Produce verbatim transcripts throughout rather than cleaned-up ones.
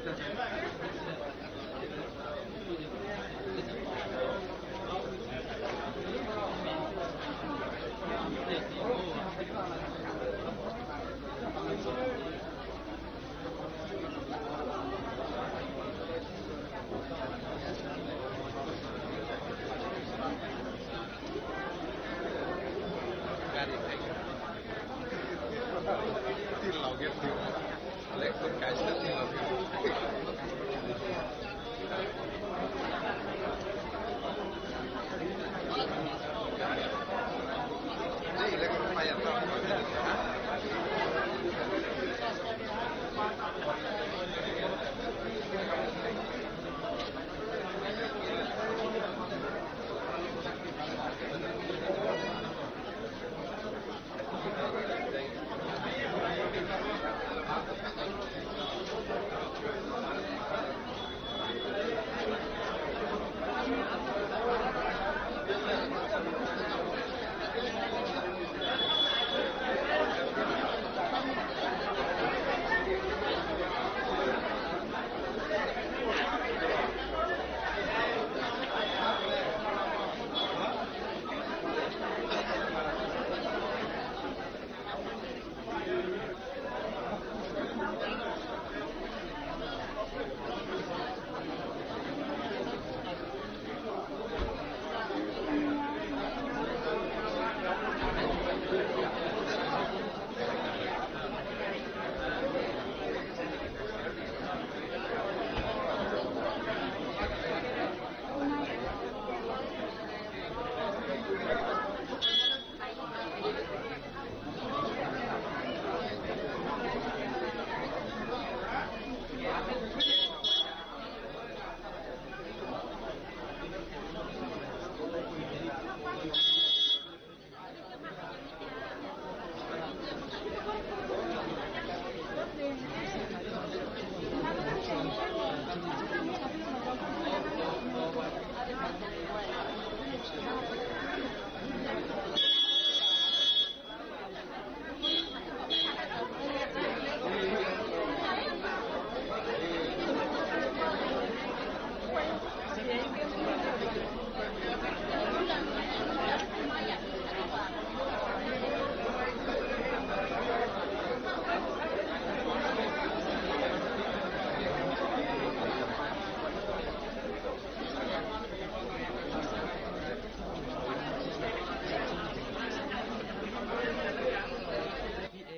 A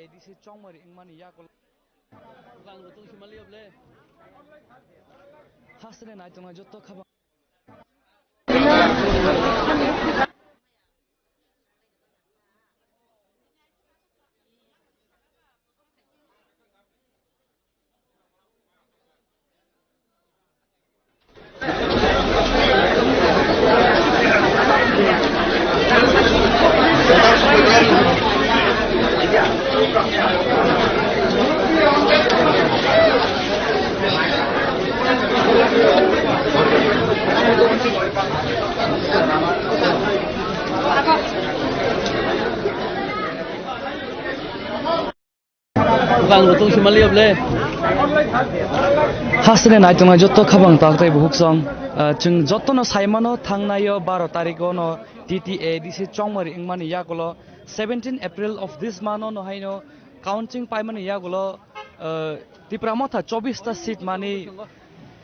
D C chongmari wngmani yakulo. Bang rwtwng si mali oble. Hasteni naitongnai jotto khabang. Bang rwtwng si mali oble. Hasteni naitongnai jotto khabang tak tei buhuk song. Ah, chwng jottono saimano thangnaio baro tarikono T T A D C chongmari wngmani yakulo seventeen April of this month-o no haino counting paimani yakulo, ah, Tipra Motha chobbish ta seat mani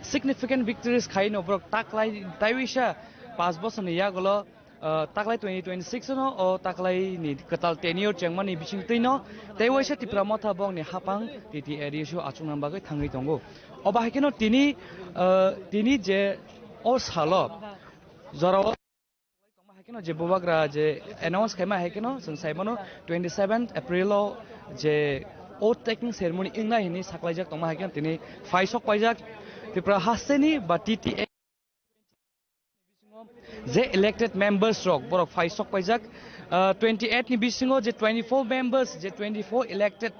significant victories khaino borok taklai taiwisa panch bosorni yakulo ah, taklai twenty twenty-six no, o taklai ni kwtal tenure chengmani bisingtwi no, tei waisa Tipra Motha bongni hapang T T A D C o achukna bagwi thangwi tongo. Obo hai kheno tini, ah, tini je o salo jorao tongma hai kheno je bubagra je announce khaima hai kheno chwng sai mano twenty-seventh April o je oath taking ceremony wngnai hinwi saklaijak tongma hai kheno tini phai sok paijak Tripura hasteni ba T T A je elected members rok borok phai sok paijak, ah, twenty-eight ni bisingo je twenty-four members, je twenty-four elected,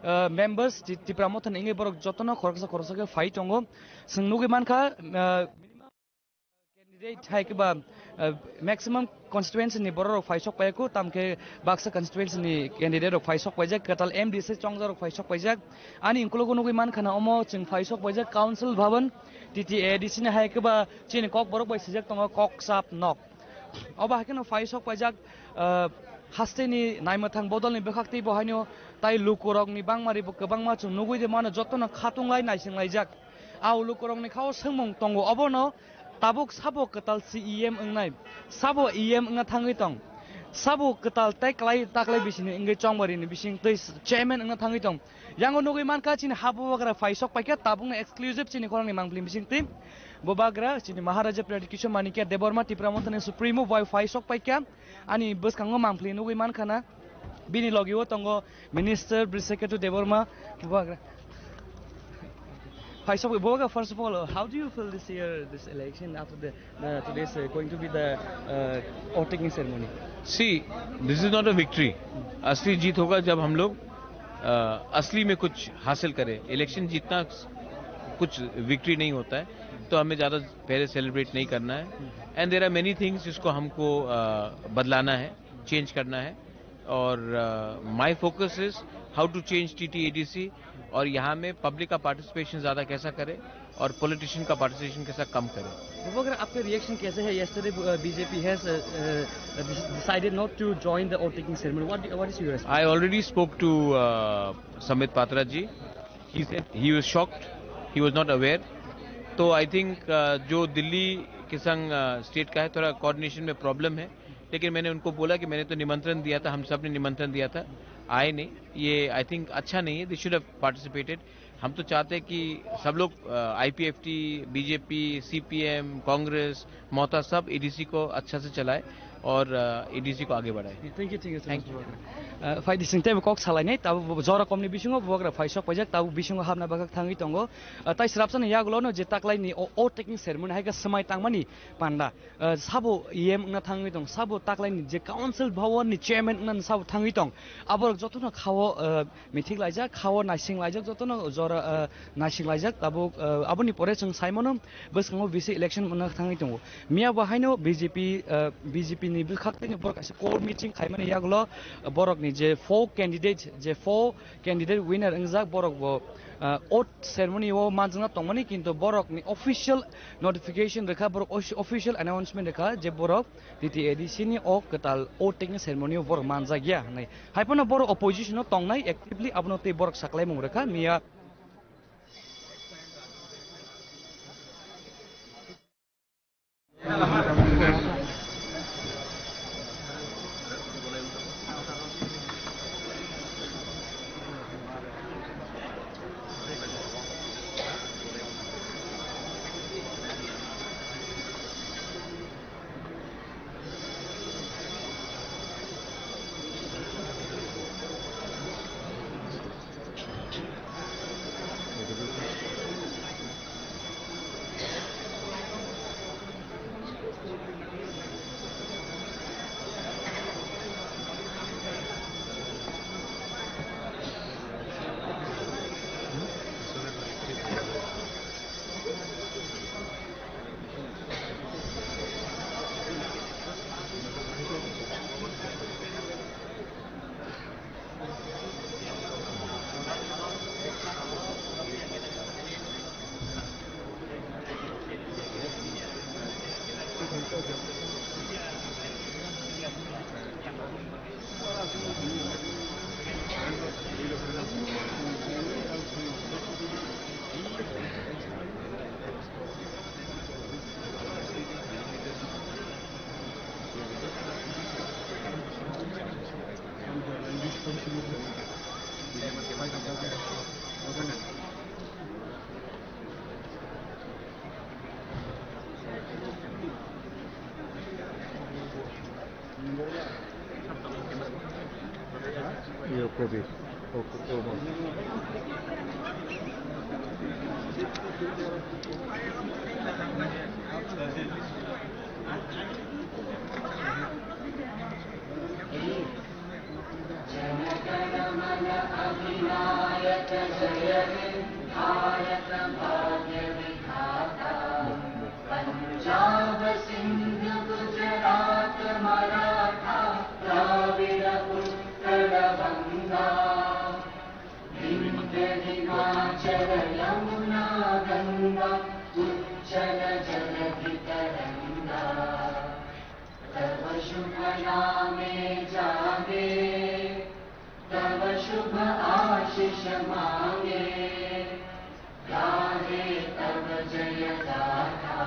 ah, members Ti-, Tipra Motha ni wngwi borok jotono khoroksa khoroksa khe phai tongo. Chwng nugwi mankha, ah, Candidate hai khe ba, uh, maximum constituency ni borok rok phai sok pai kho, tam khe baksa constituency ni candidate rok phai sok paijak, kwtal M D C chongjak rok phai sok paijak. Ani ukulok nugwi man khana omo chwng phai sok paijak Council Bhavan, T T A D C ni hai khe ba chini kok borok bai sijak tongo kok chap nok. Obo hai kheno phai sok paijak, uh, hasteni naimwthang bodolni bwkhak tei bo haino tai lukurokni bangmari bo kwbangma chwng nugwi de mano jotono khatung lai naising laijak. A lukurokni khao swngmung tongo obono tabuk sabo kwtal C E M wngnai, sabo E M wngna thangwi tong, sabo kwtal tei klai taklai bisini wngwi chongbarini bising tei chairman wngna thangwi tong. Yango nugwi mankha chini ha bubagra phai sok paikha tabukno exclusive chini khorangni mangpili bising twi bubagra chini Maharaja Pradyut Kishore Manikya Debbarma Tipra Mothani Supremo bai phai sok paikha. Ani bwskango mangpili nugwi mankha na. Bini logi o tongo Minister Brisakhetu Debbarma, bubagra. Hi, so, bubagra, first of all, how do you feel this year, this election after the, the today's uh, going to be the uh, oath taking ceremony? See, this is not a victory. असली जीत होगा जब हम लोग अ, असली में कुछ हासिल करें। इलेक्शन जीतना कुछ विक्ट्री नहीं होता है, तो हमें ज़्यादा पहले सेलिब्रेट नहीं करना है। And there are many things जिसको हमको अ, बदलाना है, चेंज करना है। और my focus is how to change T T A D C, और यहाँ में पब्लिक का पार्टिसिपेशन ज़्यादा कैसा करें और पॉलिटिशियन का पार्टिसिपेशन कैसा कम करें। Bubagra, आपका रिएक्शन कैसे है? Yesterday uh, B J P has uh, uh, decided not to join the oath taking ceremony. What do, what is your response? I already spoke to uh, Sambit Patra ji. He said he was shocked, he was not aware. तो I think जो दिल्ली के संग स्टेट का है, थोड़ा कोऑर्डिनेशन में प्रॉब्लम है, लेकिन मैंने उनको बोला कि मैंने तो निमंत्रण दिया था, हम सब ने निमंत्रण दिया था, आए नहीं। ये आई थिंक अच्छा नहीं है। They should have participated. हम तो चाहते हैं कि सब लोग, आईपीएफटी, बीजेपी, सीपीएम, कांग्रेस, ममता, सब एडीसी को अच्छा से चलाए और एडीसी को आगे बढ़ाए। Thank you, thank you so much, Bubagra. Uh, phai di sing tei kok salai nai, tabuk jora komni bisingo Bubagra phai sok paijak, tabuk bisingo habna bagak thangwi tongo. Uh, tai srapsa ni yagulo no je taklai ni o, oath taking ceremony hai khe swmai tangmani panda. Uh, sabo E M wngna thangwi tong, sabo taklai ni je council bhawan ni chairman wngna sabo thangwi tong. Aborok jotono khao, uh, mithik laijak, khao naising laijak, jotono jora, uh, naising laijak. Tabuk, uh, aboni pore chwng sai mano bwskango V C election wngna thangwi tongo. Miya bo haino B J P, uh, B J P ni bwkhak tei borok kaisa core meeting khaimani yagulo, uh, borok ni je four candidate, je four candidate winner wngjak, borok bo, uh, oath ceremony o manjakna tongmani, kintu borok ni official notification rwkha, borok os-, official announcement rwkha je borok T T A D C ni o kwtal oath taking ceremony o borok manjakya hinwi. Hai phano borok opposition o tongnai actively, abono tei borok saklaimung rwkha miya. Iyo, kobi. O, o, o. उज्ज्वलजनधितरङ्गा। तव शुभनामे जागे, तव शुभ आशिष मांगे, गाहे तव जय गाथा।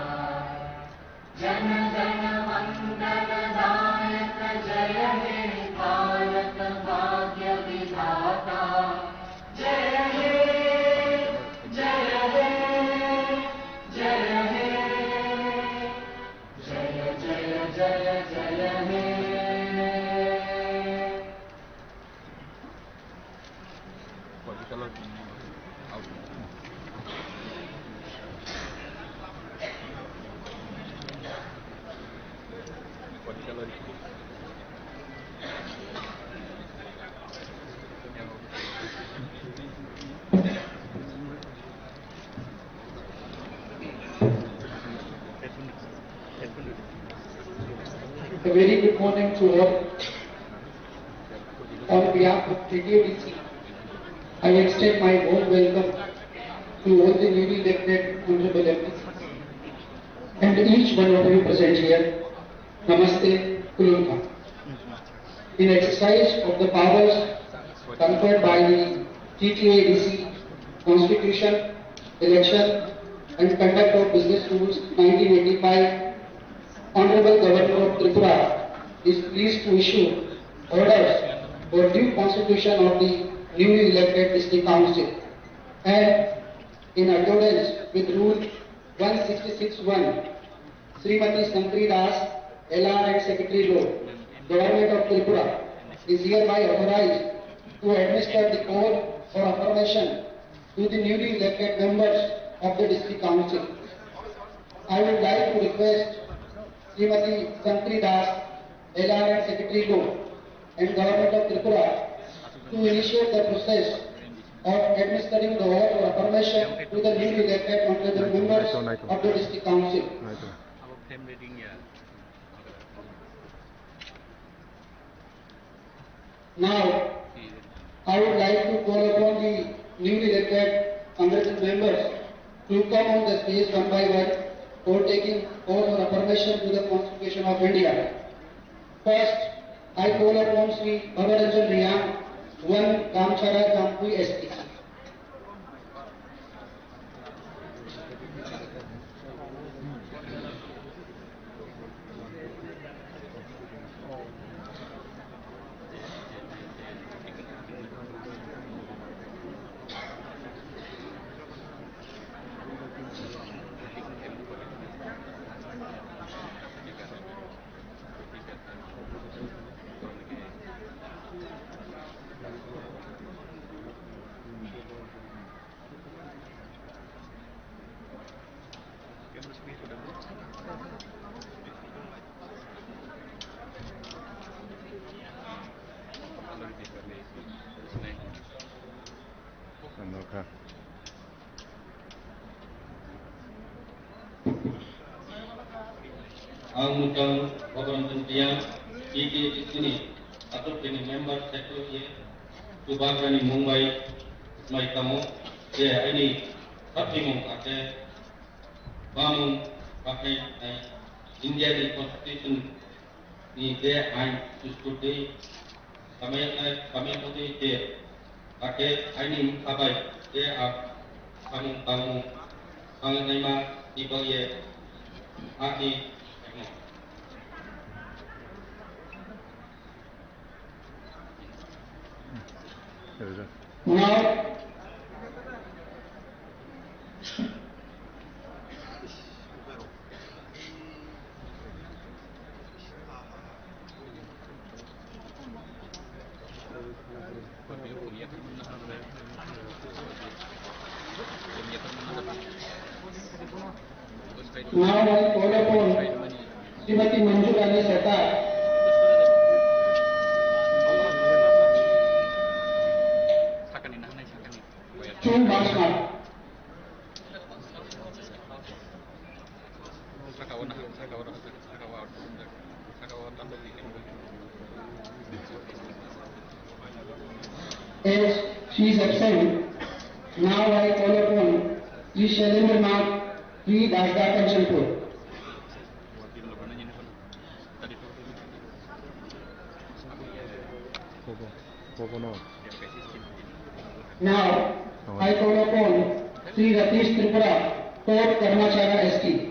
जन गण मंगल दायक जय हे भारत भाग्य विधाता। जय हे, जय हे, जय हे। जय, जय, जय, जय हे। A very good morning to all. On behalf of T T A D C, I extend my warm welcome to all the newly elected honorable M Ps and each one of you present here. Namaste, Kulunpa. In exercise of the powers conferred by the T T A D C Constitution, Election and Conduct of Business Rules nineteen eighty-five, Honorable Governor of Tripura is pleased to issue orders for due constitution of the newly elected district council. And in accordance with Rule one sixty-six one, Srimati Shankari Das, L R and Secretary Law, Government of Tripura, is hereby authorized to administer the oath for affirmation to the newly elected members of the District Council. I would like to request Srimati Shankari Das, L R and Secretary Law, and Government of Tripura to initiate the process of administering the oath of affirmation to the newly elected honorable members of the District Council. Now, I would like to call upon the newly elected honorable members to come on the stage one by one for taking oath of affirmation to the Constitution of India. First, I call upon Shri Bhabaranjan Reang, one Gamchara Jampui S T. Ang Mutang Bhabaranjan Reang, T T A D C ni atok ni member sector ye Chubagrani mung bai mai tamo je aini satimung ake bamung pakai nai India ni constitution ni je ain sustur tei samaya nai samaya tei je ake aini mung sabai je a samung tamung samaya nai ma ni bagye ani Now, Now I call upon Srimati Manju Rani Sarkar. Chung Basma. As she is absent, now I call upon Sri Shailendra Nath, Sri Dasda Kanchanpur. Now, I call upon Sri Ratish Tripura, Fort Karmachara S T.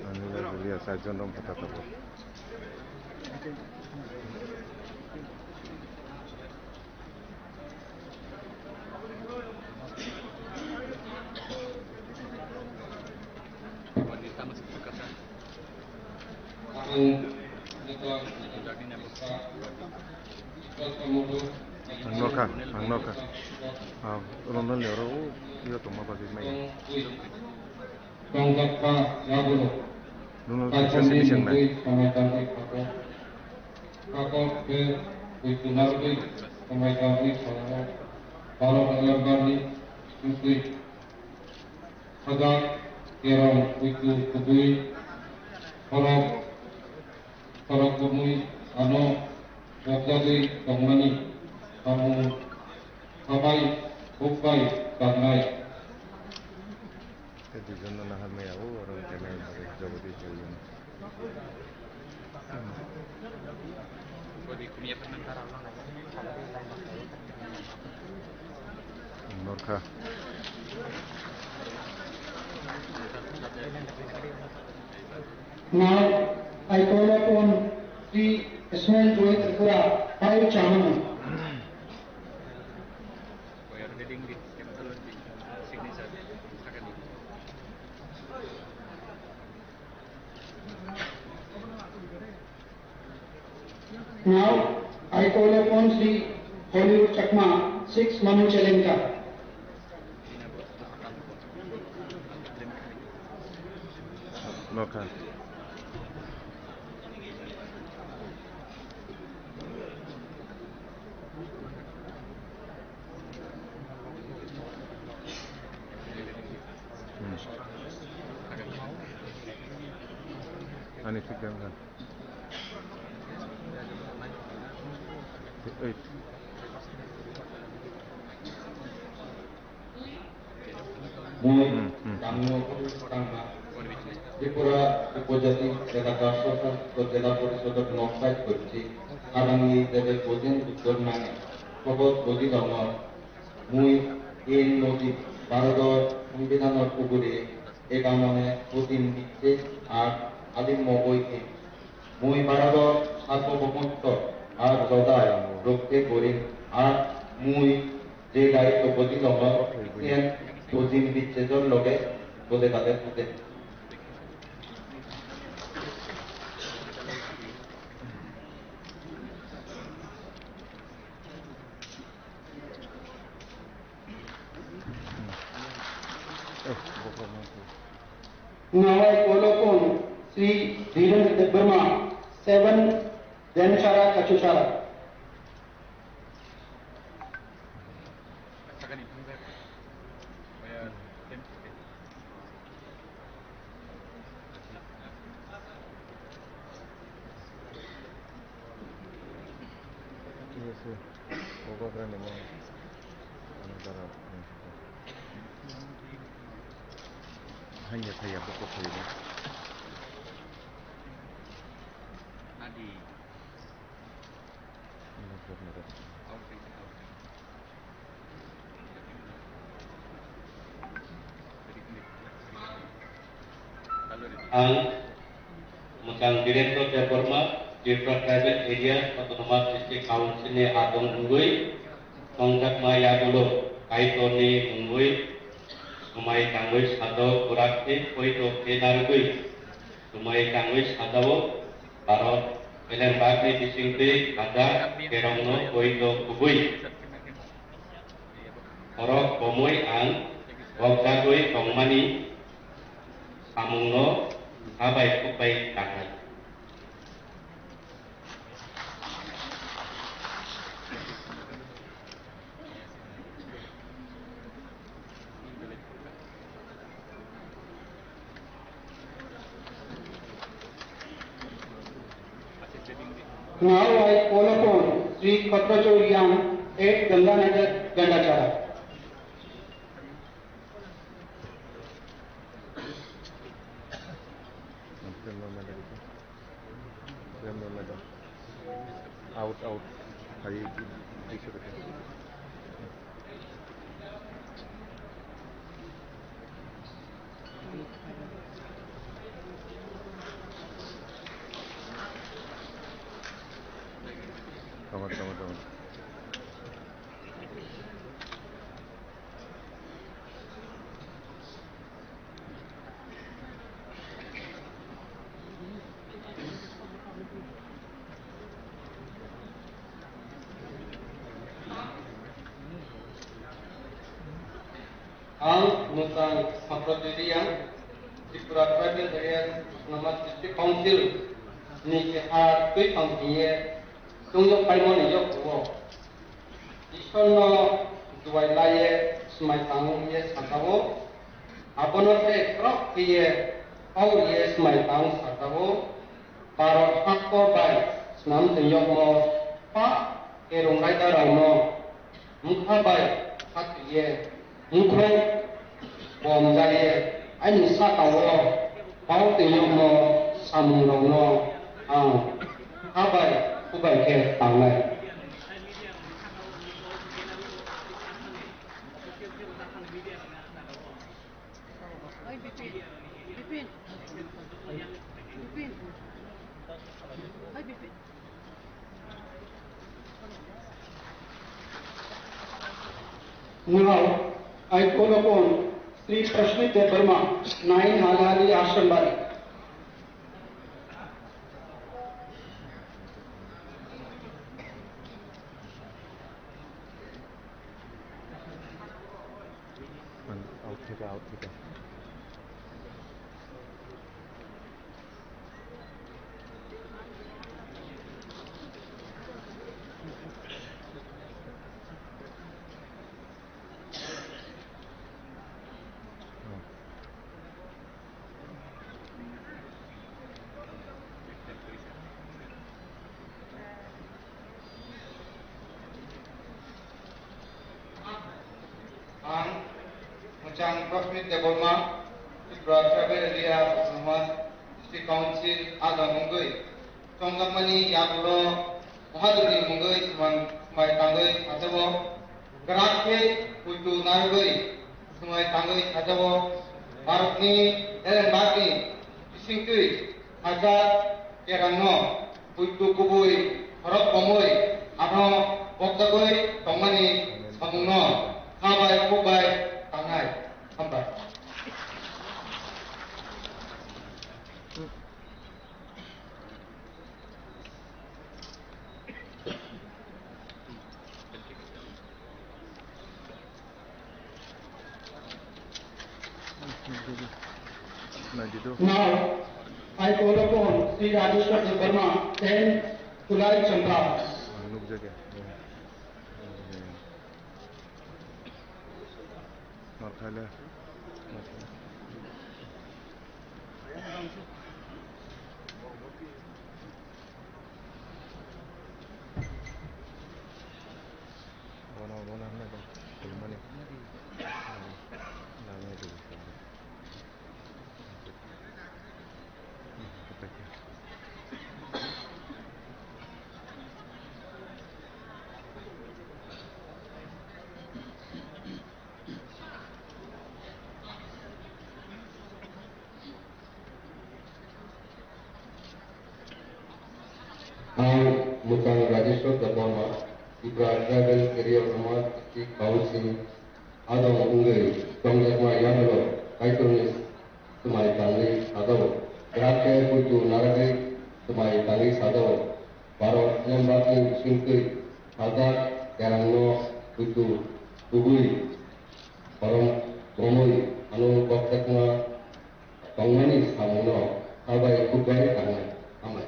Ang le bwlwi ya, charjon rok bwtha tabuk. Ang nokha, ang nokha. Ah, Ronald ni oro, o, iyo tongma bagwi mai. Tongjakma yagulo. Nono Kaitorni sengsingnai. Mungwi samai tangwi khago. Kakor khe bui tunarwi samai tangwi khago. Baro November ni mungwi sajak kerong buitu kubui khorok, khorok bumui ano bokjagwi tongmani samung sabai bukbai tangnai. Tei duijon no nahar maya o, oro wngkha nai bagwi Jagadish Chowdhury. Norkha. Now, I call upon Sri Ismail Joy Tripura, Pai Chamang. Now, I call upon Sri Hollywood Chakma, six Manu Chelenka. Nokha. Hmm. Ani thik dan kan. Eight. Mui Hmm, hmm. Tangmo Kutang Tripura Upojati Elaka Sosantro Jela Porishodor Nokthai Kochi Arangni Debe Bojin Uttor Nange Kobot Bojin Dongor Mui N Nodi Bharodor Sambidhanor Ugure Egamone Putin Bicche Ar Alim Mogoi Mui Bharodor Sarbobomottw Ar Jodai Rokte Gorim Ar Mui Je daitw bojinogor, yen tujin bichejor loge bode bade pute. Nawai kolokon Sri Dhirendra Debbarma, seven Denchara Kachuchara. Hanya saya buku saya. Adi. Ang Mwchang Birendra Debbarma, Tripura Tribal Area Autonomous District Council ni adong wngwi tongjakma yagulo Kaitorni mungwi swmai tangwi sajao, kwrak khe poito khe narwgwi swmai tangwi sajao. Bharat belembakni bisingtwi hajak kerongno poito kubui. Khorok bomwi ang bokjagwi tongmani samungno sabai khukbai tangnai. Now I call upon Sri Khatrachar Yang at Ganganagar, Gandachara. Out, out. Hari, hari. Tama, tama, tama. Ang Mutang Sakra Diriya, Tripura Tribal Area Autonomous District Council ni keha twi tong hiye tungyo paimani yok huo. Ishwarno duai laiye smai tangwi ye sajao, abono se krok hiye kau ye smai tang sajao. Bharat hakto bai swnam twi yokmo pa kerong raida rokno mukha bai khatwiye mukhung bomjaiye aini sakao pao twi yokmo samungrokno ang habai hubai khe tangnai. Oi, Bipin. Bipin. Bipin. Oi, Bipin. Now, I call upon Sri Prashmit Debbarma, nine Halahali Ashram Bari. Out thika, out thika. Ang Muchang Prasmit Debbarma, Tripura Tribal Area Autonomous District Council adong wngwi chongjakmani yagulo Bahadurni mungwi swmai tangwi sajao. Kwrak khe puitu narwgwi swmai tangwi sajao. Bharatni Elenbakni bisingtwi sajak kerangno puitu kubui khorok komwi ano bokjagwi tongmani samungno kha bai kuk bai tangnai. Hambai. Now, I call upon Sri Rajeshwar Debbarma, ten Kulai Champa. Nukjagya. Markhaile. Bono, bono hwnwi bo khulumani. Nangni rw. Ang Muchang Rajeshwar Debbarma, Tripura Tribal Career Autonomous District Council adong wngwi tongjakma yagulo Kaitorni swmai tangwi sajao. Kwrak khe puitu narwgwi swmai tangwi sajao. Bharat Elenbakni bisingtwi sajak kerangno puitu kubui khorok komwi ano bokjakma tongmani samungno kha bai kuk bai tangnai. Hambai.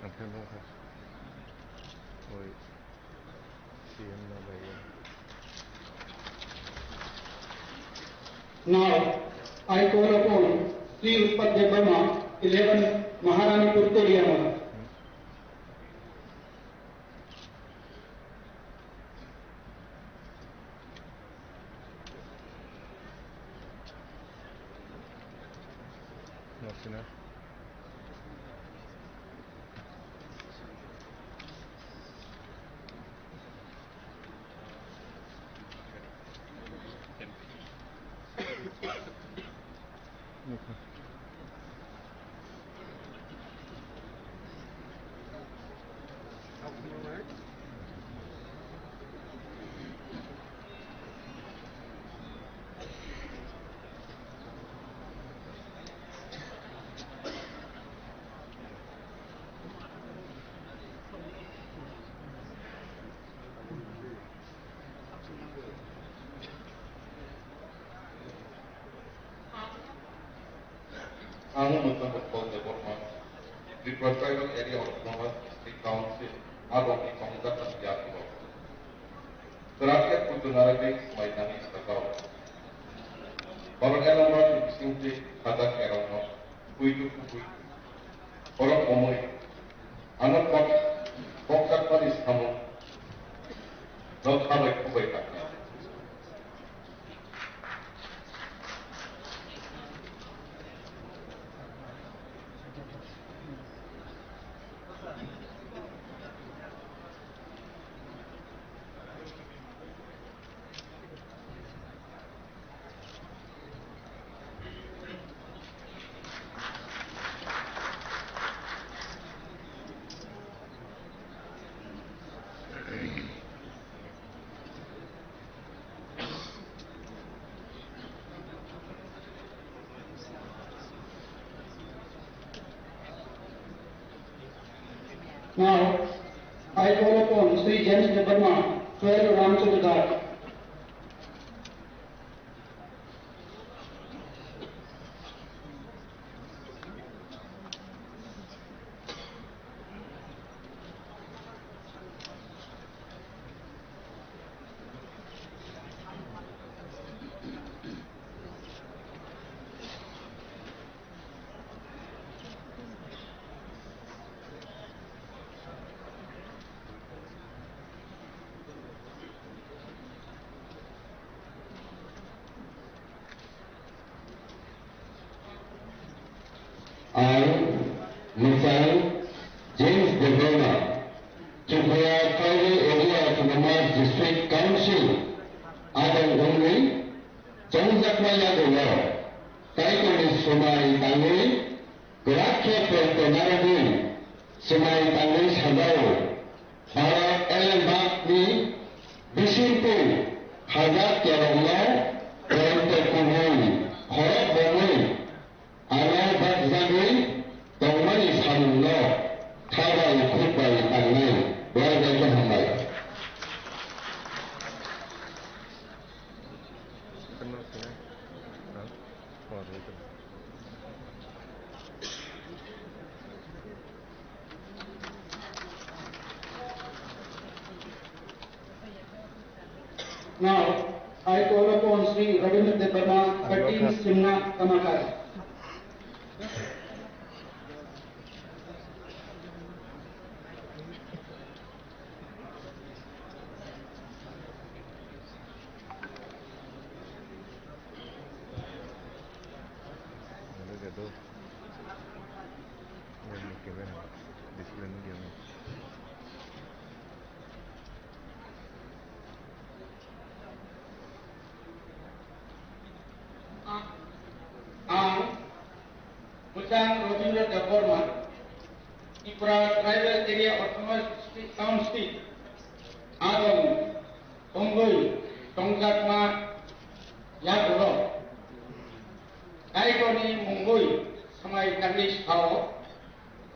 Ang khe nukha. Oi, C M no bai ya. Now, I call upon Sri Utpal Debbarma, eleven Maharanipur Teliama. Ang Mutang Utpal Debbarma, Tripura Tribal Area Autonomous District Council, Aroni Kongjakan Yakulo. Kwrak khe putu narwgwi swmai nangwi sakao. Borok elembakni bisingtwi khajak kerongno puitu kubui. Borok omwi ano kok-, kokjakmani samung no khabai khubai tangkha. Now, I call upon Sri James Debbarma, twelve Ramchandra Ghat. Ang Mwchang James Debbarma, Tripura Tribal Area Autonomous District Council adong wngwi chongjakma yagulo Kaitorni swmai tangwi kwrak khe poito narwgwi swmai tangwi sajao. Bharat elembakni bisingtwi khajak kerongno poito kubui khorok bomwi ano bakjagwi tongmani samungno kha bai khuk bai tangnai. Belai belai khe hambai. Now, I call upon Sri Ravindra Debbarma, thirteen Simna Kamakar. Ang Bujang Robindra Debbarma, Tripura Tribal Area Autonomous District Council adong tongwi tongjakma yagulo Kaitorni mungwi swmai tangwi sao,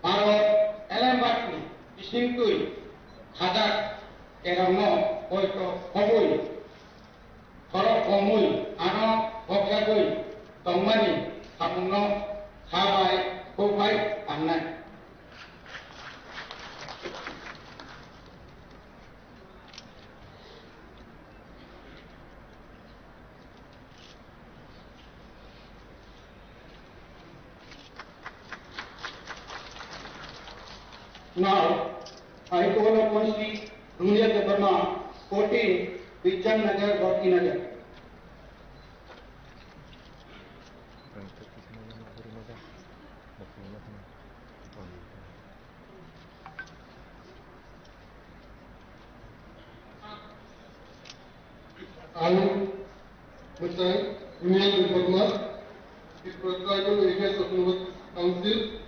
Bharat elembakni bisingtwi khajak kerongno poito khobwi khorok bomwi ano bokjagwi tongmani samungno kha bai khuk bai tangnai. Now, I call upon Shri Dunia Debbarma, fourteen, Bijjan Nagar, Bhakti Nagar. Ang Mwchang Dunia Debbarma, Tripura Tribal Areas Autonomous Council,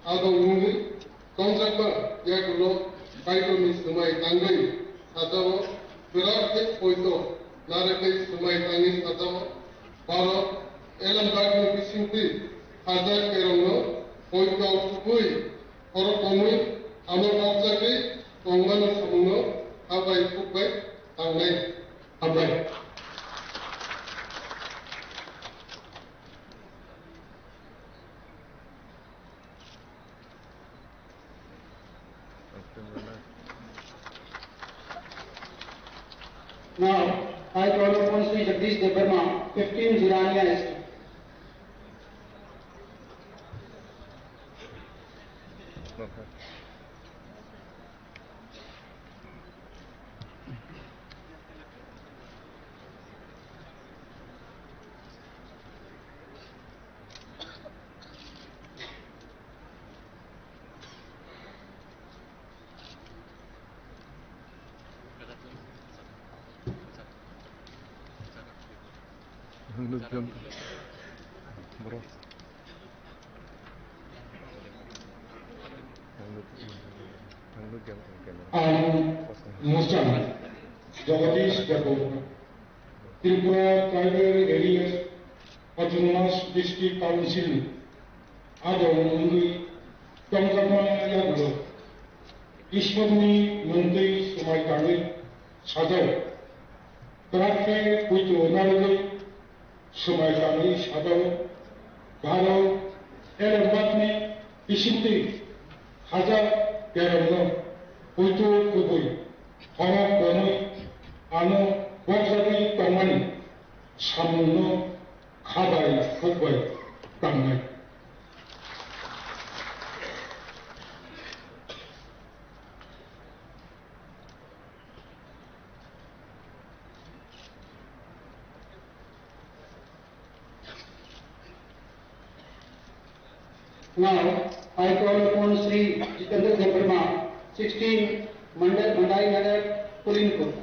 abo wngwi tongjakma yagulo Kaitorni swmai tangwi sajao, kwrak khe poito narwgwi swmai tangwi sajao. Borok Elambakni bisingtwi hajak kerongno poito kubui khorok komwi amo nokjagwi tongmani samungno habai khukbai tangnai. Hambai. Now, I call upon Shri Jagdish Debbarma, fifteen Jirania Estate. Bro. Ang Muchang Jagadish Debbarma, Tripura Tribal Areas Autonomous District Council adong wngwi tongjakma yagulo Ishwarni mungtwi swmai tangwi sajao. Kwrak khe poito narwgwi swmai tangwi sajao. Bharok Elambakni bisingtwi hajak kerongno poito kubui khorok komwi ano bokjagwi tongmani samungno khabai khukbai tangnai. Now, I call upon Shri Jitendra Debbarma, sixteen Mandai, Mandai Nagar, Kulinpur.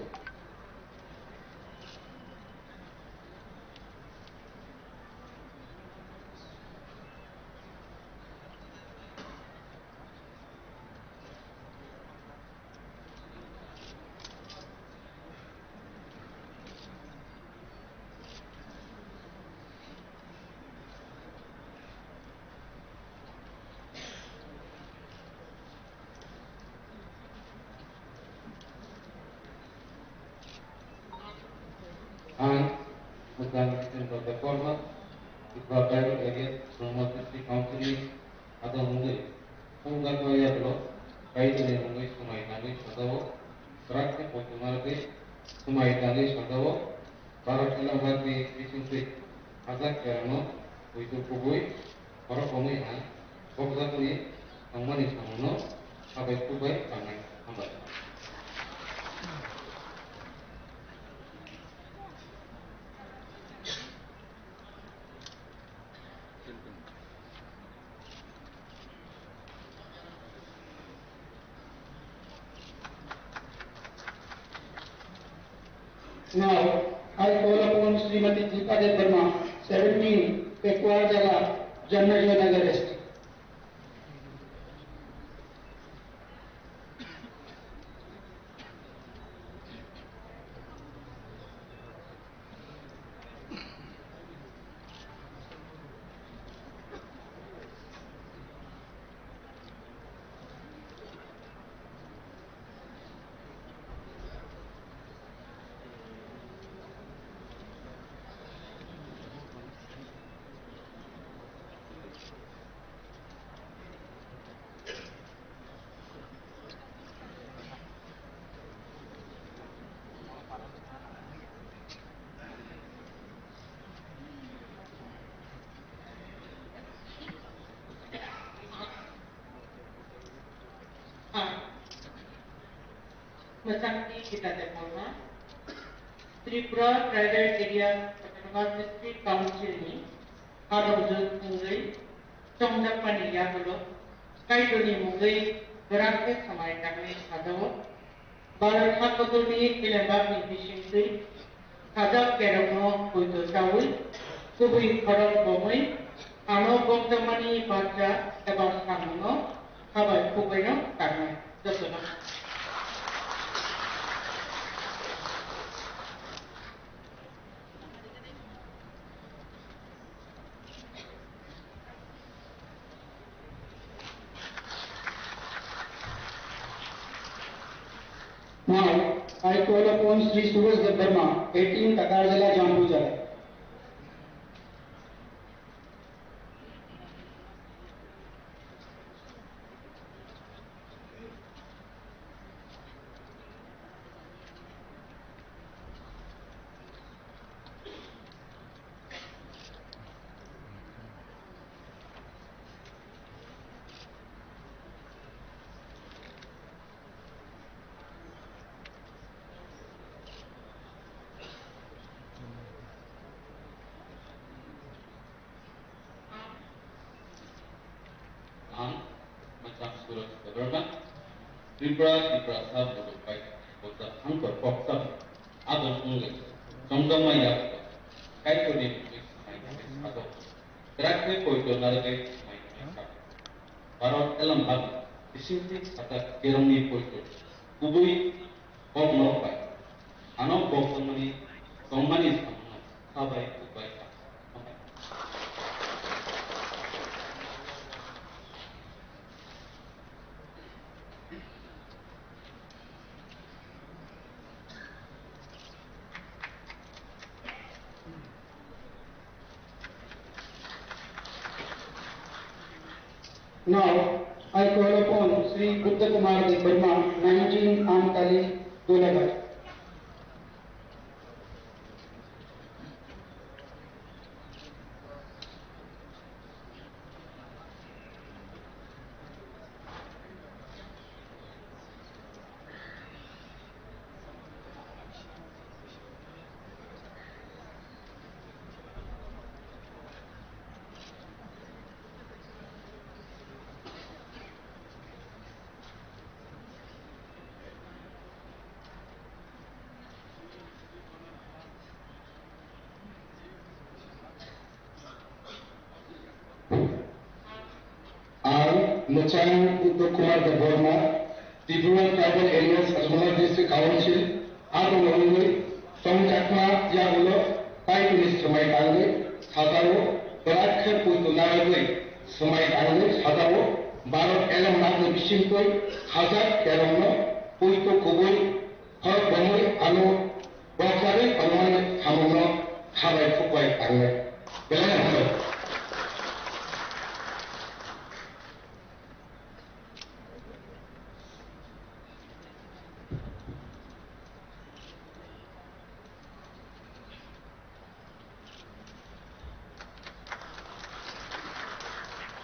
Ang Mwchang Jitendra Debbarma, Tripura Tribal Areas Autonomous District Council ni adong wngwi tongjakma yagulo Kaitorni mungwi swmai tangwi sajao, kwrak khe poito narwgwi swmai tangwi sajao. Bharok Elambakni bisingtwi hajak kerongno poito kubui khorok komwi ha bokjakni tongmani samungno khabai khukbai tangnai. Hambai. Now, I call upon Srimati Geeta Debbarma, seventeen, Pekuar Jala, Janmajaya Nagar Estate. Mwchangdi Gita Debbarma, Tripura Tribal Area Autonomous District Council ni Hadok Jut wngwi chongjakmani yagulo Kaitorni mungwi kwrak khe swmai tangwi sajao. Bharat hakotorni elembakni bisingtwi sajak kerongno poito chaui kubui khorok bomwi ano bokjakmani barja eba samungno habai khukbaino tangnai. Jotono. Now, I call upon Shri Suresh Debbarma, eighteen Takarjala Jampuja. Ang Machang Suraj Debbarma, Tripura, Tripura Sub Local Pai, Bojak Hangkor Kok Sub, Adon Ungwe, Chongdong Maya, Kaitorni Bukwi Samai Samai Sago, Krakwi Poito Narwgwi Samai Samai Sago, Bharat Elambak, Bisingtwi Khatak Kerongni Poito, Kubui Kok norok bai, ano kok tongmani, tongmani samungno kha bai, kuk bai kha. Now, I call upon Shri Buddha Kumar Debbarma, nineteen Amtali, Golaghat. Ang Mwchang Uttam Kumar Debbarma, Tripura Tribal Areas Autonomous District Council, abo wngwi tongjakma yagulo Kaitorni swmai tangwi sajao, kwrak khe poito narwgwi swmai tangwi sajao, Bharat Elambakni bisingtwi hajak kerongno poito kubui khorok bomwi ano bokjagwi tongnai samungno kha bai khuk bai tangnai. Belai hambai.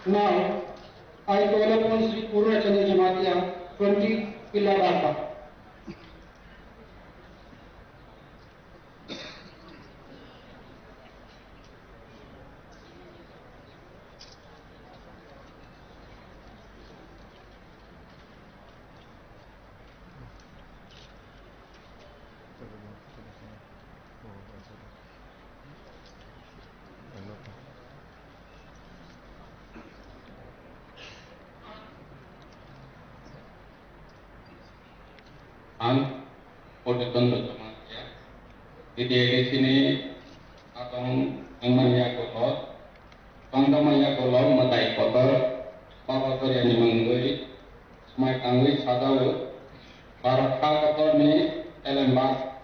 Now, I call upon Shri Purna Chandra Jamatia, twenty Pilla Barpa. Ang Purna Chandra Jamatia, T T A D C ni atong wngmani yagulo, tongjakmani yagulo mwtai kotor Baba Choriani mungwi swmai tangwi sajao, Bharat ha kotorni elembak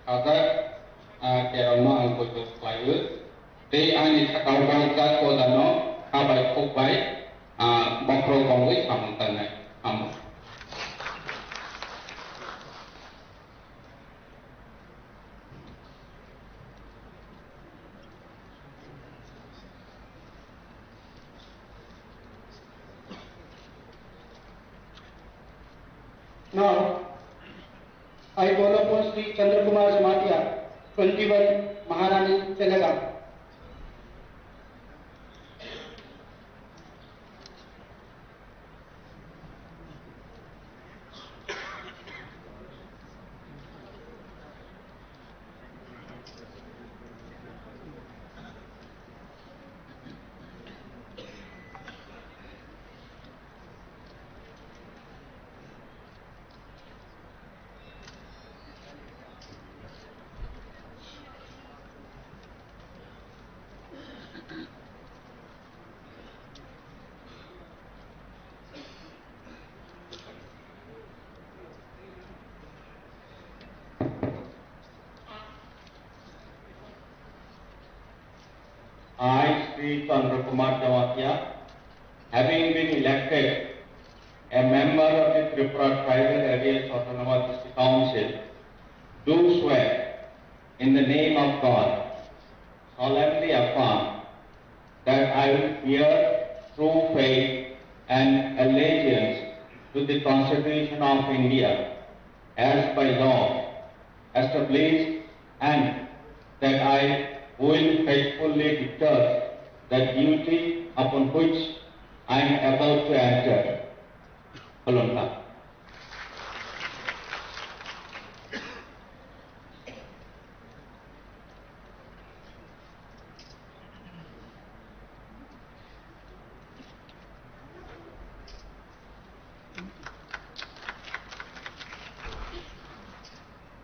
hajak, ah, kerongno ang poito khlaio. Tei ani sakao bangsa kodano kha bai khuk bai, ah, bokhorok bongwi samung tangnai. Hamo. Now, I call upon Shri Chandra Kumar Jamatia, twenty-one Maharani Chelegang. I, Shri Chandra Kumar Jamatia, having been elected a member of the Tripura Tribal Areas Autonomous District Council, do swear in the name of God, solemnly affirm that I will bear true faith and allegiance to the Constitution of India as by law established, and that I will faithfully discharge the duty upon which I am about to enter. Khulumkha.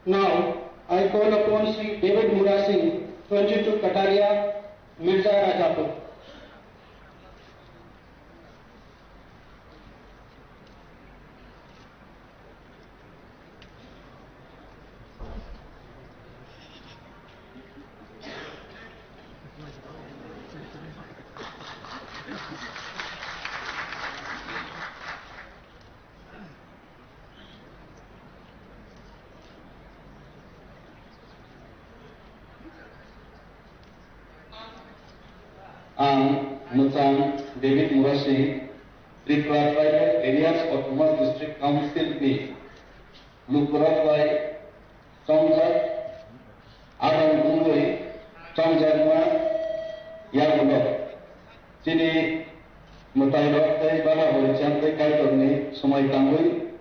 Now, I call upon Shri David Murasing, twenty-two Kataria, Mirza Rajapur. Ang Mwchang David Murasing, Tripura Tribal Areas Autonomous District Council ni lukurok bai chongjak, adong wngwi chongjakma yagulo. Chini mwtairok tei bana horicham tei Kaitorni swmai tangwi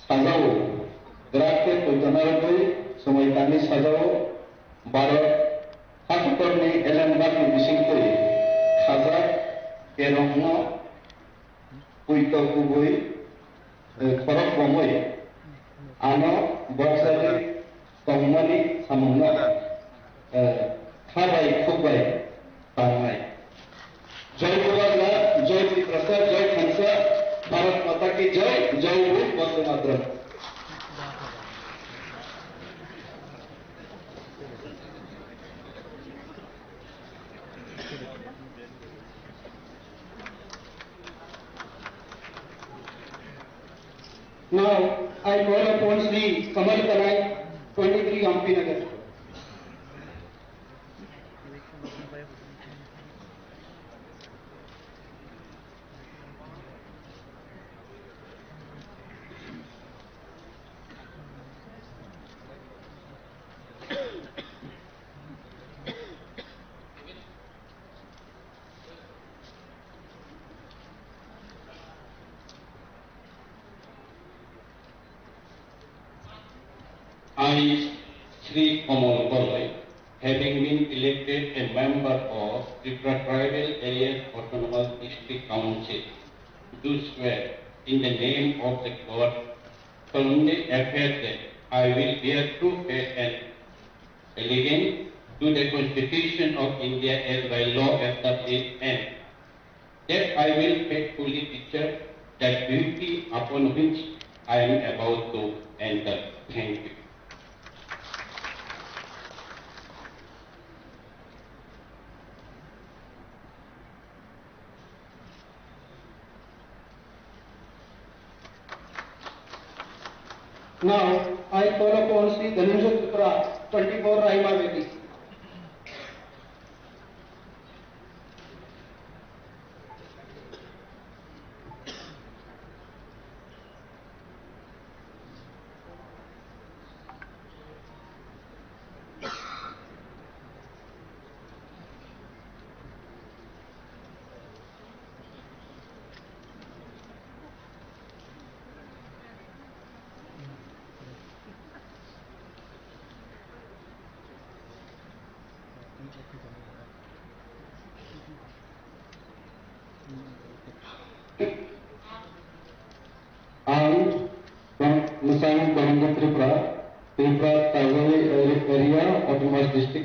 sajao, grak tei poito narwgwi swmai tangwi sajao, Bharat hakotorni elembakni bisingtwi khajak kerongno poito kubui, eh, khorok bomwi ano bokjagwi tongmani samungno, eh, kha bai khuk bai tangnai. Jai Bubagra, Jai Tiprasa, Jai Khansa, Bharat Mata Ki Jai, Jai Hind, Vande Mataram. Now, I call upon Shri Kamal Kalai, twenty-three Ampinagar. I, Shri Kamal Kalai, having been elected a member of Tripura Tribal Areas Autonomous District Council, do swear in the name of the God, solemnly affirm that I will bear true faith and allegiance to the Constitution of India as by law established, and that I will faithfully discharge the duty upon which I am about to enter. Thank you. Now, I call upon Shri Dhananjay Tripura, twenty-four Rahima Valley.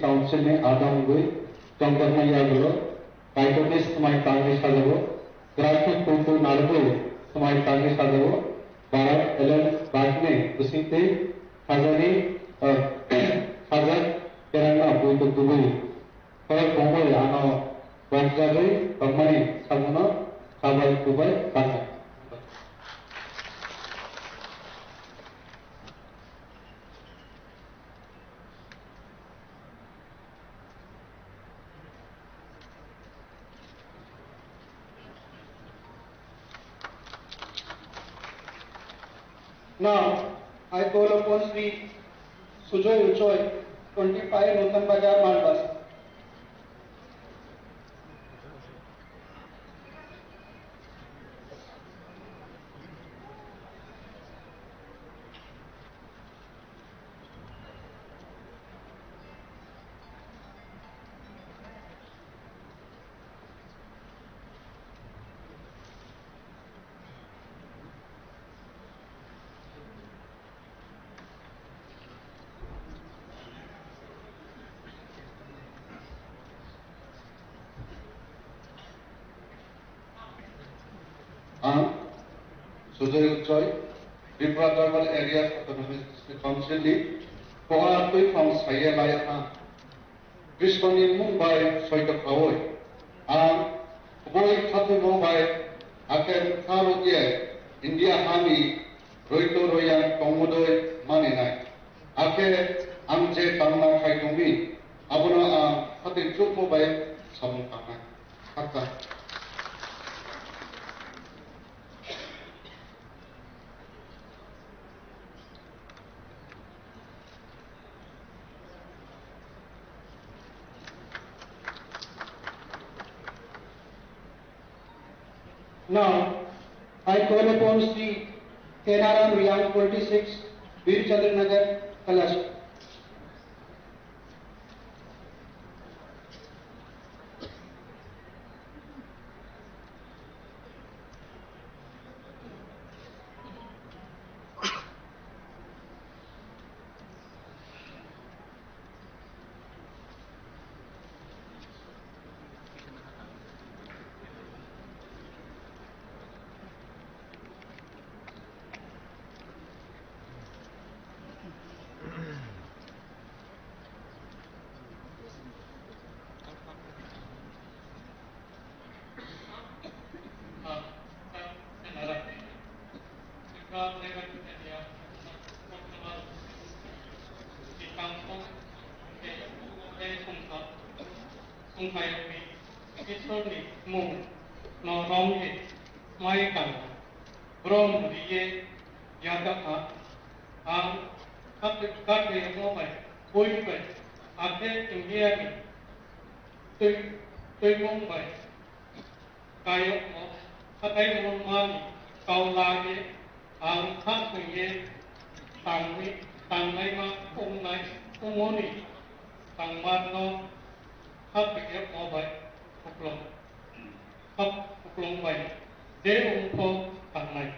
Council ni adam wngwi tongjaknai yagulo Kaitorni swmai tangwi sajao, Graphic Kultur narwgwi swmai tangwi sajao, Bharat Alliance bagni bisingtwi khajani, eh, khajak kerangno poito kubui khorok tongmani ano bokjagwi tongmani sabuno khabai kubai tangkha. Now, I call upon Shri Sujoy Uchoi, twenty-five Nutan Bazar, Malbas. Ang Sujoy Uchoi, Tripura Tribal Areas Autonomous District Council ni Koha Tuiphang Saye Lai ang Krishnoni mung bai soito khaui, ang kubui khatungmo bai akhel kha rwkhe India hani roito royang tongmudui maninai. Akhe ang je tamna khai tongmi, abono ang khatui chukmo bai samung tangnai. Khakchang. Now, I call upon Shri Kenaram Riang, twenty-six, Bir Chandra Nagar, Kailash. Iswrni mung no romwi mai tang brom riye yadakha ang khatriyamo bai bui bai akhe Indiani twi twimung bai kayokno khatai mungmani kau laiwi ang kha thwiwi tangwi tangnaima wngnai wngmani tangmarno kha thwiyokma bai khuklwng kha khuklwng bai je wngpho tangnai.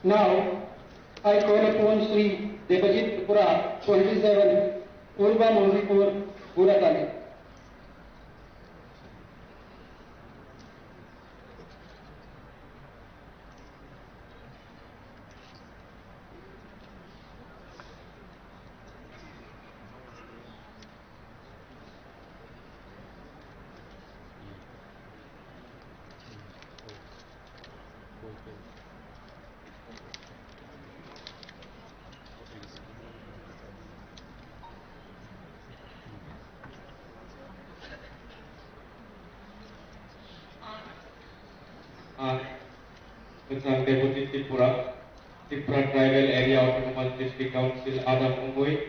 Now, I call upon Shri Debajit Tripura, twenty-seven, Purba Manjipur, Buratali. Ah, kwchang Deputy Tripura, Tripura Tribal Area Autonomous District Council adam wngwi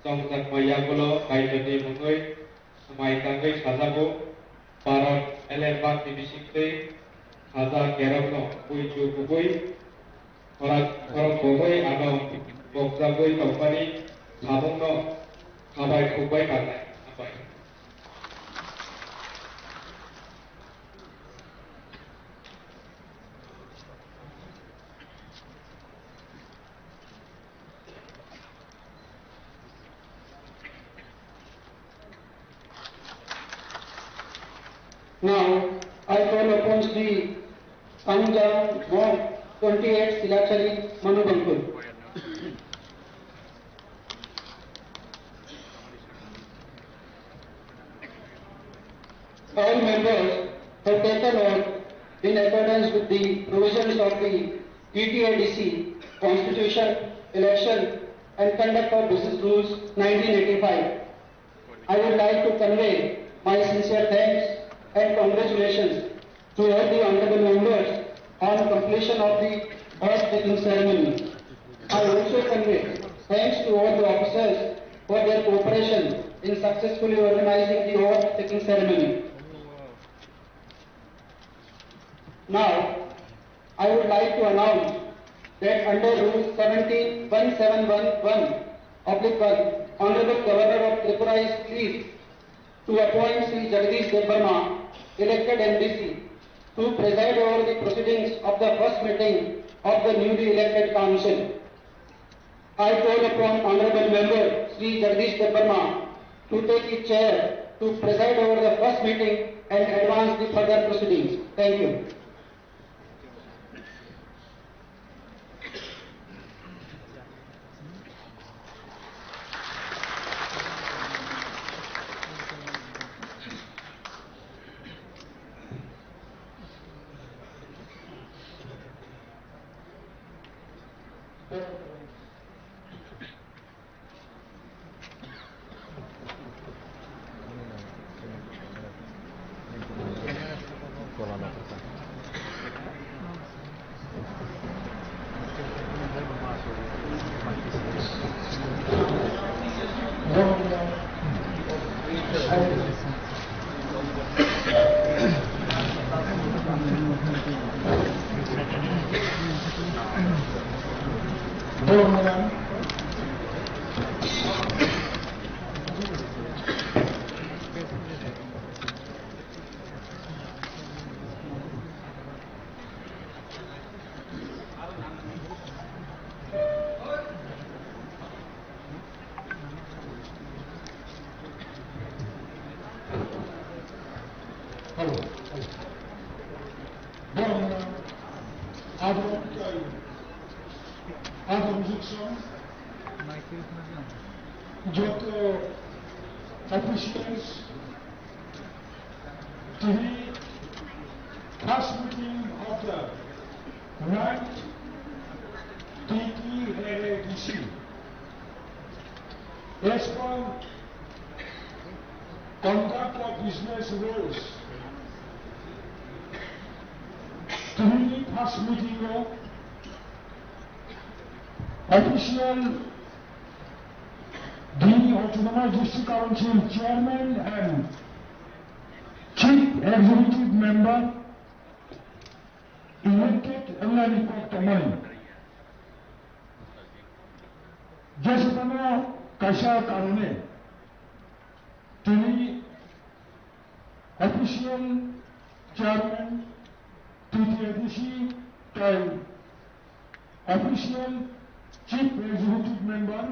chongjakma yagulo Kaitorni mungwi swmai tangwi sajago, Bharat Alliance bagni bisingtwi khaja kerokno buichu kubui Khorang khorang bogwi ano bokjagwi tongmani samungno khabai khukbai tangnai. Hambai. Now, I call upon Shri Sangjang Mok, twenty-eight Silachari, Manubangkul. All members have taken oath in accordance with the provisions of the T T A D C Constitution, Election and Conduct of Business Rules nineteen eighty-five. I would like to convey my sincere thanks and congratulations to all the honorable members on completion of the oath taking ceremony. I also convey thanks to all the officers for their cooperation in successfully organizing the oath taking ceremony. Now, I would like to announce that under Rule seventeen one seven one one oblique one, Honorable Governor of Tripura is pleased to appoint Shri Jagdish Debbarma, elected M D C, to preside over the proceedings of the first meeting of the newly elected council. I call upon Honorable Member Shri Jagdish Debbarma to take his chair to preside over the first meeting and advance the further proceedings. Thank you. Hello. Hello. Borokno abo, abo joto officials, tini first meeting of the ninth T T A A D C. As per conduct of business rules, tini first meeting o official the Autonomous District Council Chairman and Chief Executive Member elected wngnani kok tongmani. Jeswkano kaisa karone tini official chairman, T T A D C, tei official chief executive member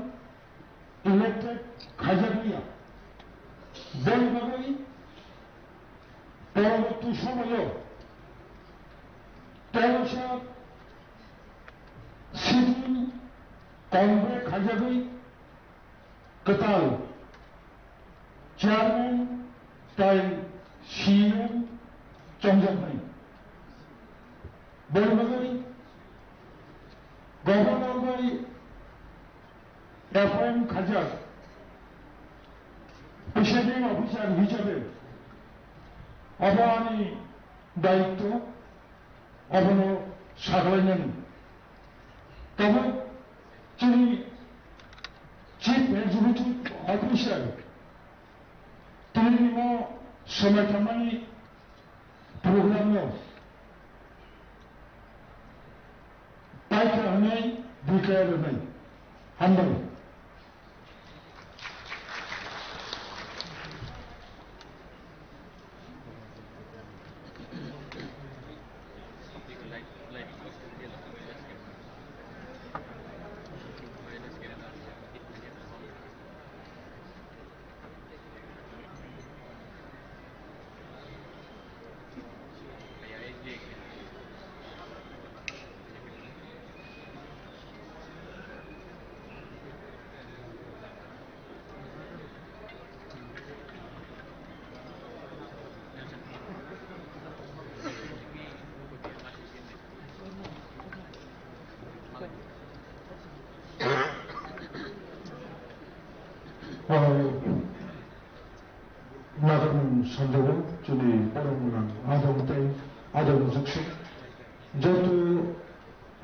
elected khaijakliya. Boni bagwi poroborti somoio Tolosa sitting convoke khaijagwi kwtal chairman tei C E M chongjaknai. Boni bagwi governor bai appoint khaijak presiding officer hisabe obo ani daityo, obono saglainani. Tabuk chini Chief Executive Officer tini nimo swmai tangmani program no. Hwnwi declare rwnai. Hambai. Nagarmung sanjao chini borok gwnang adong tei adong juksu joto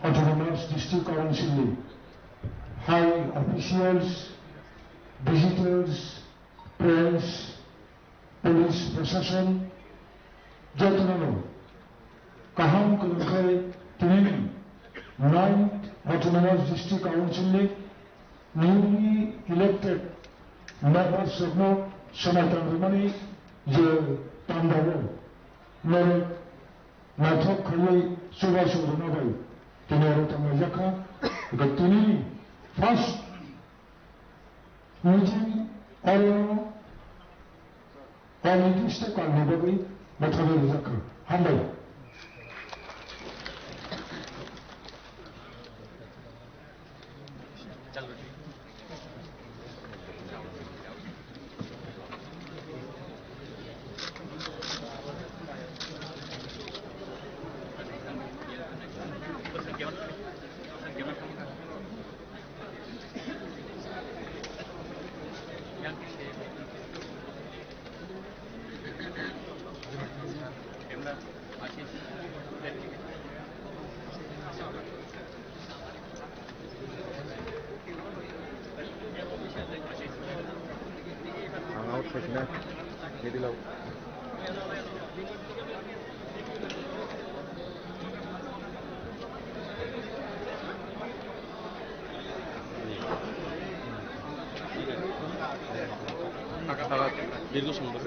Autonomous District Council ni high officials, visitors, friends, police, proshashan jotono kaham kwrwngkhai tini ninth Autonomous District Council ni newly elected members rokno samai tangrwmani je tamdao norok naithok khaiwi chubachu rwna bai tini oro tanglaijak kha. Hwnkhe tini first meeting oro Onirgista kalni bagwi bathang rijak kha. Hambai. Ang out khaisina, middle out. Saka saka, diri ko songdo.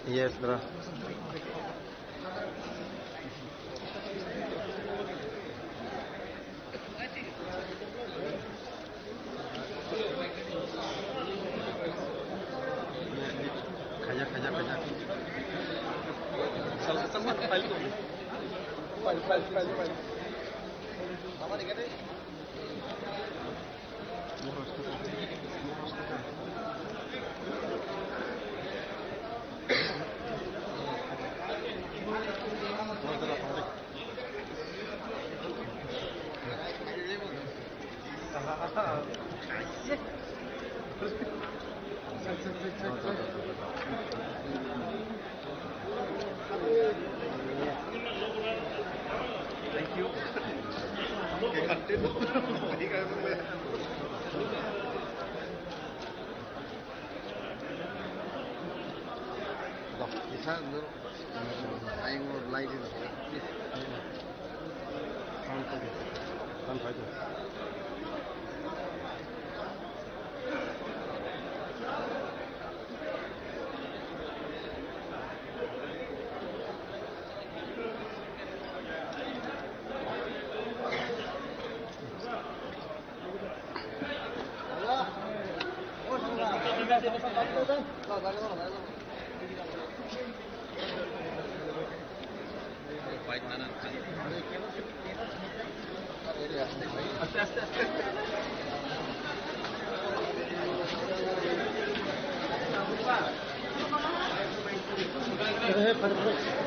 Yes, bro. Khaja, khaja, khaja. File, file, file, file. Thank you.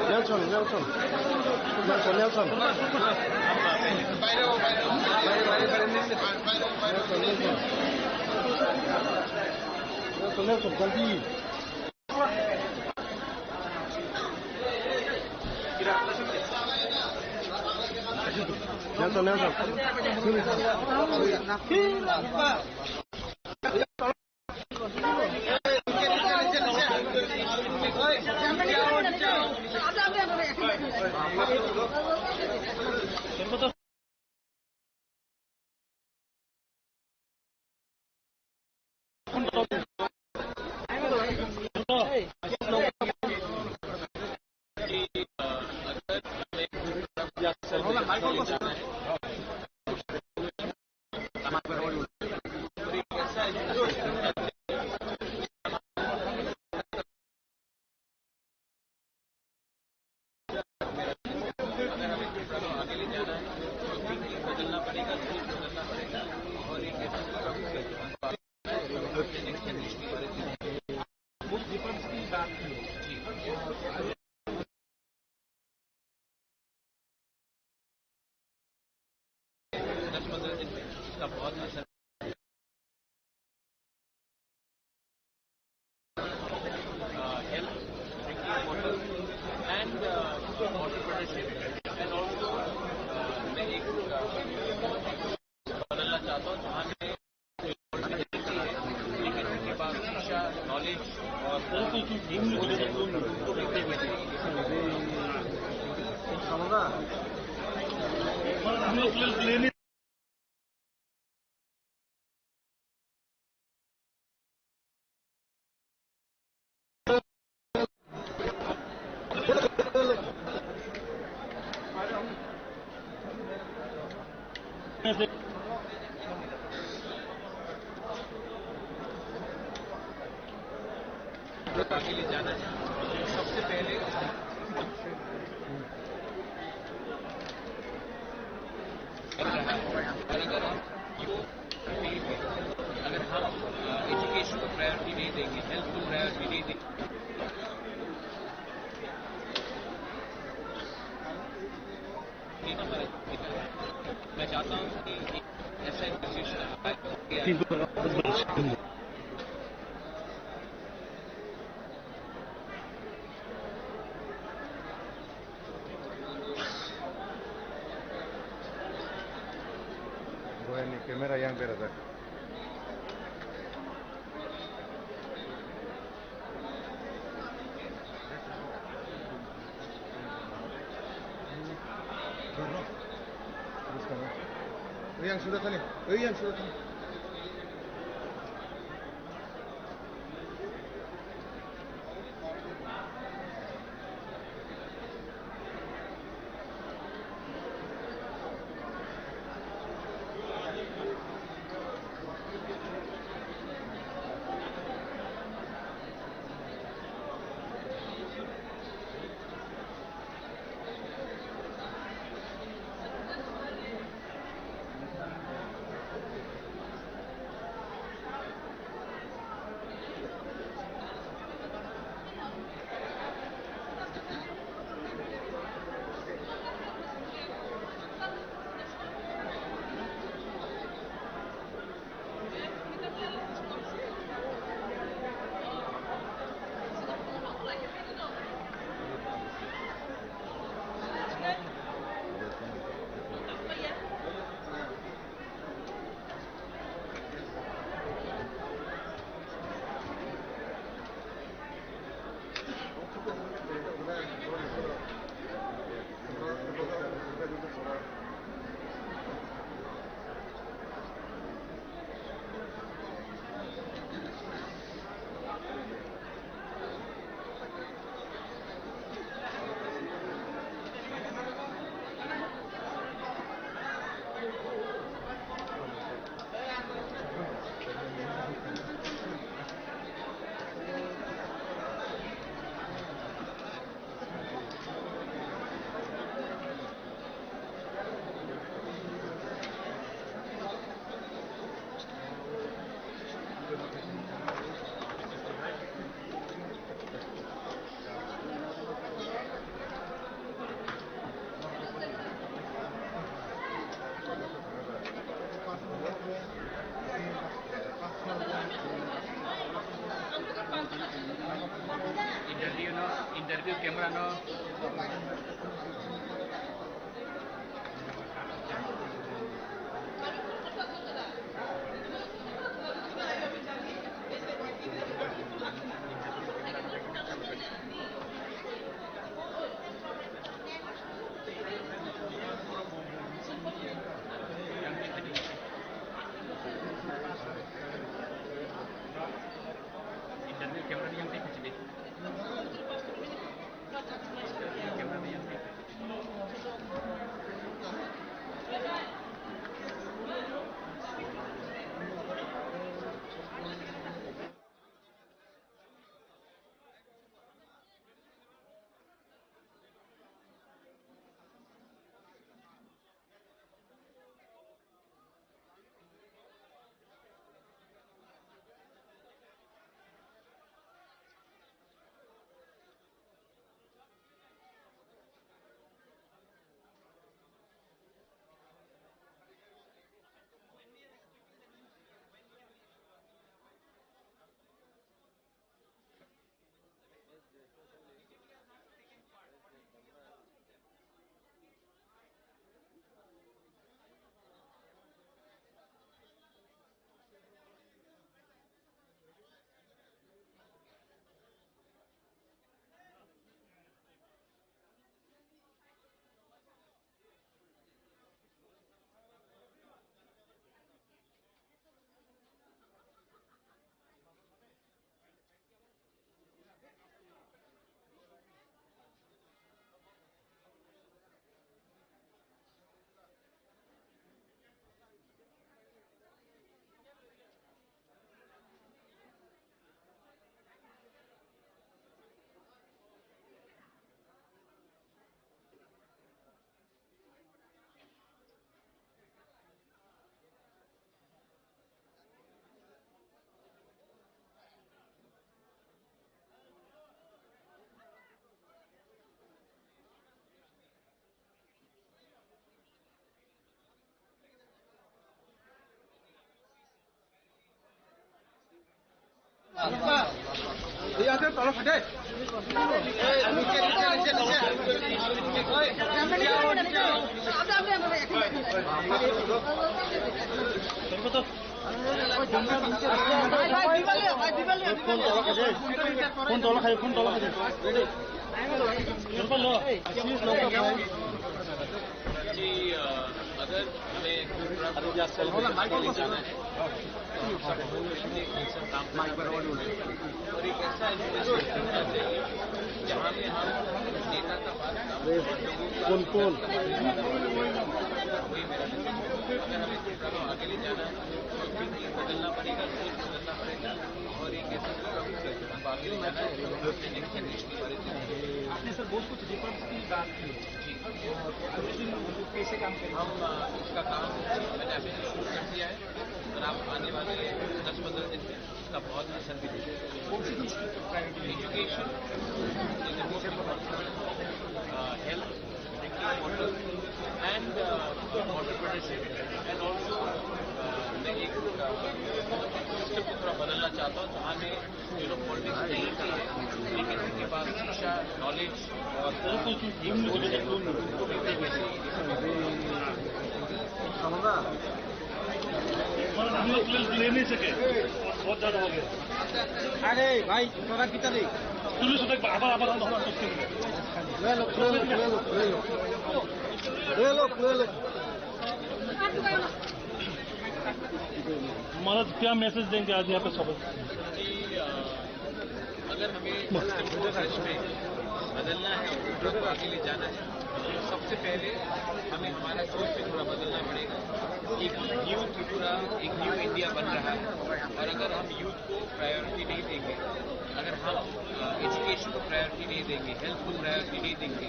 Nelson, Nelson. Nelson, Nelson. Nelson, Nelson. Nelson, Nelson, jaldi. Nelson, Nelson. आगे ले जाना चाहिए। सबसे पहले अगर हम एजुकेशन को प्रायोरिटी नहीं देंगे, हेल्थ को प्रायोरिटी नहीं देंगे, मैं चाहता हूँ कि एक ऐसा एक डिसीजन आए। Boyani camera yang berajak. Yang sudah tadi, yang sudah tadi. Camera no. Interview camera ni yang tei kachide. Camera ni yang tei kachide. Phone tola khai, phone tola khai. Ready? Phone tola khai. Ashish, lock up, bhai. जी, अ, अगर हमें पूरा अरे, या सेल में जाना है, तो हम सब मिलके एक साथ काम करना पड़ेगा। और एक ऐसा एजुकेशन होना चाहिए, जहाँ पे हम नेता का बात ना, अरे, कौन, कौन? वही मेरा मैसेज है। अगर हमें पूरा आगे ले जाना है, तो थिंकिंग बदलना पड़ेगा, सोच बदलना पड़ेगा। और एक ऐसा प्रोग्राम है, बाकी जाना है, तो नेक्स्ट जनरेशन के बारे में। आपने सर बहुत कुछ रिफॉर्म्स की बात की है। जी। और टूरिज्म कैसे काम करेगा? हम, अ, उसका काम मैंने अभी शुरू कर दिया है और आप आने वाले दस पन्द्रह दिन में उसका बहुत असर भी देखेंगे। कौन सी चीज़ की priority? Education is the most important, a, health, drinking water and, uh, entrepreneurship and also, uh, मैं एक, uh, सिस्टम को थोड़ा बदलना चाहता हूँ, जहाँ में जो लोग पॉलिटिक्स नहीं चाहिए, लेकिन उनके पास शिक्षा, नॉलेज और, uh, एक सोच है, उनको भी मैं वैसे ही समझा। हम लोग ले, ले नहीं सके, बहुत ज़्यादा हो गया। अरे भाई, थोड़ा भीतर ही। पुलिस उधर आबार, आबार, आबार, आबार। ले लो, ले लो, ले लो, ले लो। ले लो, ले लो। महाराज, क्या मैसेज देंगे आज यहाँ पे सबक? अगर हमें सिस्टम प्रोसेस में बदलना है, उम्र को आगे ले जाना है, तो सबसे पहले हमें हमारा सोच भी थोड़ा बदलना पड़ेगा। एक न्यू त्रिपुरा, एक न्यू इंडिया बन रहा है, और अगर हम यूथ को प्रायोरिटी नहीं देंगे, अगर हम, अ, एजुकेशन को प्रायोरिटी नहीं देंगे, हेल्थ को प्रायोरिटी नहीं देंगे,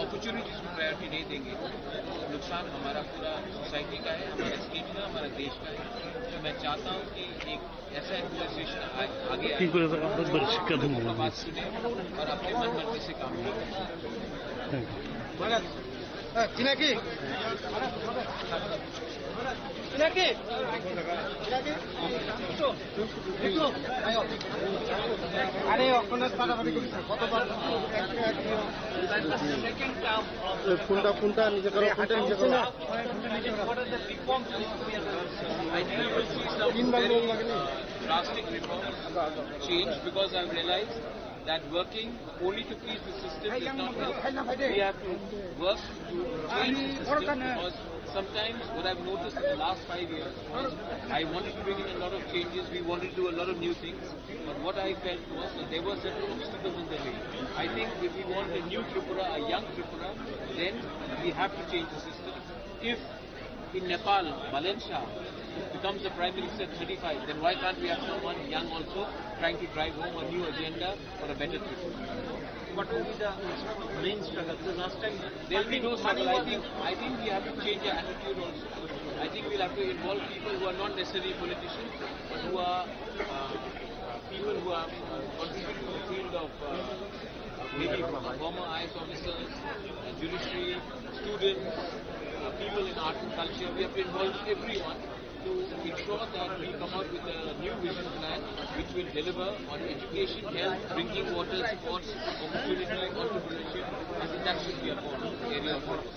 अपॉर्चुनिटीज को प्रायोरिटी नहीं देंगे, तो नुकसान हमारा पूरा सोसाइटी का है, हमारे स्टेट का, हमारा देश का है। तो मैं चाहता हूँ कि एक ऐसा एडमिनिस्ट्रेशन आ-, आगे आए, কি করে, একবার শিক্ষা ধর্ম। जो बात सुने और अपने मन मर्जी से काम नहीं करे। Thank you। আরে, ওখানে ফাটাফাটি করিস না। কতবার? এই ফোনটা, ফোনটা নিজে করো, ফোনটা নিজে করো। তিনবার লোন লাগে না? Drastic reforms change because I've realized that working only to please the system does not help. We have to work to change the system because sometimes what I've noticed in the last five years was I wanted to bring in a lot of changes, we wanted to do a lot of new things, but what I felt was that there were certain obstacles in the way. I think if we want a new Tripura, a young Tripura, then we have to change the system. If in Nepal, Balen Shah becomes the Prime Minister at thirty-five, then why can't we have someone young also trying to drive home a new agenda for a better future? What will be the main struggle? Because last time there'll be no struggle. I think, I think we have to change our attitude also. I think we'll have to involve people who are not necessarily politicians, but who are, uh, people who are, uh, contributing to the field of, uh, maybe former I A S officers, uh, judiciary, students, uh, people in art and culture. We have to involve everyone to ensure that we come out with a new vision plan which will deliver on education, health, drinking water, sports, opportunity, entrepreneurship. I think that should be our core area of focus.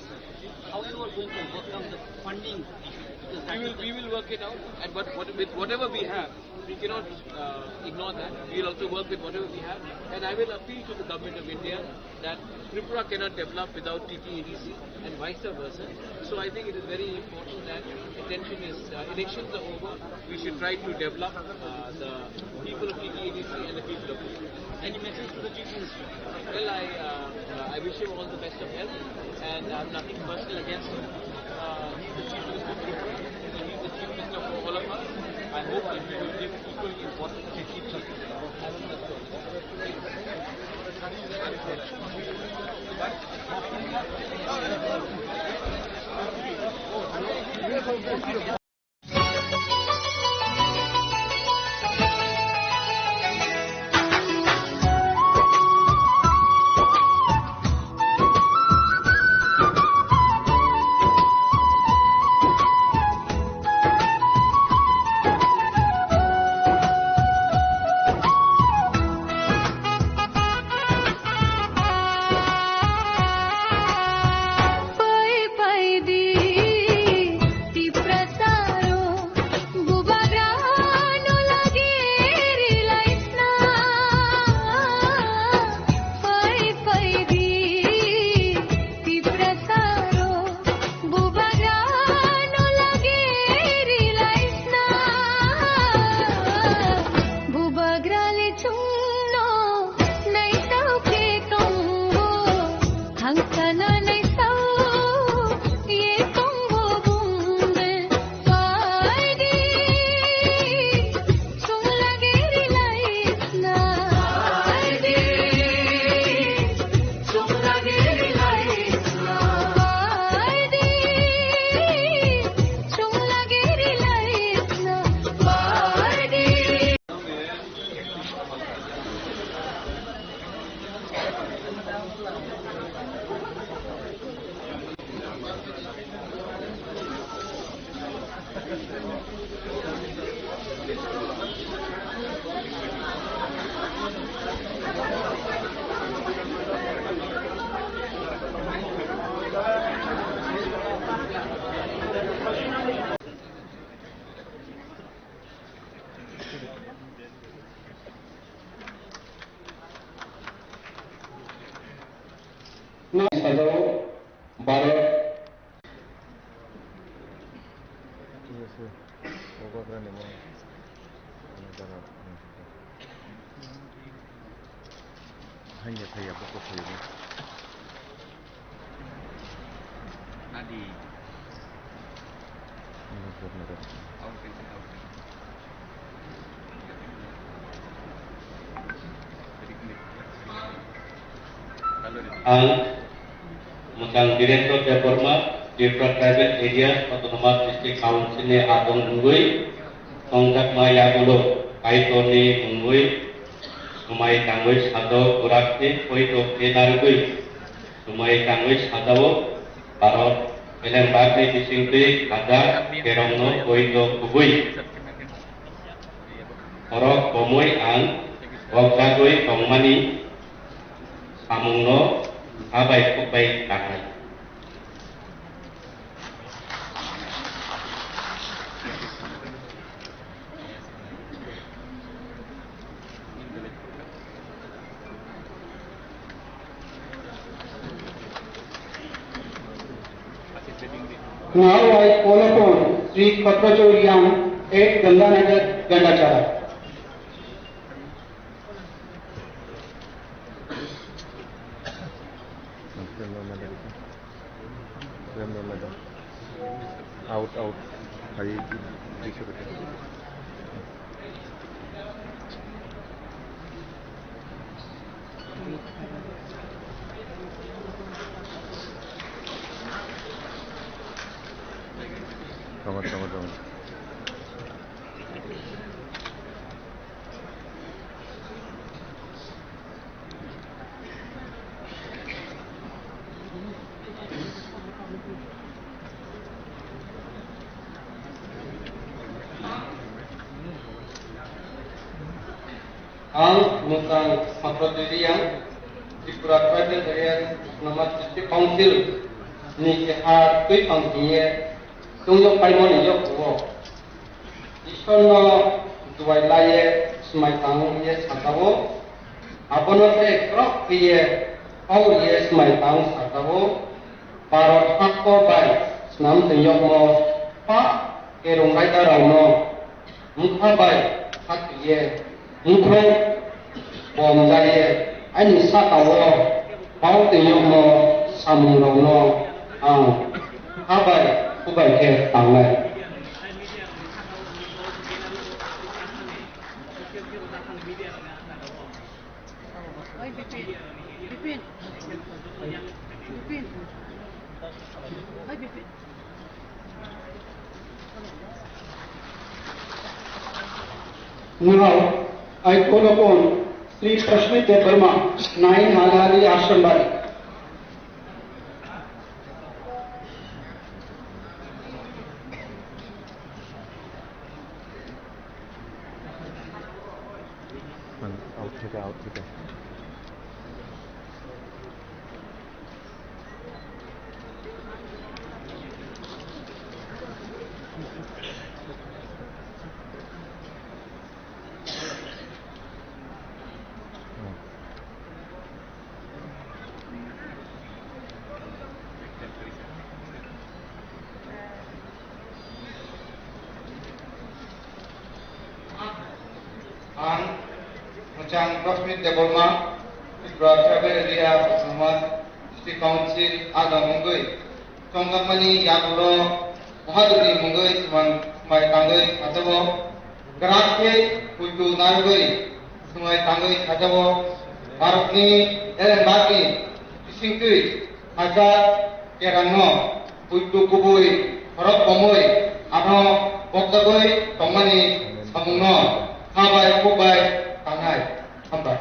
How you are going to overcome the funding issue? Because we will, we will work it out, and but what, with whatever we have, we cannot, uh, ignore that. We will also work with whatever we have, and I will appeal to the Government of India that Tripura cannot develop without T T A D C and vice versa. So I think it is very important that attention is, uh, elections are over. We should try to develop, uh, the people of T T A D C and the people of Tripura. Any message to the Chief Minister? Well, I, uh, uh, I wish him all the best of health, and I have nothing personal against him. Uh, he's the Chief Minister of Tripura, so he's the Chief Minister for all of us. I hope that we will give equally important attention to him. Pai pai di tiprasaro bubagrano lagi rilaisna. Pai pai di tiprasaro bubagrano lagi rilaisna. Bubagrale chungno naitau khe tongo, hangkana naisao ye tongo bungde. Pai di, chunglagiri laisna. Pai di, chunglagiri laisna. Pai di, chunglagiri laisna. Pai di. Sajao Bharat. Hanya saya buku saya. Adi. Ini benar. Ang Mwchang Birendra Debbarma, Tripura Tribal Areas Autonomous District Council ni agong wngwi tongjakma yagulo Kaitorni mungwi swmai tangwi sajao, bwrakni poito khe narwgwi swmai tangwi sajao Bharat Beleng bakni bisingtwi kajak kerongno poito kubui. Borok komoi ang wokjagwi tongmani samungno habai khukbai tangnai. Now I call upon Sri Khatrachor Yang, eighth Ganganagar Gandachara. Out, out. Hai, di, di, di, Tama, tama, tama. Ang Mungkang Sampradiriang, Tripura Tribal Area Autonomous District Council ni keha twi pang hingye tungyo paimani yok o. Ishwarno duai laiye swmai tang wngye sajao, abono tei khorok khe ye hor ye swmai tang sajao. Bharot hakor bai snam twi yokmo pa kerong raida rokno mungkha bai khatwiye mungkhai bom jaiye ani sakao pao twi yokmo samungrokno ang kha bai khubai khe tangnai. Oi, Bipin. Bipin. Bipin. Oi, Bipin. Now, I call upon Sri Prashmit Debbarma, nine Halhali Ashram Bari. Out থেকে, out থেকে। Ang Muchang Prashmit Debbarma, Tripura Tribal Area Autonomous District Council adong wngwi chongjakmani yagulo Mohadevni mungwi swmai tangwi sajao. Grak khe puitu narwgwi swmai tangwi sajao. Bharotni elembakni bisingtwi khaijak kerangno puitu kubui khorok bomwi ano boktogwi tongmani samungno kha bai kuk bai tangnai. Hambai.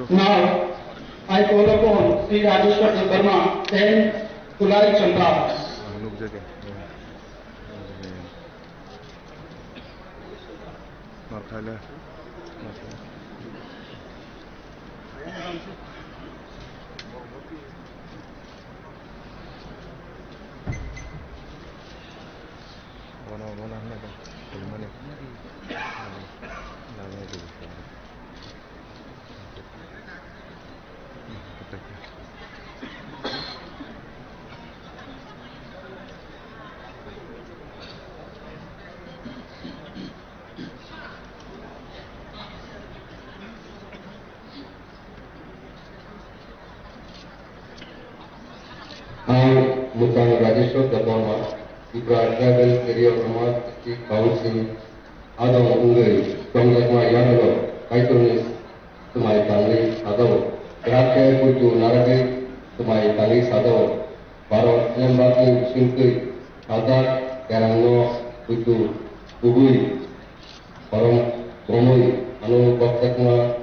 Now, I call upon Sri Rajeshwar Debbarma, ten Kulai Champa. Ang nukjagwi. Markhaile. Bono, bono hwnwi ba, tongmani. Nangni, nangni. Ang Muchang Rajeshwar Debbarma, Tripura Tribal Area Autonomous District Council adong wngwi tongjakma yagulo Kaitorni swmai tangwi sajao. Grak khe puitu narwgwi swmai tangwi sajao. Bharat Elembakni bisingtwi sajak kerongno buitu kubui khorang bomwi ano gokjakma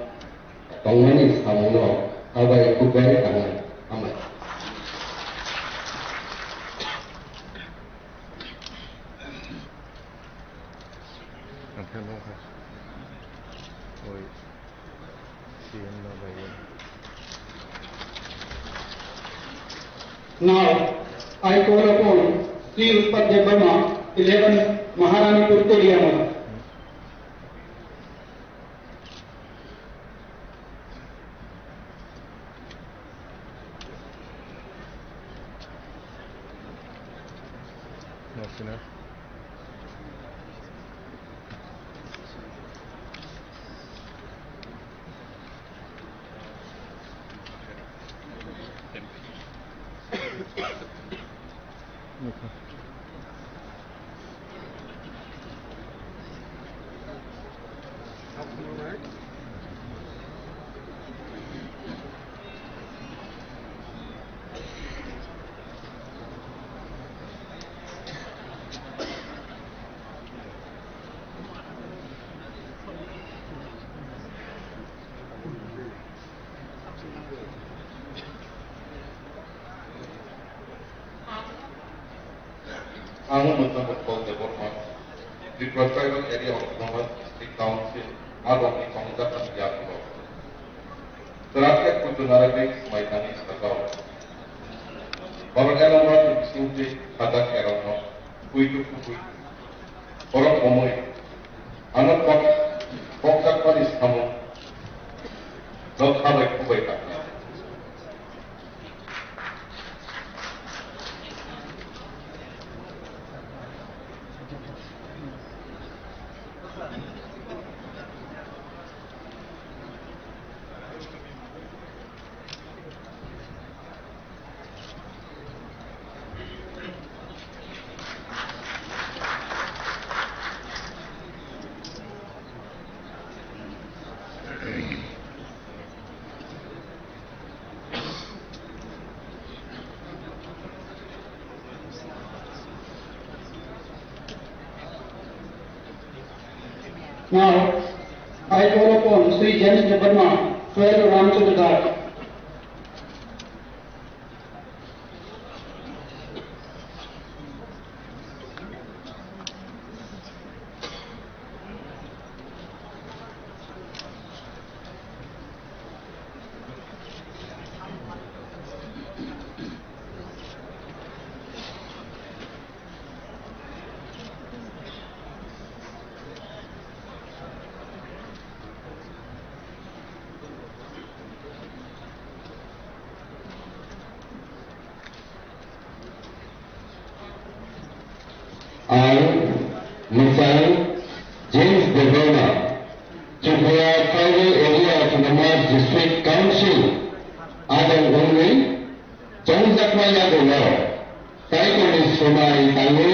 tongmani samungno sabai khukbai tangnai. Hambai. Ang khe nukha. Oi, C M no bai. Now, I call upon Sri Utpal Debbarma, eleven Maharanipur Teliamura. Ang Muthangot Paul Debbarma, Tripura Tribal Area Autonomous District Council, Nalbari ni tongmani yagulo. Chwrak khe kuchunarwi swmai tangwi sajao. Borok elongma twi bisingtwi sajak kerongno buitu kubui borok bomwi ano kok-, kokjakmani samung no khabai khukbai tangnai. Now, I call upon Sri James Debbarma, twelve Ramchandra Ghat. Ang mwchang James Debbarma, Tripura Tribal Area Autonomous District Council adong wngwi chongjakma yagulo Kaitorni swmai tangwi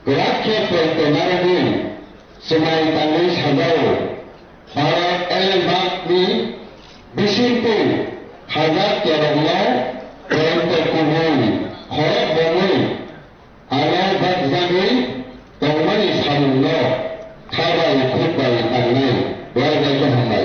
kwrak khe poito narwkni swmai tangwi sajao. Bharat Elembakni bisingtwi hajak kerongno poito kubui khorok bomwi ano bakjagwi tongmani samungno khabai khukbai tangnai. Belai belai khe hambai.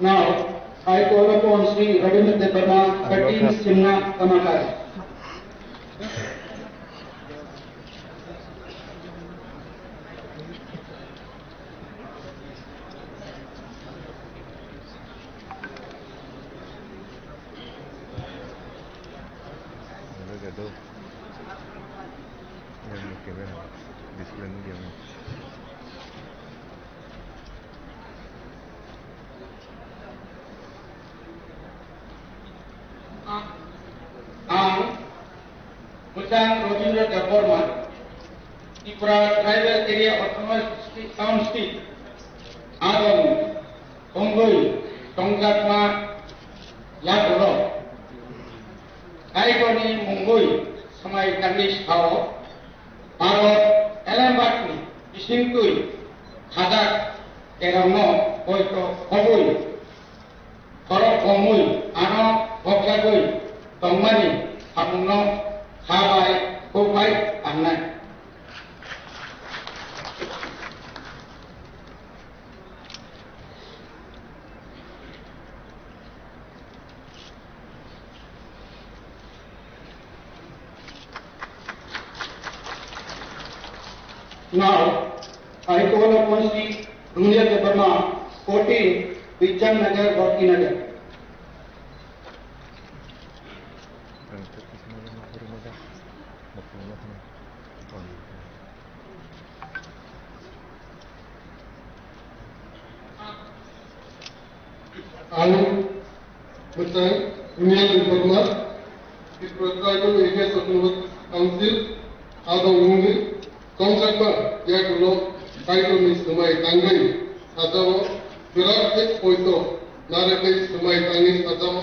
Now, I call upon Sri Rabindra Debbarma, thirteen Simna Kamakar. Yang ni camera display ni yang. Ang Bujang Robindra Debbarma, Tripura Tribal Area Autonomous District Council adong tongwi tongjakma yagulo Kaitorni mungwi swmai tangwi sao, Bharot Elembakni bisingtwi khajak kerongno poito khobwi, khorok komwi ano bokjagwi tongmani samungno kha bai kuk bai tangnai. Now, I call upon Shri Dunia Debbarma, fourteen, Bijjan Nagar, Bhakti Nagar. Ang mwchang Daniel Debbarma, Tripura Tribal Areas Autonomous Council, abo wngwi tongjakma yagulo Kaitorni swmai tangwi sajao, kwrak khe poito narwgwi swmai tangwi sajao,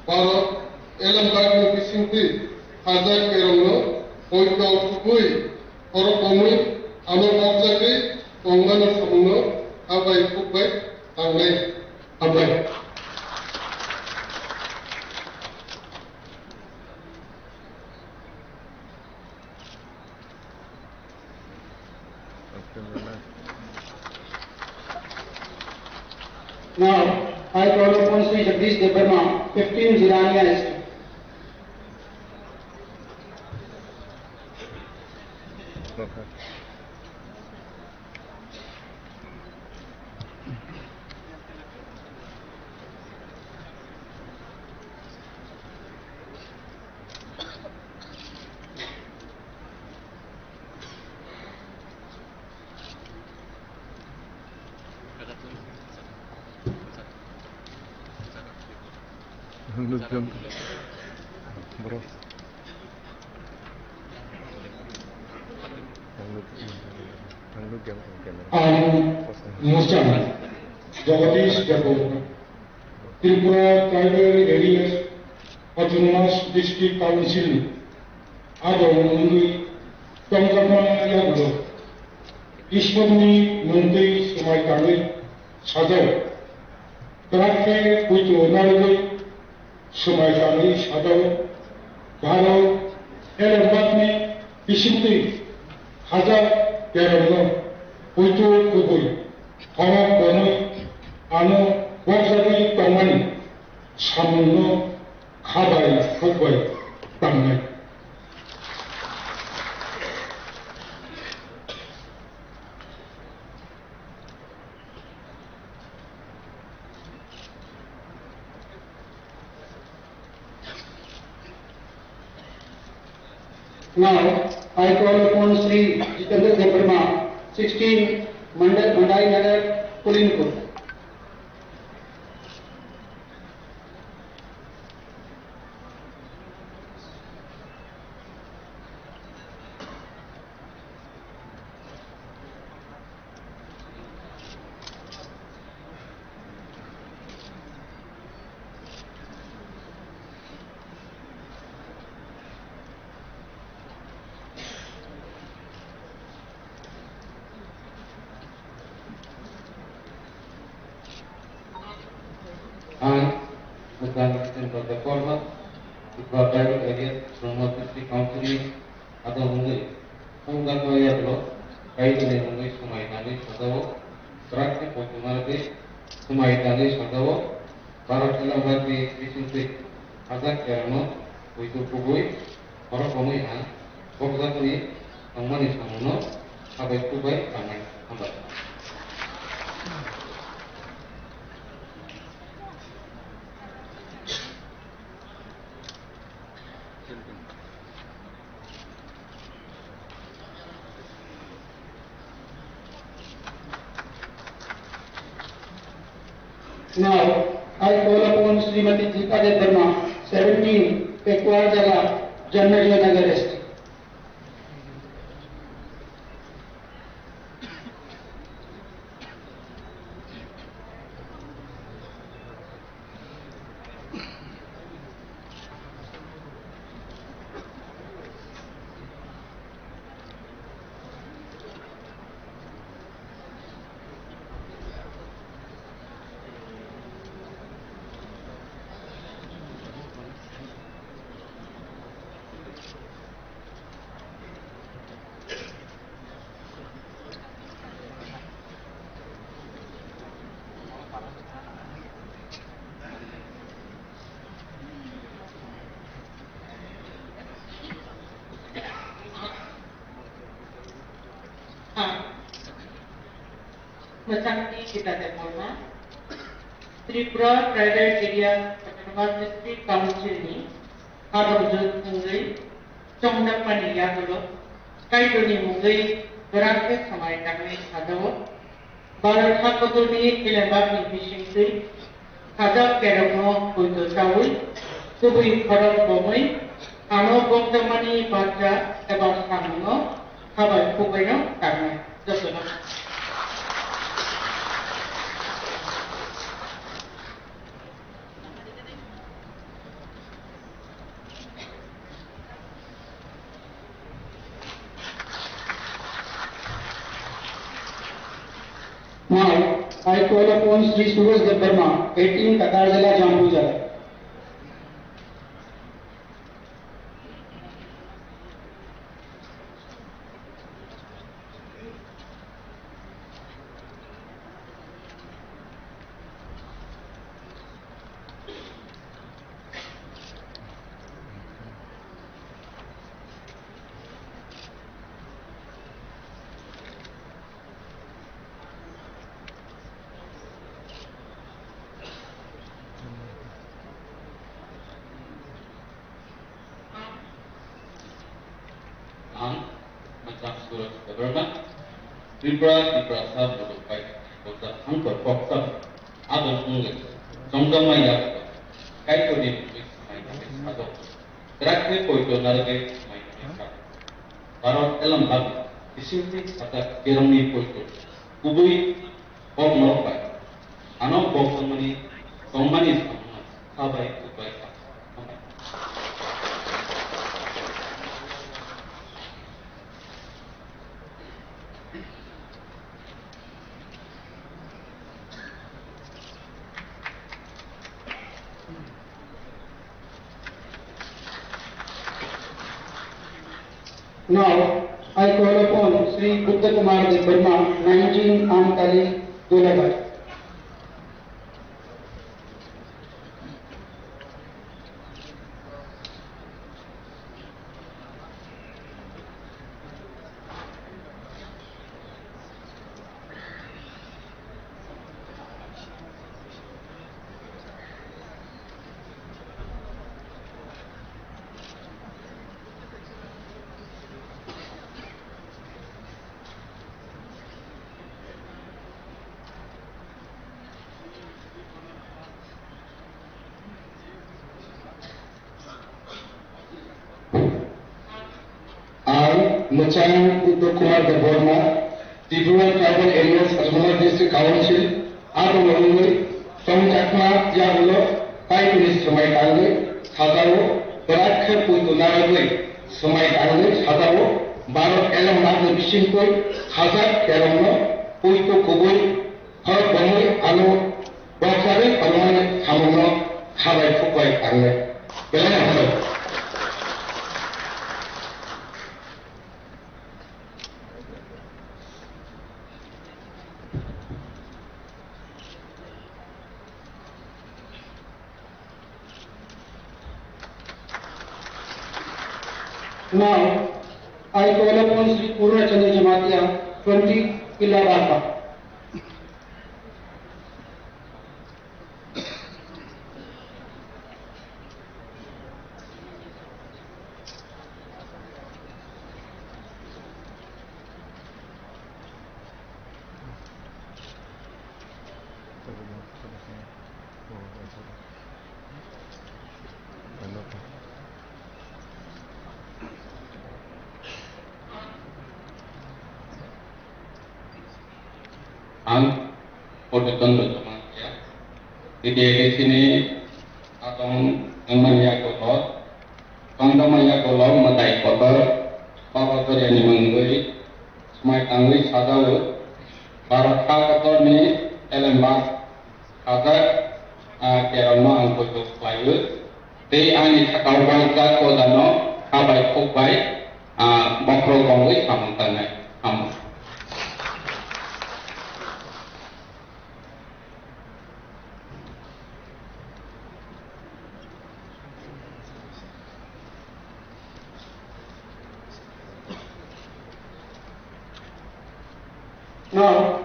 Bharot Elembakni bisingtwi khajak kerongno poito kubui khorok komwi ano bokjagwi tongmani samungno kha bai kuk bai tangnai. Hambai. Now, I call upon Shri Jagdish Debbarma, fifteen Jirania Estate. Bro. Ang Muchang Jagadish Debbarma, Tripura Tribal Areas Autonomous District Council ni adong wngwi tongjakma yagulo Ishwarni mungtwi swmai tangwi sajao. Kwrak khe puitu narwgwi swmai tangwi sajao. Bharot Elembakni bisingtwi khajak kerongno puitu kubui khorok komwi ano bokjagwi tongmani samungno kha bai kuk bai tangnai. Now, I call upon Shri Jitendra Debbarma, sixteen Mandai, Mandai Nagar, Kulinpur. Ang Muchang Chandra Debbarma, Tripura Tribal Areas Autonomous District Council ni adong wngwi tongjakma yagulo Kaitorni mungwi swmai tangwi sajao, kwrak khe poito narwgwi swmai tangwi sajao, Bharot Elembakni bisingtwi khajak kerongno puitu kubui khorok komwi ha bokjakni tongmani samungno kha bai kuk bai tangnai. Hambai. Now, I call upon Srimati Deepa Debbarma, seventeen, Pekuar Jala, Janmajaya Nagar Estate. Mwchangdi Gita Debbarma, Tripura Tribal Area Autonomous District Council ni habamjwk wngwi chongjakmani yagulo Kaitorni mungwi kwrak khe swmai tangwi sajao. Bharat ha kotorni elembakni bisingtwi sajak kerongno poito chaui kubui khorok bomwi ano bokjakmani barja eba samungno habai khukbaino tangnai. Jotono. Now, I call upon Shri Suraj Debbarma, eighteen Takarjala Jambuja. Ang, Machang Suraj Debbarma, Tripura, Tiprasa Mudok Bai, Bojak Hangkor Koksa, Abang Mungwi, Chongdamai Yak, Kaitorni Mungwi Samai Tangwi Sajok, Drakhe Poito Narwgwi Samai Tangwi Sajok, Bharat Elambak, Bisingtwi Sajak Kerongni Poito, Kubui Kok norok bai ano bo tongmani, tongmani samungno kha bai, kuk bai kha. Now, I call upon Shri Buddha Kumar Debbarma, nineteen Amtali, Dolabai. Ang Mwchang Uttam Kumar Debbarma, Tripura Tribal Areas Autonomous District Council, abo wngwi tongjakma yagulo Kaitorni swmai tangwi sajao, bwrak khe poito narwgwi swmai tangwi sajao, Bharat elembakni bisingtwi sajak kerongno poito kubui Khorok bomwi ano bokjagwi phaimanani samungno kha bai khuk bai tangnai. Belai no hambai. Now, I call upon Shri Purna Chandra Jamatia, twenty Killa Barpa. Ang Podoton Dotoma ya. T T A D C ni atong wngmani yagulo, tongjakmani yagulo mwtai kotor, Baba Joriani mungwi, swmai tangwi sajao, Bharat ha kotorni elembak sajak, ah, kerongno ang poito khlaio. Tei ani sakao bangsa kodano kha bai khuk bai, ah, bokhorok bongwi samung tangnai. Hambai. Now,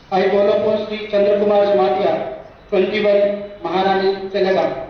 I call upon Shri Chandra Kumar Jamatia, twenty-one, Maharani, Chelagang.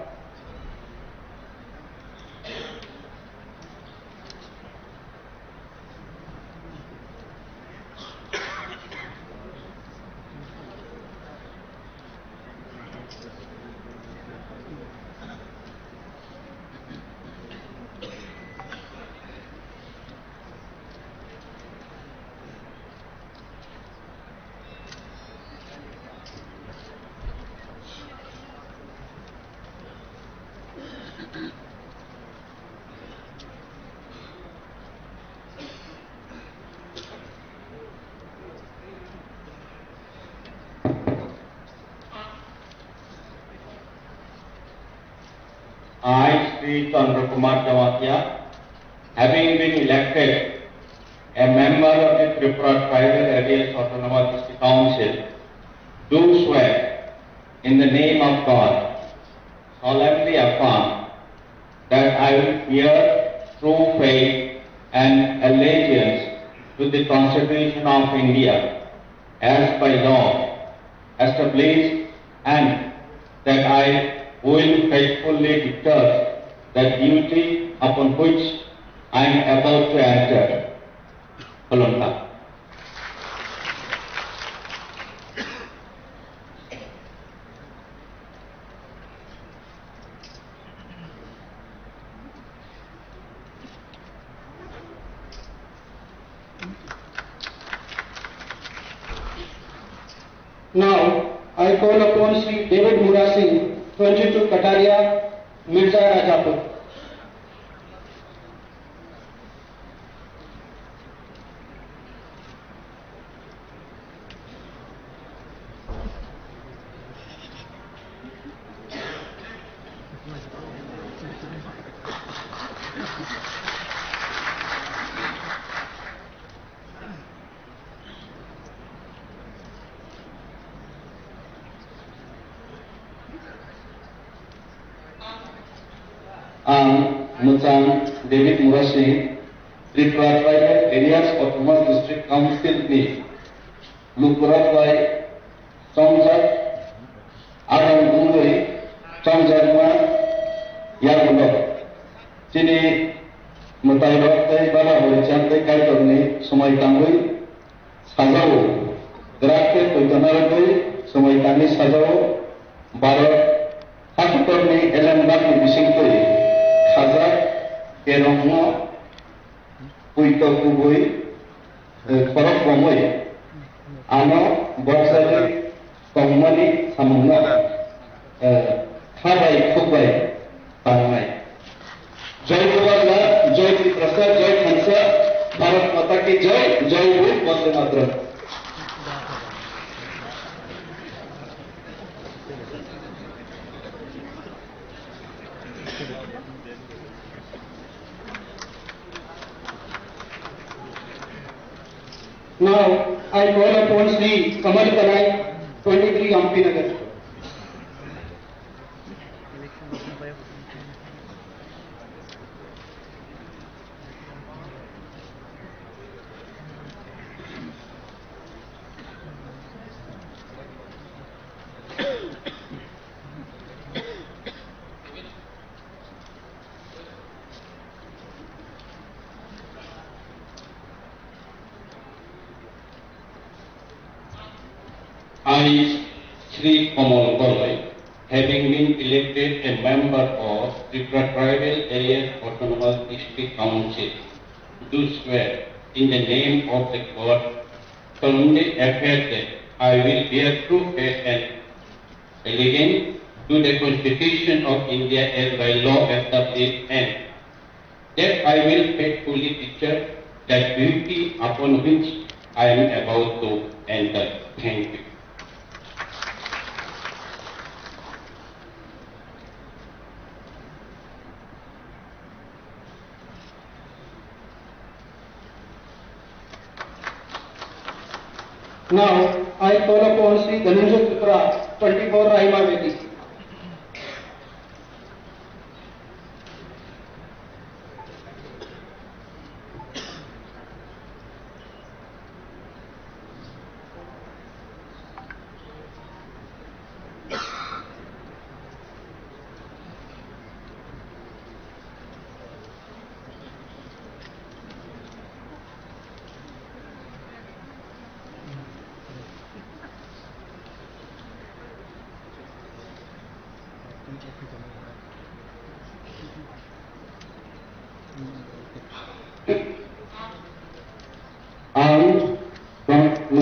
I, Shri Chandra Kumar Jamatia, having been elected a member of the Tripura Tribal Areas Autonomous District Council, do swear in the name of God, solemnly affirm that I will bear true faith and allegiance to the Constitution of India as by law established, and that I will faithfully discharge the duty upon which I am about to enter. Khulumkha. Now, I call upon Shri David Murasing, twenty-two Kataria, Mirza Rajapur. Ang Mwchang David Murasing, Tripura Tribal Areas Autonomous District Council ni lukurok bai chongjak, adang wngwi chongjakma yagulo. Chini mwtairok tei bala horicham tei Kaitorni swmai tangwi sajao, kwrak khe poito narwgwi swmai tangwi sajao. Bharat hakutorni elembakni bisingtwi khajak kerongno poito kubui, eh, khorok bomwi ano bokjagwi tongmani samungno, eh, kha bai khuk bai tangnai. Jai Baba, Jai Tiprasa, Jai Khansa, Bharat Mata Ki Jai, Jai Hind, Vande Mataram. Now, I call upon Shri Kamal Kanai, twenty-three Ampinagar. I, Shri Kamal Goloi, having been elected a member of Tripura Tribal Areas Autonomous District Council, do swear in the name of the God, solemnly affirm that I will bear true faith and allegiance to the Constitution of India as by law established, and that I will faithfully discharge the duty upon which I am about to enter. Thank you. Now, I call upon Shri Dhananjay Tripura, twenty-four Rahima Valley.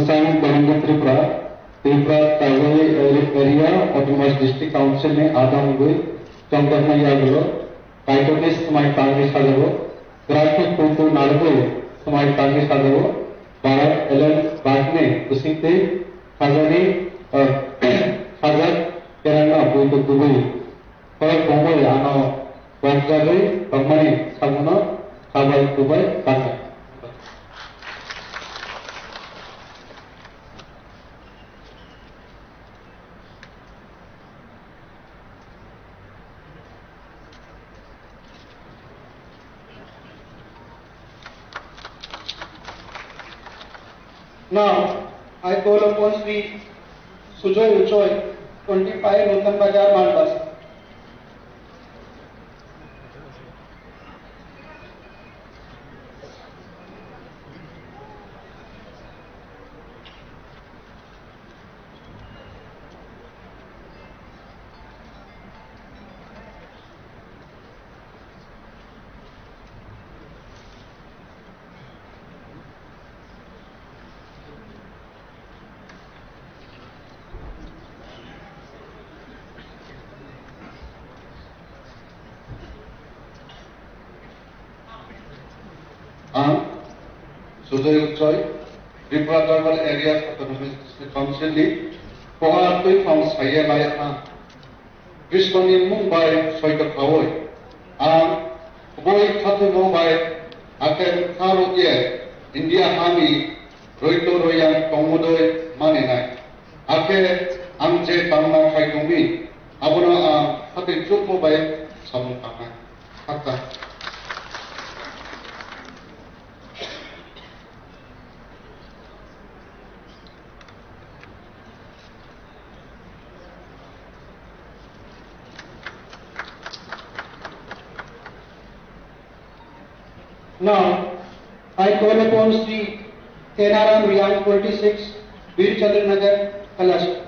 Sang Bananda Tripura, Tripura Tribal Area Autonomous District Council ni adam wngwi chongjaknai yagulo Kaitorni swmai tangwi sajao, kwrak khe kuntu narwgwi swmai tangwi sajao, Bharat Alliance bagni bisingtwi sajani, ah, sajak kerangno buitu kubui. Hoi bongoi ano bokjagwi tongmani sabuno kabai kubai kanai. Now, I call upon Shri Sujoy Uchoi, twenty-five Nutan Bazar, Malbas. Ang Sujoy Uchoi, Tripura Tribal Areas Autonomous District Council ni pohar twiphang saiya lai ang. Krishna ni mung bai soito khaui, ang kubui khathoimo bai akhel kharok ye India ha ni roito royang tongmodoi maninai. Akhe ang je tamna khai tongmi, abono ang hati chukmo bai samung tangnai. Hakha. Now, I call upon Shri Kenaram Riang, twenty-six, Bir Chandra Nagar, Kailash.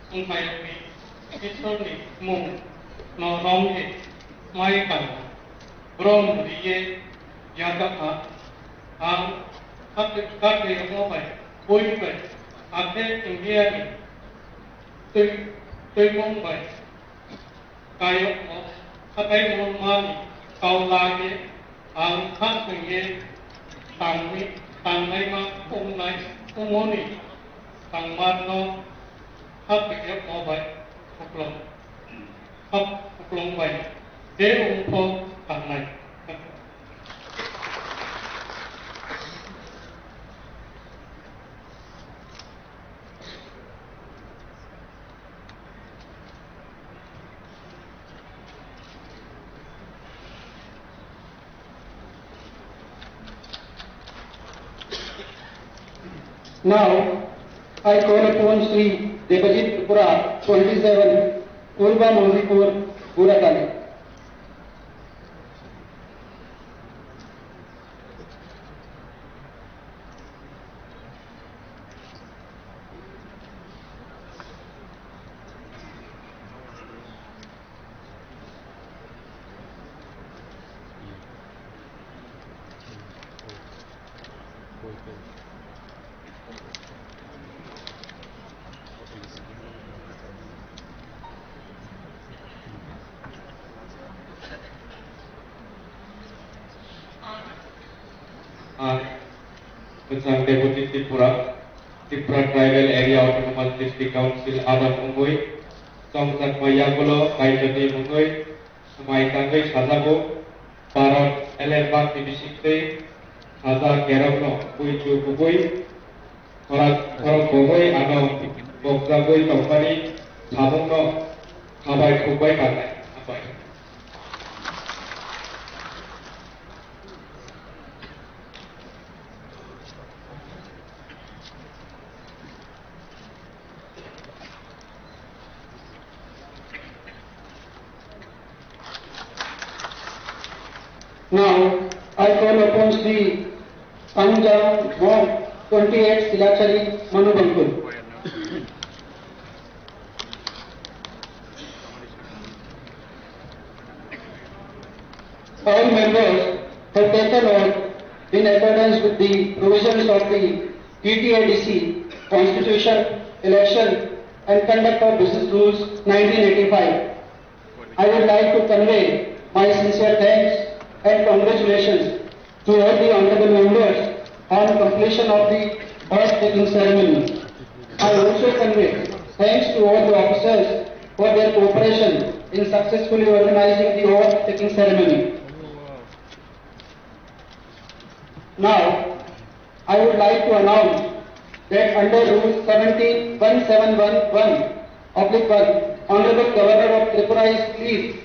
Songphai rokni Isorni mung no romwi mai kang brom riye yajakha ang kate kate rokno bai bui bai akhe India ni twi twimung bai kayokno khatai mungmani kau lage ang kha thwngwi tangwi tangnaima wngnai wngmoni tangmarno kha twikyakma bai khuklwng, kha khuklwng bai je wngpho tangnai. Now, I call upon Shri Debajit Tripura, twenty-seven, Purba Manjipur, Guratali. Ah, Kwchang Deputy Tripura, Tripura Tribal Area Autonomous District Council adam wngwi chongjakma yagulo Kaitorni mungwi swmai tangwi sajago, Bharat L F bagni bisingtwi Khaja kerokno buichu kubui khorok khorok bogwi ano bokjagwi tongmani samungno khabai khukbai barnai. Hambai. Now, I call upon Shri Pangjang Ward twenty-eight Silachari Manu Bangkul. All members have taken oath in accordance with the provisions of the T T A D C Constitution, Election and Conduct of Business Rules nineteen eighty-five. I would like to convey my sincere thanks and congratulations to all the honorable members on completion of the oath taking ceremony. I also convey thanks to all the officers for their cooperation in successfully organizing the oath taking ceremony. Now, I would like to announce that under Rule seventeen one seven one one oblique one, Honorable Governor of Tripura is pleased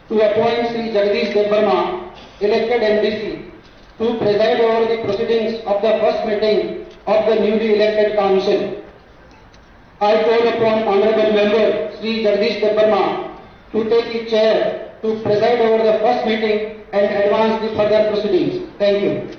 to appoint Shri Jagdish Debbarma, elected M D C, to preside over the proceedings of the first meeting of the newly elected council. I call upon Honorable Member Shri Jagdish Debbarma to take his chair to preside over the first meeting and advance the further proceedings. Thank you.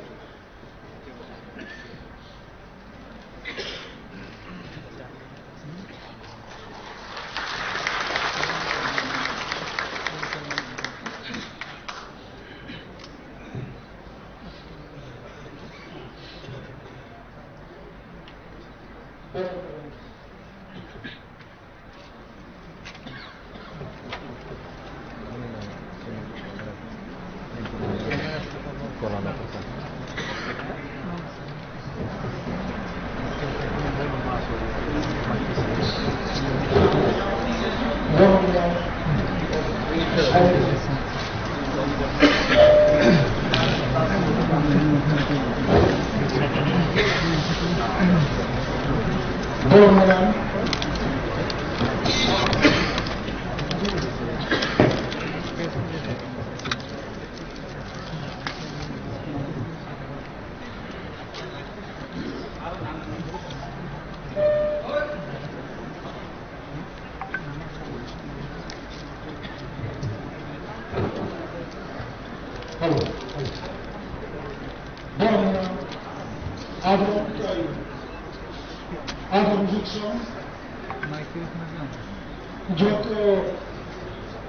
Joto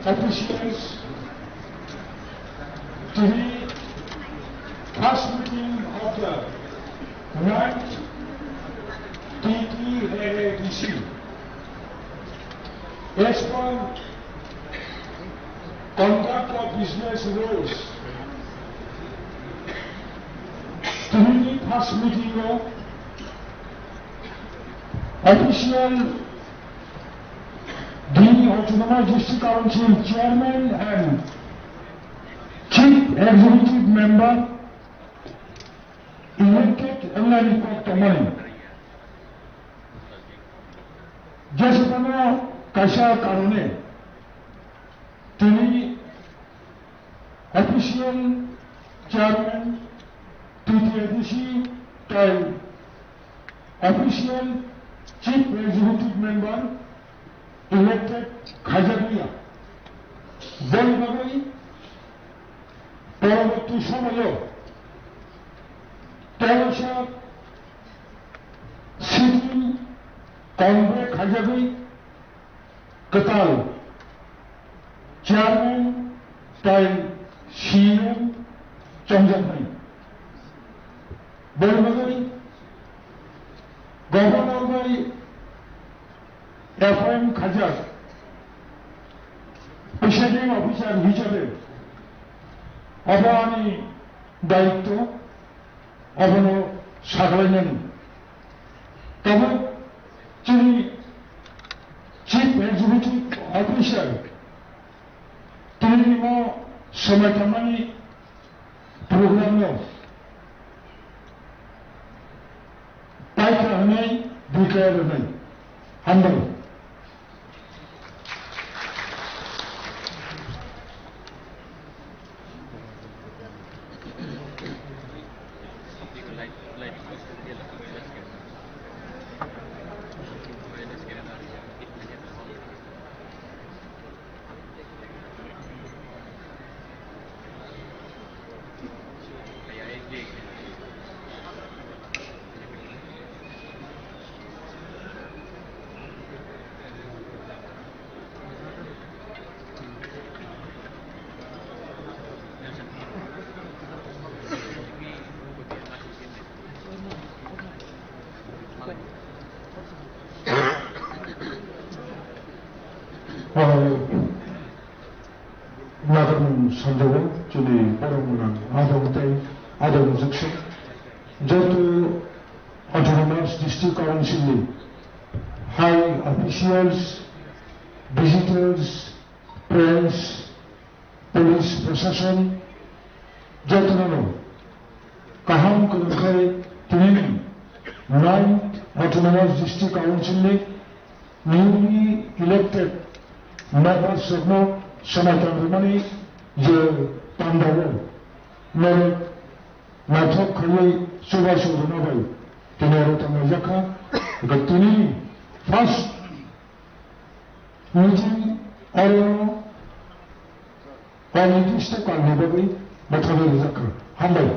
officials, tini first meeting of the ninth T T A A D C. As per conduct of business rules, tini first meeting o official the Autonomous District Council Chairman and Chief Executive Member elected wngmani kok tongmani. Jesupano kaisa karone tini official chairman T T A D C tei official chief executive member elected khaijakliya. Boni bagwi poroborti somoyo tei waisa sitting congress khaijagwi kwtal chairman tei C E M chongjaknai. Boni bagwi governor bai F I M khaijak presiding officer hisabe obo ani daitto, obono saglainani. Tabuk chini Chief Executive Officer tini mo somai tangmani program no Bwkha rwnai. Hambai. Nagarmung sanjao chini borok mwnang adong tei adong juksu joto Autonomous District Council ni high officials, visitors, friends, police, prashasan jotono kaham kwrwngkhai tini ninth Autonomous District Council ni newly elected members rokno samaitan rwmani je pandao norok naithok khaiwi chubachu rwna bai tini oro tanglaijak kha. Tini first meeting oro Kok ni twi step kok ni bagwi mwthangwi rijak kha. Hambai.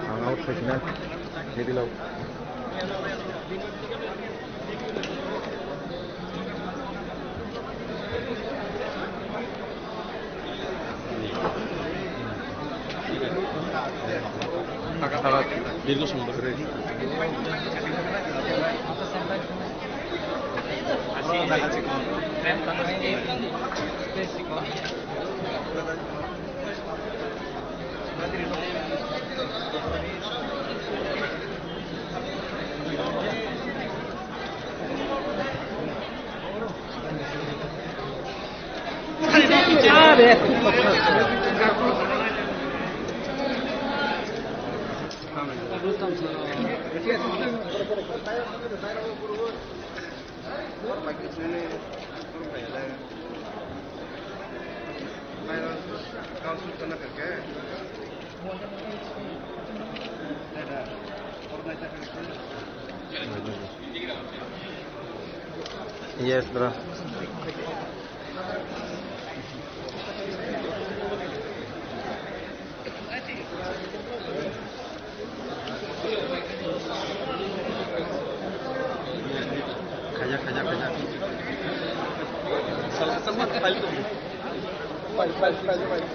Ang out khaisina, middle out. Dikko song dikko. Yes, bro. Khaja, khaja, khaja. File, file, file, file.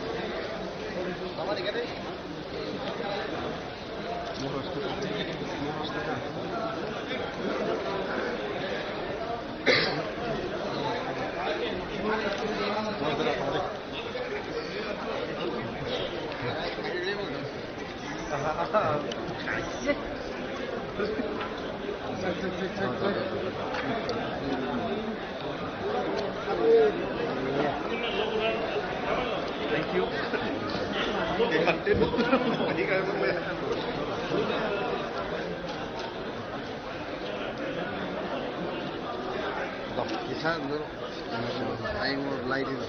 Thank you. Kisa, ayung light is.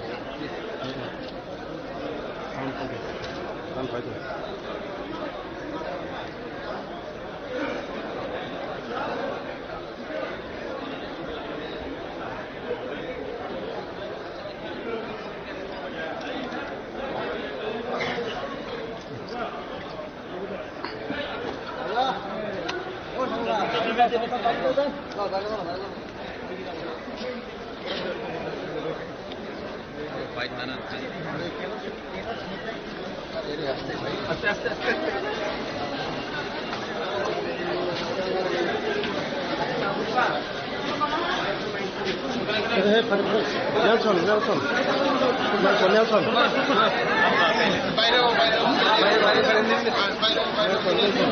Sound, sound. Nelson, Nelson. Nelson, Nelson. Nelson, Nelson.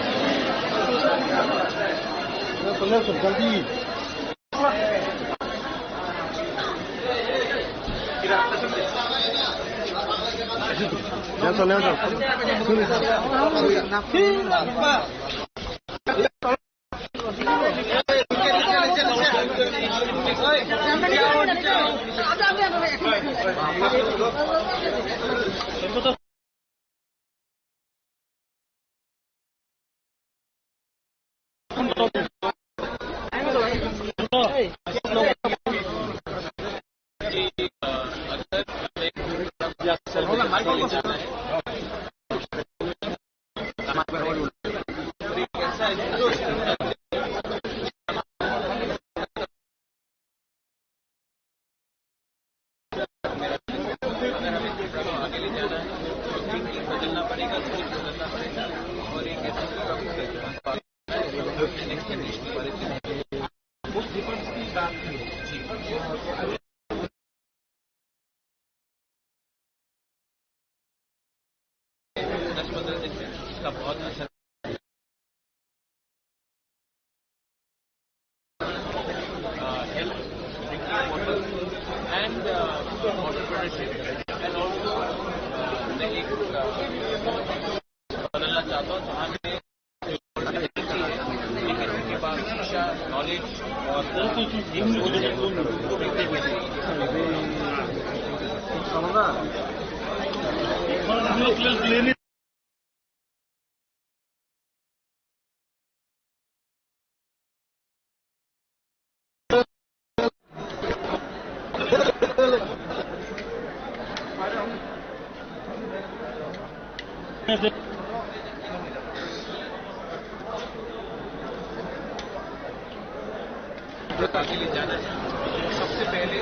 Nelson, Nelson, jaldi. Nelson, Nelson. uh, health, drinking water, and uh, entrepreneurship, and also uh, मैं एक uh, बदलना चाहता हूँ जहाँ पे लेकिन उनके पास शिक्षा, नॉलेज और के लिए जाना है। सबसे पहले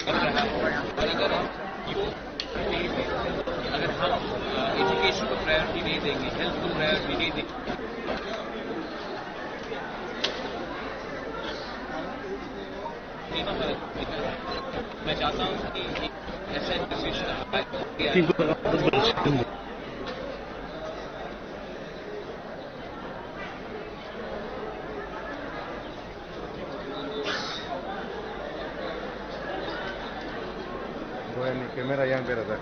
कर रहा है। और अगर हम यूथ, अगर हम एजुकेशन को प्रायोरिटी नहीं देंगे, हेल्थ को प्रायोरिटी नहीं देंगे, मैं चाहता हूँ कि ऐसा एक डिसीजन आए। Bueno, primera ya verás.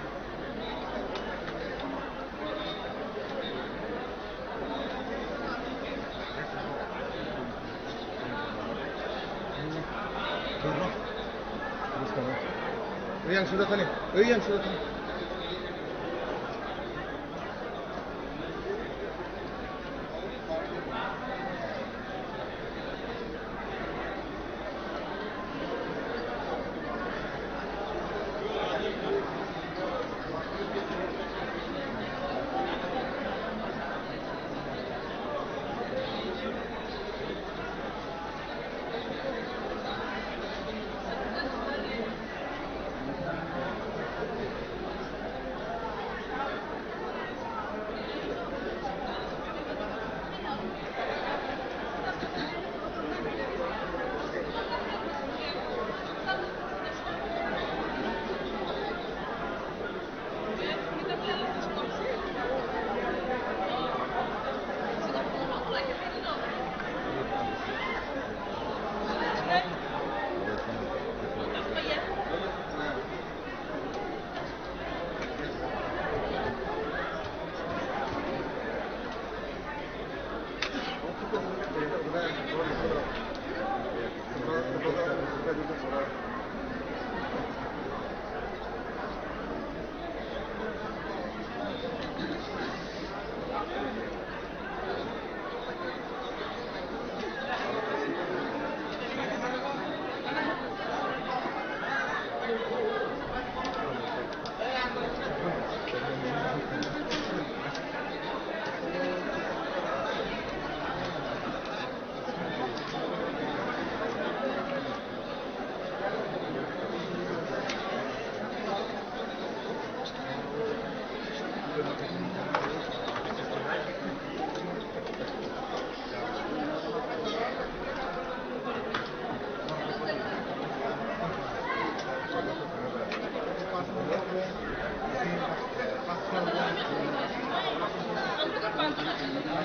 Yang sudah tadi, yang sudah tadi.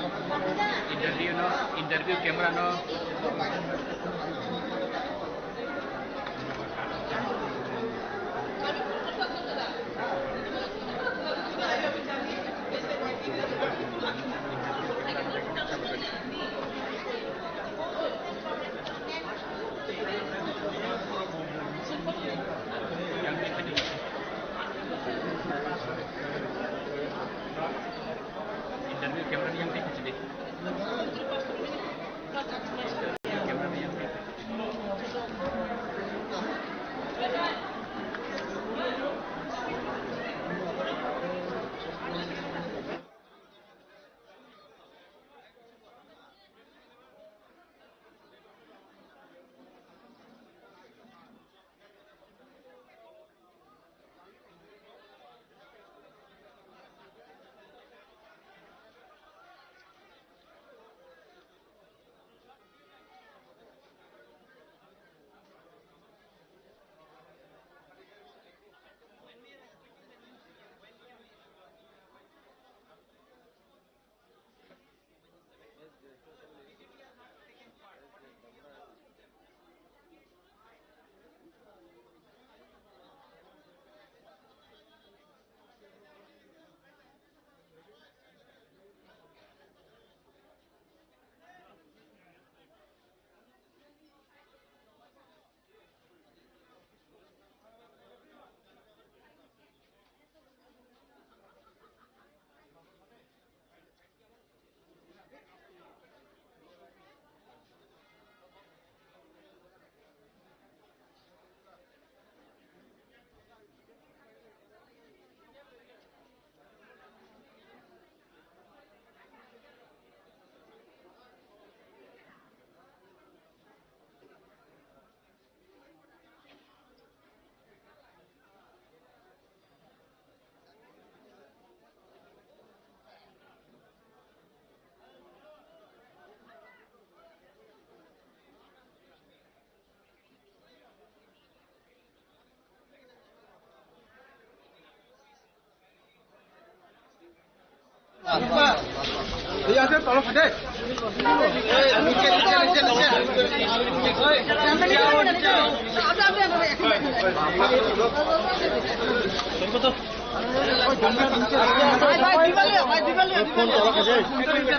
Interview no, interview camera no. Interview camera ni yang tei khe chini. Camera ni yang tei.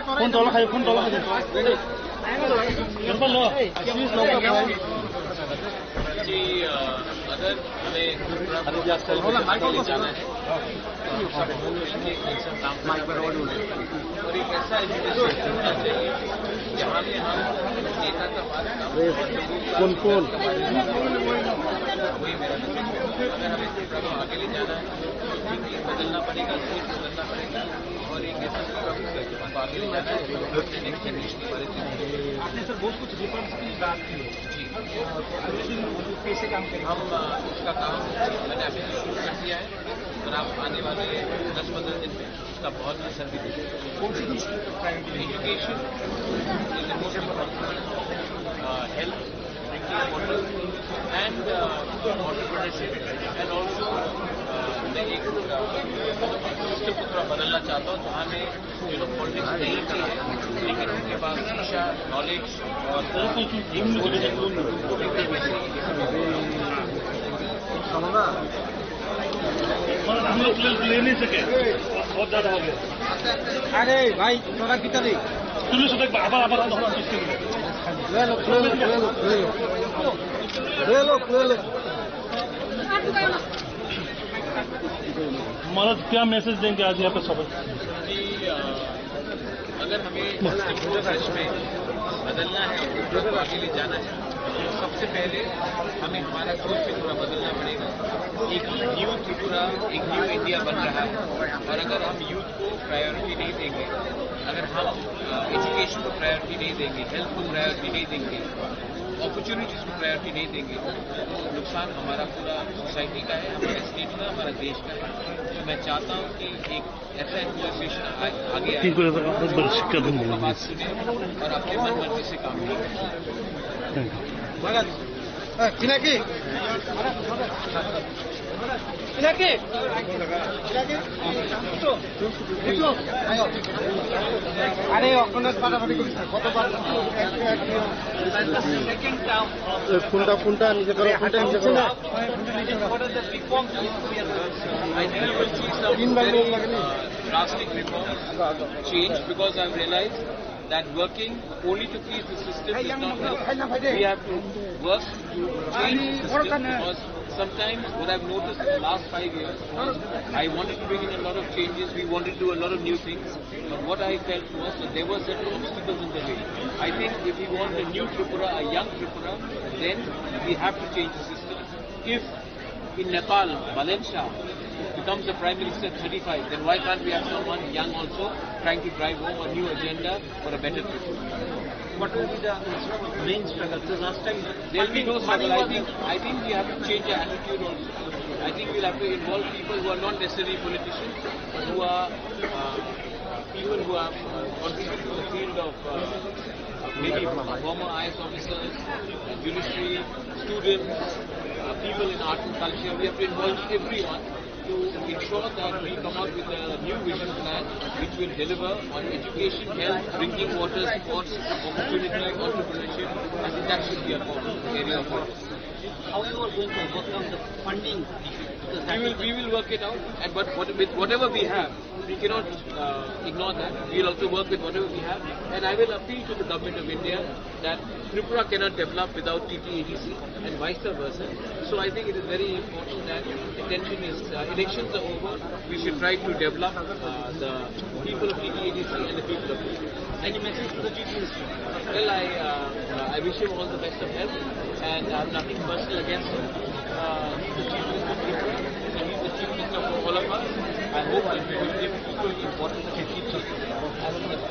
Phone tola khaje, phone tola khaje, phone tola khaje. जी, अ, अगर हमें पूरा अरे, जी, आप सही बोल रहे हैं। आगे ले जाना है, तो हम सब मिलके एक मिलकर काम करना पड़ेगा। और एक ऐसा एजुकेशन होना चाहिए, जहाँ पे हम नेता का बात कम और लोगों का कौन, कौन? वही मेरा मैसेज है। अगर हमें पूरा को आगे ले जाना है, तो थिंकिंग बदलना पड़ेगा, सोच बदलना पड़ेगा और एक ऐसा प्रोग्राम करके आगे ले जाना है, जो नेक्स्ट जनरेशन के बारे में। आपने सर बहुत कुछ रिफॉर्म्स की बात की है। जी। तो कैसे काम करेंगे? हम, अ, इसका काम मैंने अभी से शुरू कर दिया है और आप आने वाले दस पन्द्रह दिन में उसका बहुत असर भी देखेंगे। कौन सी चीज़ की प्रायोरिटी रहेगी? Education is the most important, uh, health, drinking water and, uh, entrepreneurship and also, uh, मैं एक, uh, सिस्टम को थोड़ा बदलना चाहता हूँ जहाँ में जो लोग पॉलिटिक्स नहीं किए हैं, लेकिन उनके पास शिक्षा, नॉलेज और हम लोग ले, ले नहीं सके, बहुत ज्यादा हो गया। अरे भाई, थोड़ा भीतर ही। तुमने सोचा एक बार, बार, बार, बार, बार, बार, ले लो, ले लो, ले लो, ले लो। ले लो, ले लो। महाराज, क्या मैसेज देंगे आज यहाँ पे सभी? जी, अ, अगर हमें सिस्टम को सच में बदलना है, आगे ले जाना है, तो सबसे पहले हमें हमारा सोच से पूरा बदलना पड़ेगा। एक न्यू त्रिपुरा, एक न्यू इंडिया बन रहा है और अगर हम यूथ को प्रायोरिटी नहीं देंगे, अगर हम, अ, एजुकेशन को प्रायोरिटी नहीं देंगे, हेल्थ को प्रायोरिटी नहीं देंगे, अपॉर्चुनिटीज को प्रायोरिटी नहीं देंगे, तो नुकसान हमारा पूरा सोसाइटी का है, हमारे स्टेट का, हमारा देश का है। तो मैं चाहता हूँ कि एक ऐसा एडमिनिस्ट्रेशन आ-, आगे आए, तीन को ज्यादा बहुत बड़ी शिक्षा दूंगा। बात सुने और अपने मन मर्जी से काम नहीं करे। Thank you। Thank you। আরে, অখনো ফাটাফাটি করিস না, কতবার? এই ফোনটা, ফোনটা নিচে করো, ফোনটা নিচে করো। What are the reforms we are, I think you will see some very, uh, drastic reforms change, because I've realized that working only to please the system is not enough. We have to work to change the system, because sometimes what I've noticed in the last five years was I wanted to bring in a lot of changes, we wanted to do a lot of new things, but what I felt was that there were certain obstacles in the way. I think if we want a new Tripura, a young Tripura, then we have to change the system. If in Nepal, Valencia becomes the Prime Minister at thirty-five, then why can't we have someone young also trying to drive home a new agenda for a better future? What will be the main struggle? Because last time there will be no struggle. I think, I think we have to change our attitude also. I think we'll have to involve people who are not necessarily politicians, but who are, uh, people who have, uh, contributed to the field of, uh, maybe former I S officers, uh, judiciary, students, uh, people in art and culture. We have to involve everyone to ensure that we come up with a new vision plan which will deliver on education, health, drinking water, sports, opportunity, entrepreneurship, and that should be a focus area of focus. How you are going to overcome the funding issue? Because that We will, is the we will work it out, and but what, with whatever we have, we cannot, uh, ignore that. We will also work with whatever we have, and I will appeal to the Government of India that Tripura cannot develop without T T A D C and vice versa. So I think it is very important that attention is, uh, elections are over. We should try to develop, uh, the people of T T A D C and the people of Tripura. Any message to the Chief Minister? Well, I, uh, uh, I wish him all the best of health, and I have nothing personal against him. Uh, he's the Chief Minister of Tripura, and he's the Chief Minister for all of us. I hope that we will give equally importance to Chief Minister as well as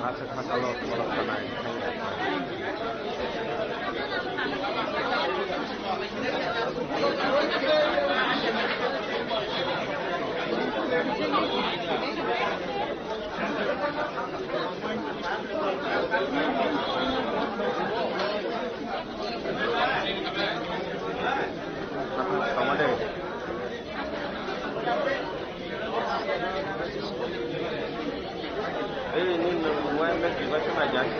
Aswk hakalo borok tanai thangwi rwkha. Tama de. Ei, ini nungguan bek juga cuma jadi.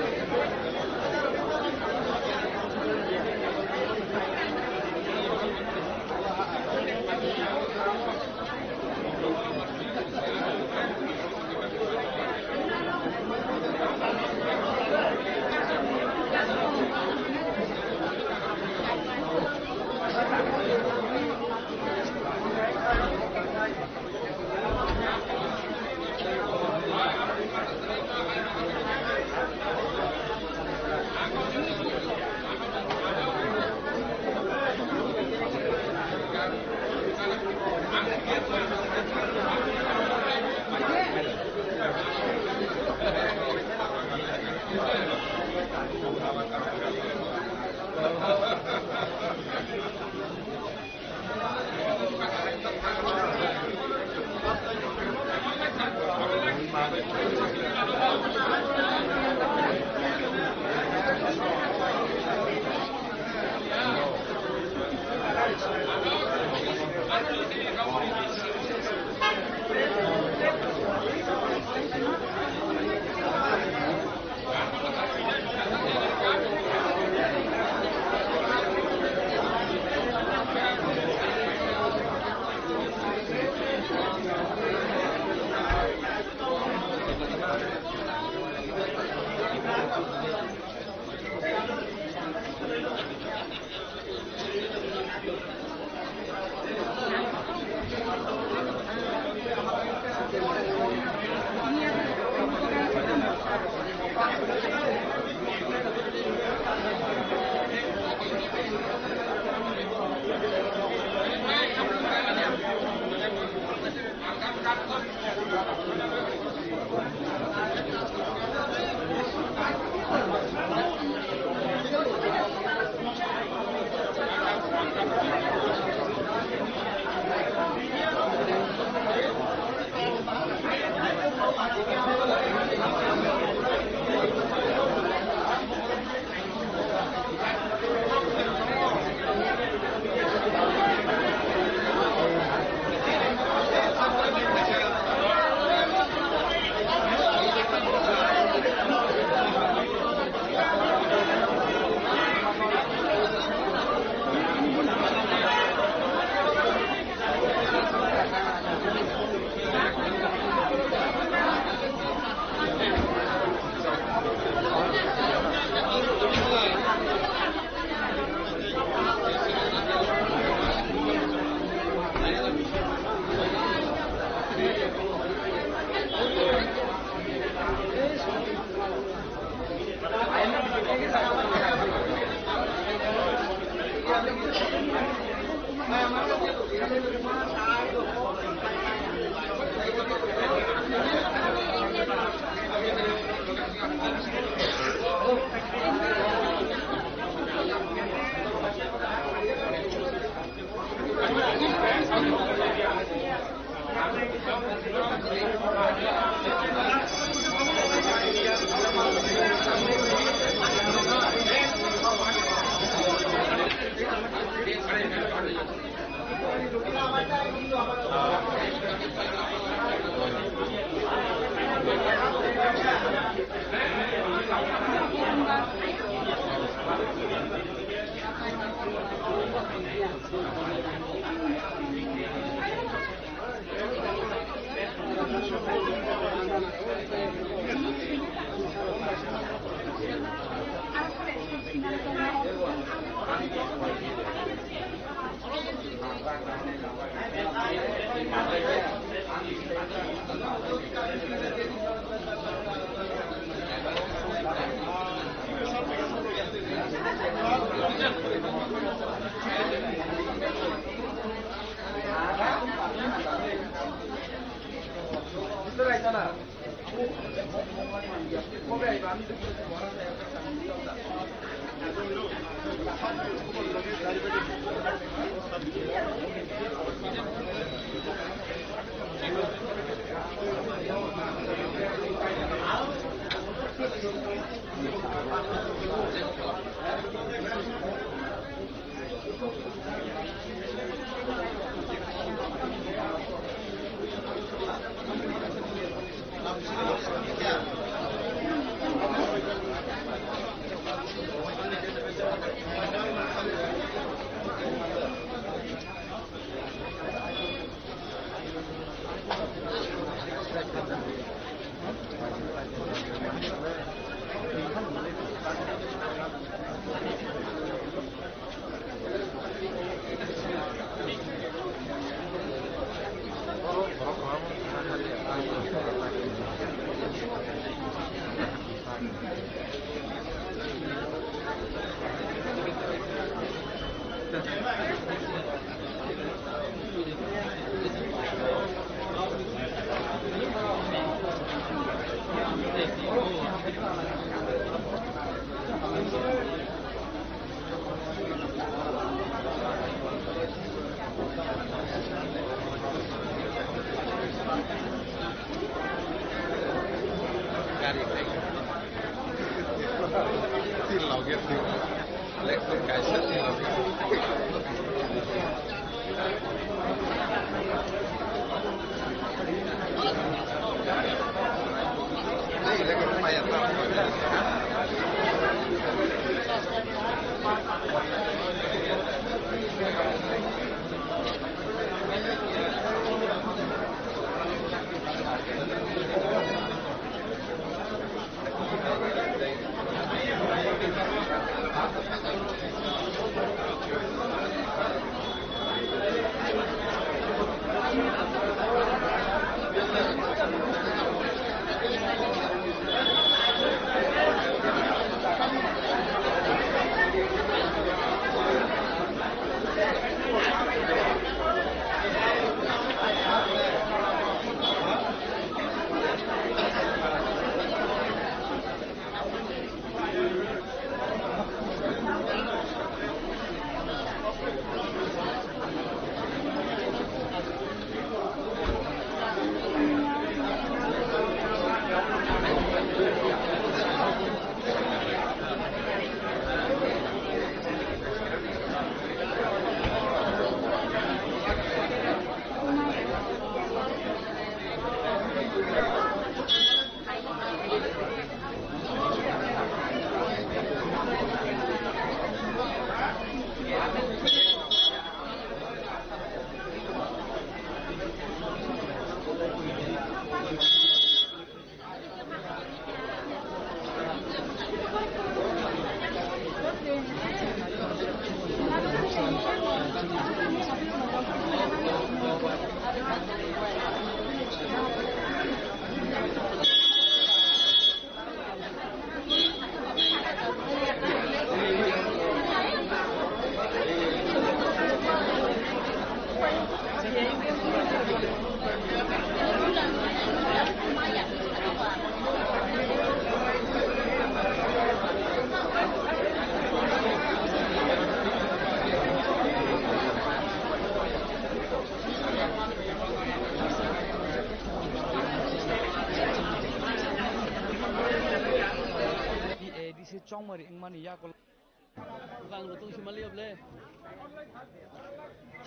Wngmani yagulo.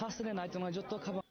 Hasteni naitongnai joto khabang.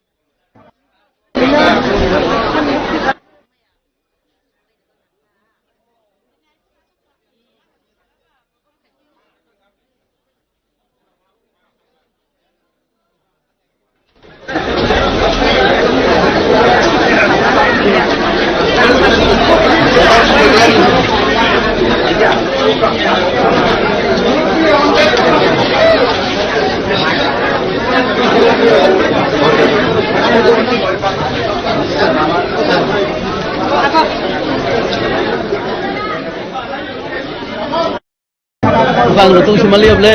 Bang rwtwng sima liya ble.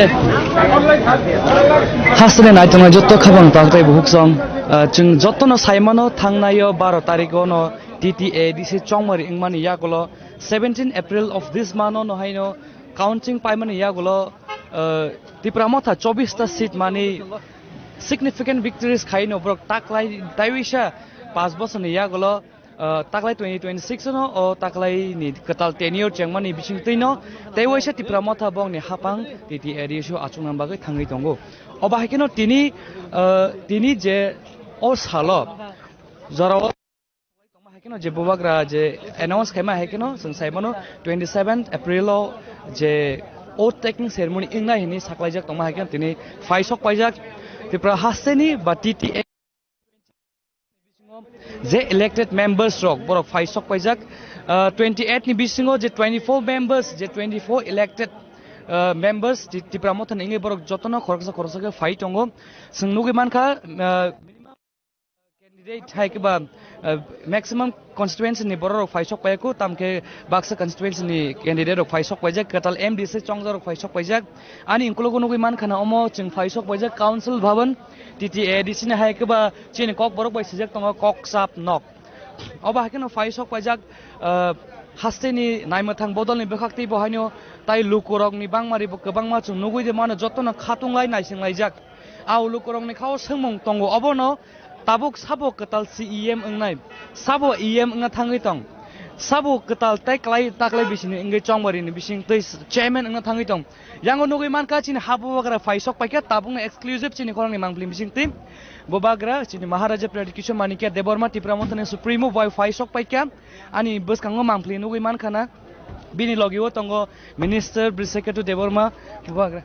Hasteni naitongnai joto khabang tang tei buhuk song. Ah, chwng jotono sai mano, thangnaio baro tarikh ono T T A D C chongmari wngmani yagulo seventeen April of this month ono haino counting paimani yagulo, ah, Tipra Motha chobbish ta seat mani significant victories khaino borok taklai taiwisa panch bosorni yagulo Ah, taklai twenty twenty-six no, o taklai ni kwtal tenure chengmani bisingtwi no, tei waisa Tipra Motha bongni hapang T T A D C o achukna bagwi thangwi tongo. Obo hai kheno tini, ah, tini je o salo jorao tongma hai kheno je bubagra je announce khaima hai kheno chwng sai mano twenty seventh April o je oath taking ceremony wngnai hinwi saklaijak tongma hai kheno tini phai sok paijak Tripura hasteni ba T T A je elected members rok borok phai sok paijak, ah, twenty eight ni bisingo je twenty four members, je twenty four elected, ah, members Ti-, Tipra Motha ni wngwi borok jotono khoroksa khoroksa khe phai tongo. Chwng nugwi mankha, ah, candidate hai khe ba, ah, maximum constituency ni borok rok phai sok paiya kho, tam khe baksa constituency ni candidate rok phai sok paijak, kwtal M D C chongjak rok phai sok paijak. Ani ukulok o nugwi mankha na omo chwng phai sok paijak Council Bhavan, T T A D C ni hai khe ba chini kok borok bai sijak tongo kok chap nok. Obo hai kheno phai sok paijak, ah, hasteni naimwthang bodol ni bwkhak tei bo haino tai lukurok ni bangmari bo kwbangma chwng nugwi de mano jotono khatung lai naising laijak. A lukurok ni khao swngmung tongo obono tabuk sabo kwtal C E M wngnai, sabo E M wngna thangwi tong, sabo kwtal tei klai taklai bisini wngwi chongmari ni bising tei chairman wngna thangwi tong. Yango nugwi mankha chini ha bubagra phai sok paikha, tabukno exclusive chini khorangni mangpili bisingtwi bubagra chini Maharaja Pradyut Kishore Manikya Debbarma Tipra Mothani Supremo bai phai sok paikha. Ani bwskango mangpili nugwi mankha na bini logi o tongo Minister Brisakhetu Debbarma bubagra.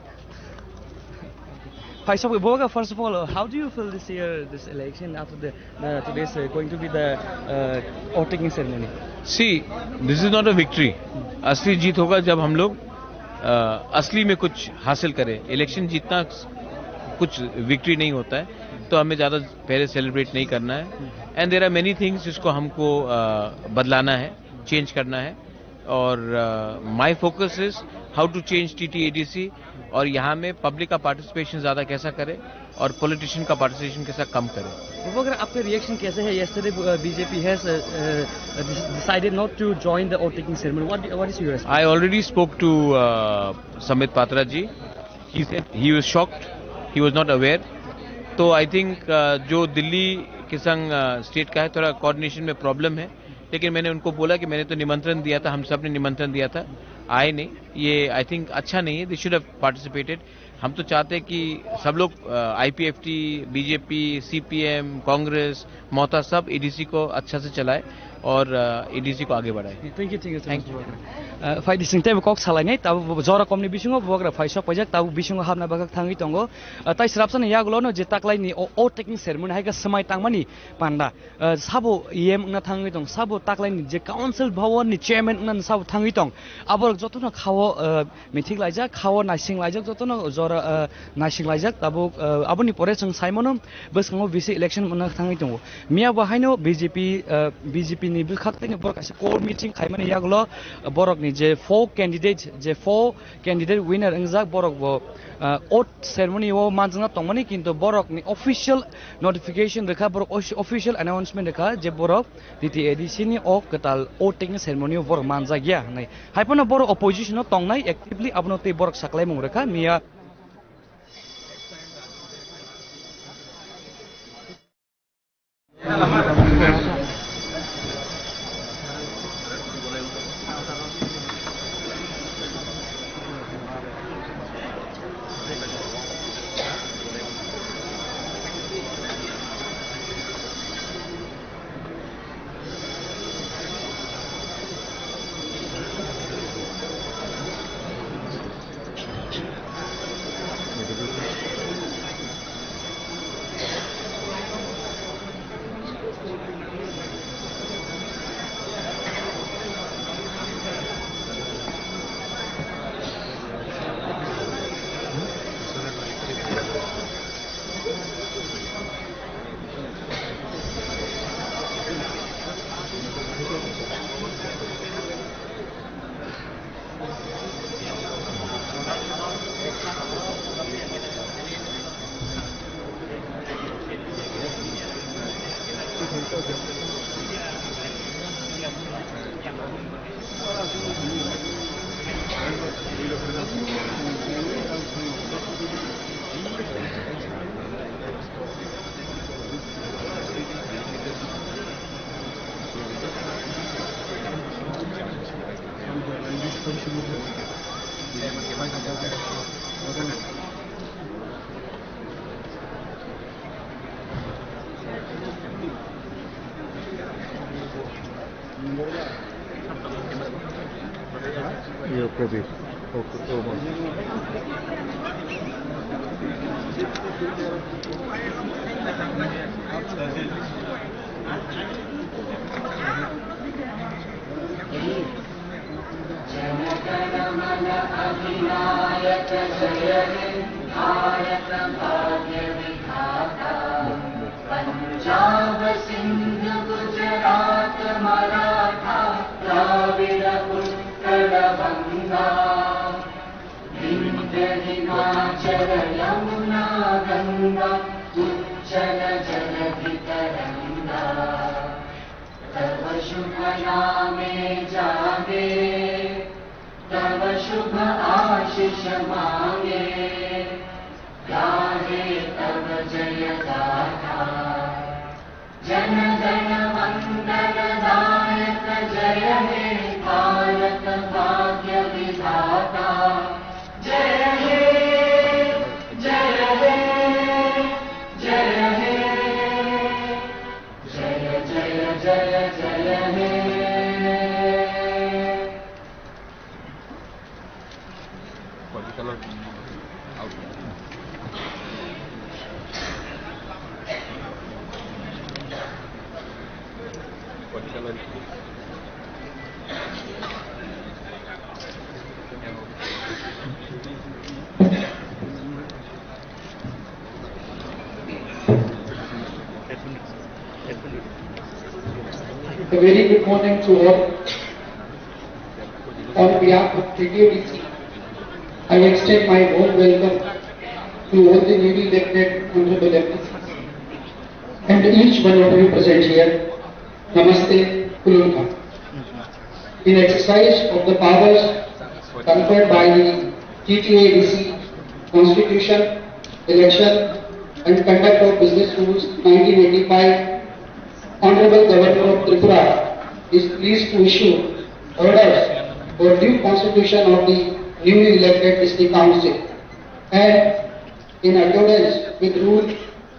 Phai sok bubagra, first of all, how do you feel this year, this election after the, the today's uh, going to be the uh, voting ceremony? See, this is not a victory. असली जीत होगा जब हम लोग अ, असली में कुछ हासिल करें। इलेक्शन जीतना कुछ विक्ट्री नहीं होता है, तो हमें ज़्यादा पहले सेलिब्रेट नहीं करना है। And there are many things जिसको हमको अ, बदलाना है, चेंज करना है। और my focus is how to change TTADC, और यहाँ में पब्लिक का पार्टिसिपेशन ज़्यादा कैसा करें और पॉलिटिशियन का पार्टिसिपेशन कैसा कम करें। Bubagra, आपका रिएक्शन कैसे है? Yesterday, uh, B J P has, uh, uh, decided not to join the oath taking ceremony. What, what is your response? I already spoke to uh, Sambit Patra ji. He said he was shocked, he was not aware. तो I think जो दिल्ली के संग स्टेट का है, थोड़ा कोऑर्डिनेशन में प्रॉब्लम है, लेकिन मैंने उनको बोला कि मैंने तो निमंत्रण दिया था, हम सब ने निमंत्रण दिया था, आए नहीं। ये आई थिंक अच्छा नहीं है। They should have participated. हम तो चाहते हैं कि सब लोग, आईपीएफटी, बीजेपी, सीपीएम, कांग्रेस, मोहता, सब एडीसी को अच्छा से चलाए और एडीसी को आगे बढ़ाए। Thank you, thank you so much, Bubagra. Uh, phai di sing tei kok salai nai, tabo jora komni bisingo Bubagra phai sok paijak, tabo bisingo habna bagak thangwi tongo. Uh, tai srapsani yagulo no je taklai ni o, oath taking ceremony hai khe swmai tangmani panda. Uh, sabo E M wngna thangwi tong, sabo taklai ni je council bhawan ni chairman wngna sabo thangwi tong. Aborok jotono khao, uh, mithik laijak, khao naising laijak, jotono jora, uh, naising laijak. Tabuk, uh, aboni pore chwng sai mano bwskango V C election wngna thangwi tongo. Miya bo haino B J P, uh, B J P ni bwkhak tei borok kaisa core meeting khaimani yagulo, uh, borok ni je four candidate, je four candidate winner wngjak borok bo, uh, oath ceremony o manjakna tongmani, kintu borok ni official notification rwkha, borok os-, official announcement rwkha je borok T T A D C ni o kwtal oath taking ceremony o borok manjak ya hwnwi. Hai phano borok opposition o tongnai actively, abono tei borok saklaimung rwkha miya. Yo, kopi. Oke, oke. Jana गण मन अधिनायक जय हे भारत भाग्य विधाता। पंजाब सिंध गुजरात मराठा द्राविड़ उत्कल बंगा। विंध्य हिमाचल यमुना गंगा उच्छल जलधि तरंगा। तव शुभ नामे जागे, तव शुभ आशीष मांगे, गाहे तव जय गाथा। जन गण मंगल दायक जय हे भारत भाग्य विधाता। जय हे, जय हे, जय हे। जय जय जय जय हे। A very good morning to all. On behalf of K T A D C, I extend my warm welcome to all the newly elected honorable M Ps and each one of you present here. Namaste, Khulumkha. In exercise of the powers conferred by the T T A D C Constitution, Election and Conduct of Business Rules nineteen eighty-five, Honorable Governor of Tripura is pleased to issue orders for new constitution of the newly elected district council, and in accordance with Rule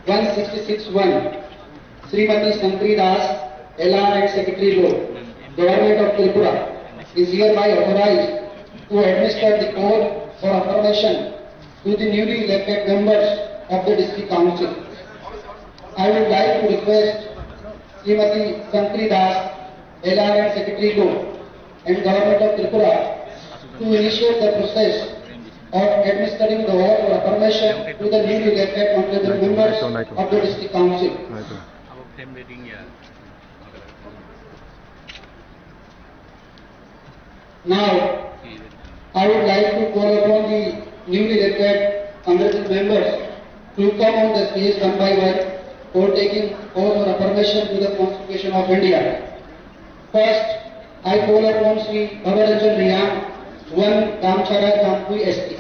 one sixty-six one, Srimati Shankari Das, L R and Secretary Law, Government of Tripura, is hereby authorized to administer the oath for affirmation to the newly elected members of the District Council. I would like to request Srimati Shankari Das, L R and Secretary Law, and Government of Tripura to initiate the process of administering the oath of affirmation to the newly elected honorable members of the District Council. Now, I would like to call upon the newly elected honorable members to come on the stage one by one for taking oath or affirmation to the Constitution of India. First, I call upon Shri Bhabaranjan Reang, one Damchara Jampui S T.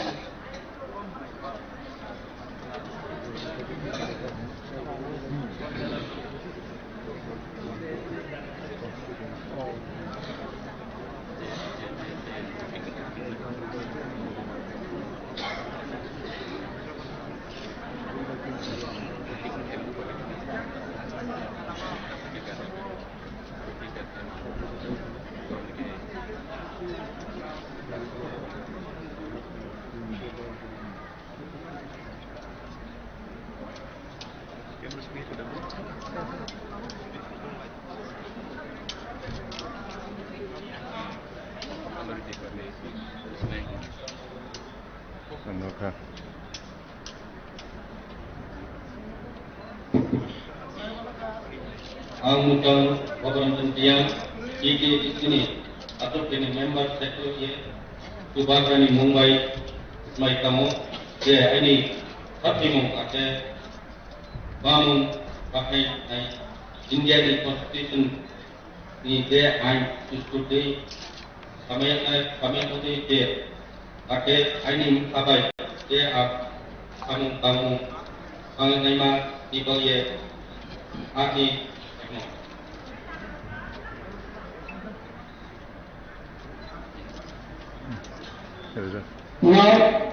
Ano kha. Ang Muchang Bhabaranjan Reang, T T A D C ni Atuk ni member secretary ye, chubagrani mung bai mai tamo je aini satimung ake bamung bahai nai India ni constitution ni je ain susturtwi samaya nai samaya twi je ake aini mung sabai je a samung tangmung Ang naima ni bagwi ani Now,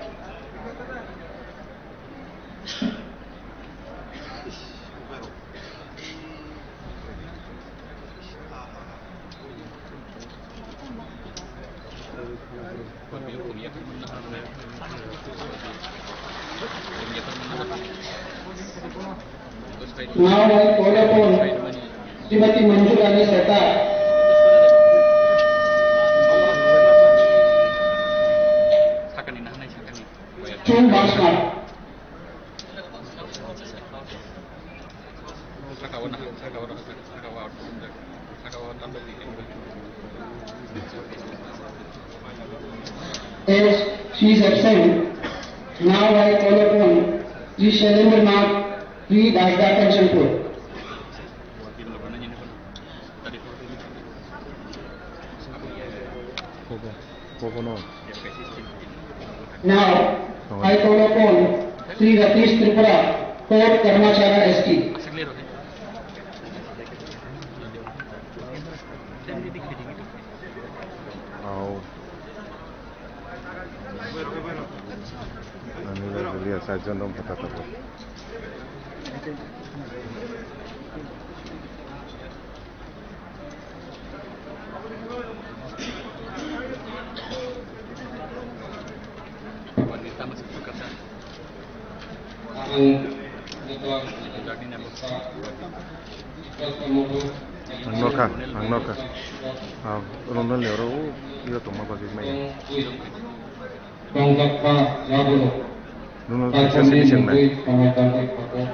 Now I call upon Srimati Manjulani Seta. Two marks mark. As she is absent, now I call upon Sri Shailendra Nath, Sri Dasda Kanchanpur. Kobo, kobo no. Now, I call upon Sri Ratish Tripura, Fort Karmachara S T. Au. Ani le beliya sajjon dong kata kata. Ang nokha, ang nokha. Ah, Ronald ni oro u iyo tongma bagwi mai. Tongjakma yagulo. Nono Kaitham kisa ni sini seng nai. Mungwi samai tangwi khakok.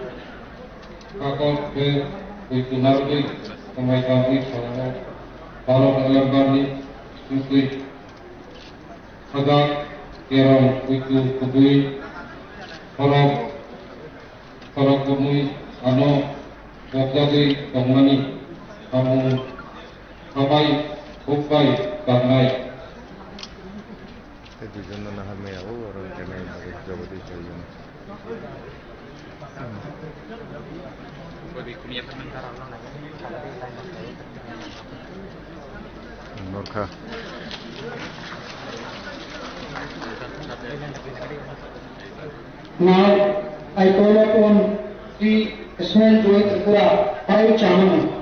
Khakok khe twi tunarwi samai tangwi khalango. Baro November ni mungwi. Khajak kerong kuitu kubui. Khorok, khorok kumui ano bokjagwi tongmani. Samung sabai bukbai tangnai. Tei duijon no nahar maya o oro wngkha nai bagwi jagadi chaijon. Norkha. Now, I call upon Sri Ismail Joy Tripura, Payu Chamani.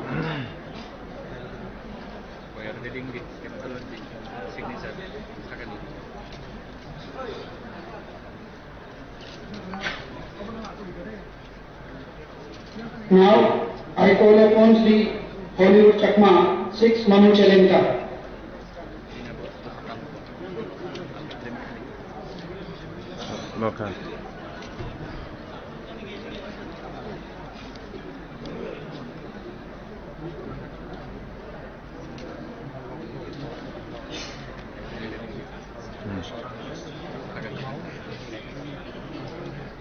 We are reading the capital of the signature. Now, I call upon Sri Hollywood Chakma, six Manu Chelengka. Nokha. Hmm.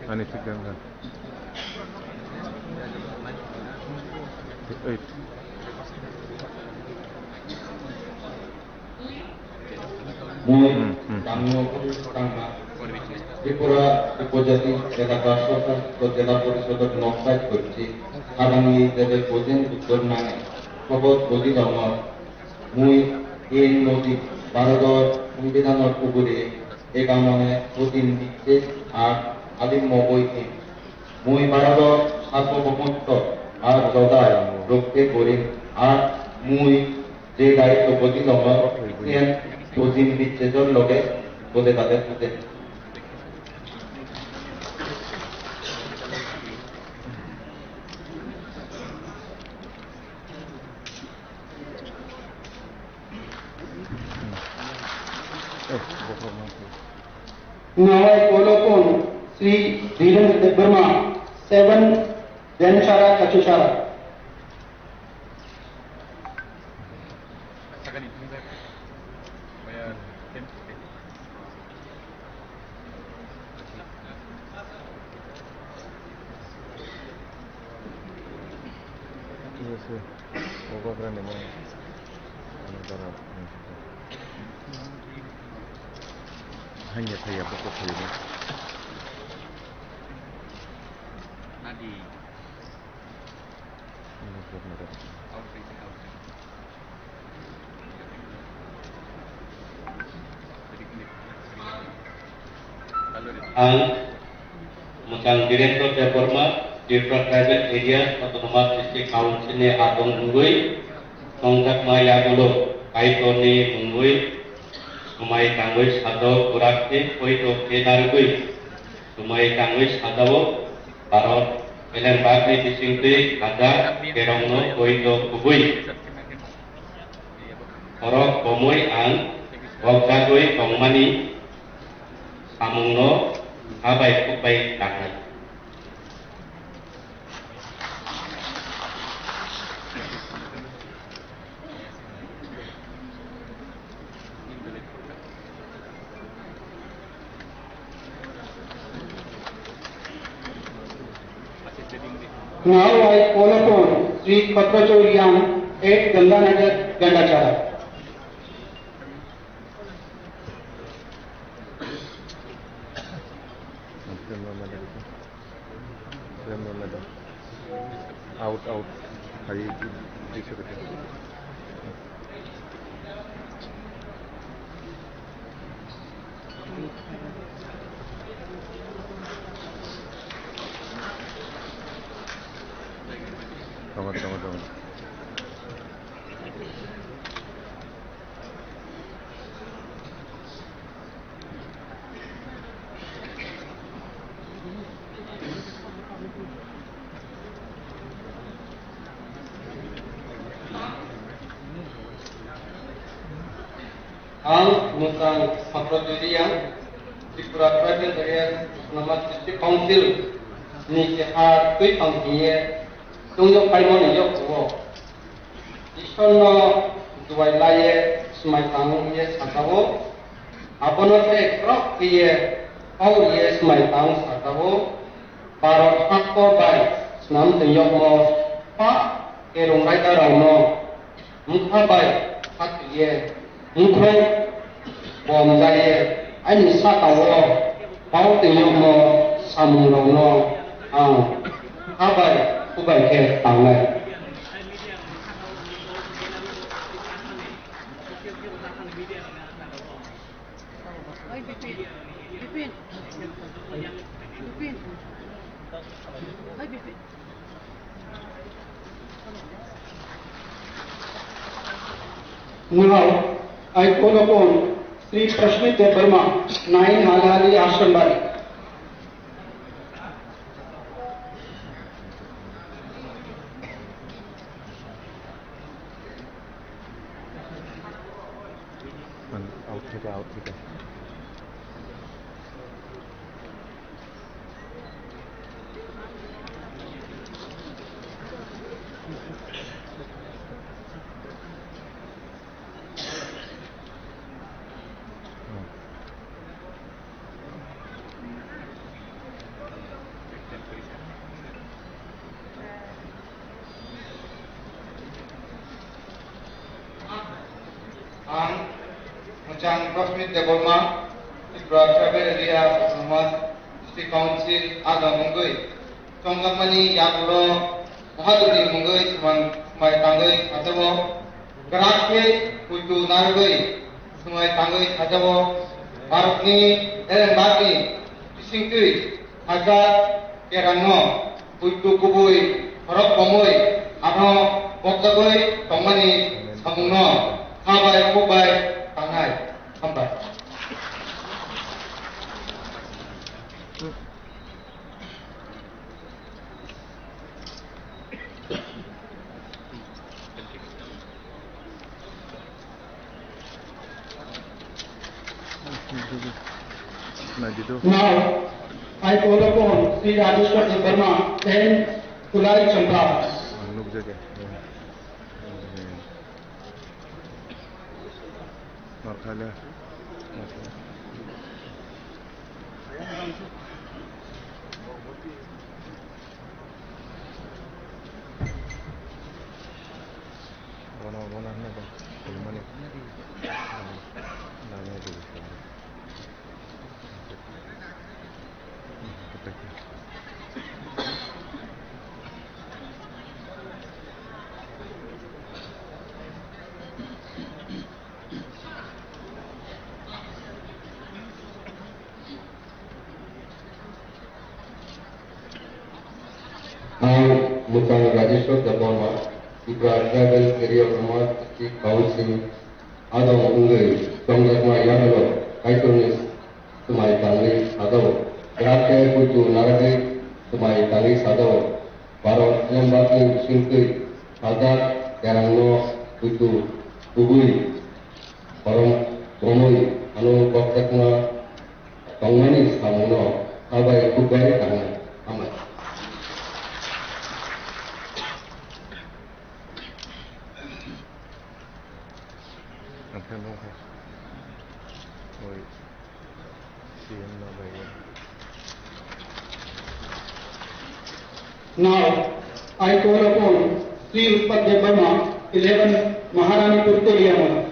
Ani thik wngkha. Thik, oi. Mui Hmm, hmm. Tangmo tangma Tripura Upojati Jela Prashasan to Jela Porishodor nok side korchi. Habangni tebe bojin uttor nange. Khobor bodi dongor. Mui ei nodi Bharodor Songbidanor ugure egamone odin bicches ar alim mogoi e. Mui Bharodor sarbobomottw ar jodai rokte gorim ar mui je daitw bodi lono, iyen odin bicchesor loge bode bade bode. Now I call upon Sri Dhirendra Debbarma, seven Demchara Kachuchara. Ese, o bagra ni mo. Ani bara. Hanya thaya boko thaya. Adi. Ang Mwchang Birendra Debbarma, Tripura Tribal Areas Autonomous District Council ni adong wngwi tongjakma yagulo Kaitorni mungwi swmai tangwi sajao, bwrakni poito khe narwgwi swmai tangwi sajao, Bharat Elembakni bisingtwi hajar kerongno poito kubui. Khorok bomwi ang gokjagwi tongmani samungno ha bai khuk bai tangnai. Now I call upon Sri Khatrachar Yang at Ganganagar, Gandachara. Out, out. Hai, di, di, di, di. Tama, tama, tama. Ang Mwchang Phaprojoriya, Tripura Tribal Areas Autonomous District Council ni keha twi tong hiye tungyo paimani yokhugo. Ishwarno duai laiye swmai tang wngye sajao, abono tei khorok khe ye kok ye swmai tang sajao. Bharat hakto bai swnam twi yokmo pa kerong raida rokno mukha bai khatwi ye mukhung bom jaiye ani saka o pao twi yokmo samung rokno ang ha bai khubai khe tangnai. Oi, Bipin. Bipin. Bipin. Oi, Bipin. Now, I call upon Sri Prashmit Debbarma, nine Halahali Ashram Bari. Out theke, out theke. Ang Mwchang Prashmit Debbarma, Tripura Tribal Area Autonomous District Council adong wngwi chongjakmani yagulo Mahadev ni mungwi swmai, swmai tangwi sajao, kwrak khe puitu narwgwi swmai tangwi sajao, Bharatni Elembakni bisingtwi sajak kerangno puitu kubui khorok bomwi ano boktogwi tongmani samungno kha bai khuk bai tangnai. Hambai. Now, I call upon Sri Rajeshwar Debbarma, ten Kulai Champa. Ang nukjagwi. Markhale. Ang Muchang Rajeshwar Debbarma, Tripura Tribal Area Autonomous District Council adong wngwi chongjakma yagulo Kaitorni swmai tangwi sajao. Kwrak khe puitu narwgwi swmai tangwi sajao. Bharat Elembakni bisingtwi sajak kerongno puitu kubui borom romwi ano kokjakma tongmani samungno sabai khukbai tangnai. Hambai. Ang khe nung khe. Oi, C M no bai. Now, I call upon Sri Utpal Debbarma, eleven Maharanipur, Koliamara.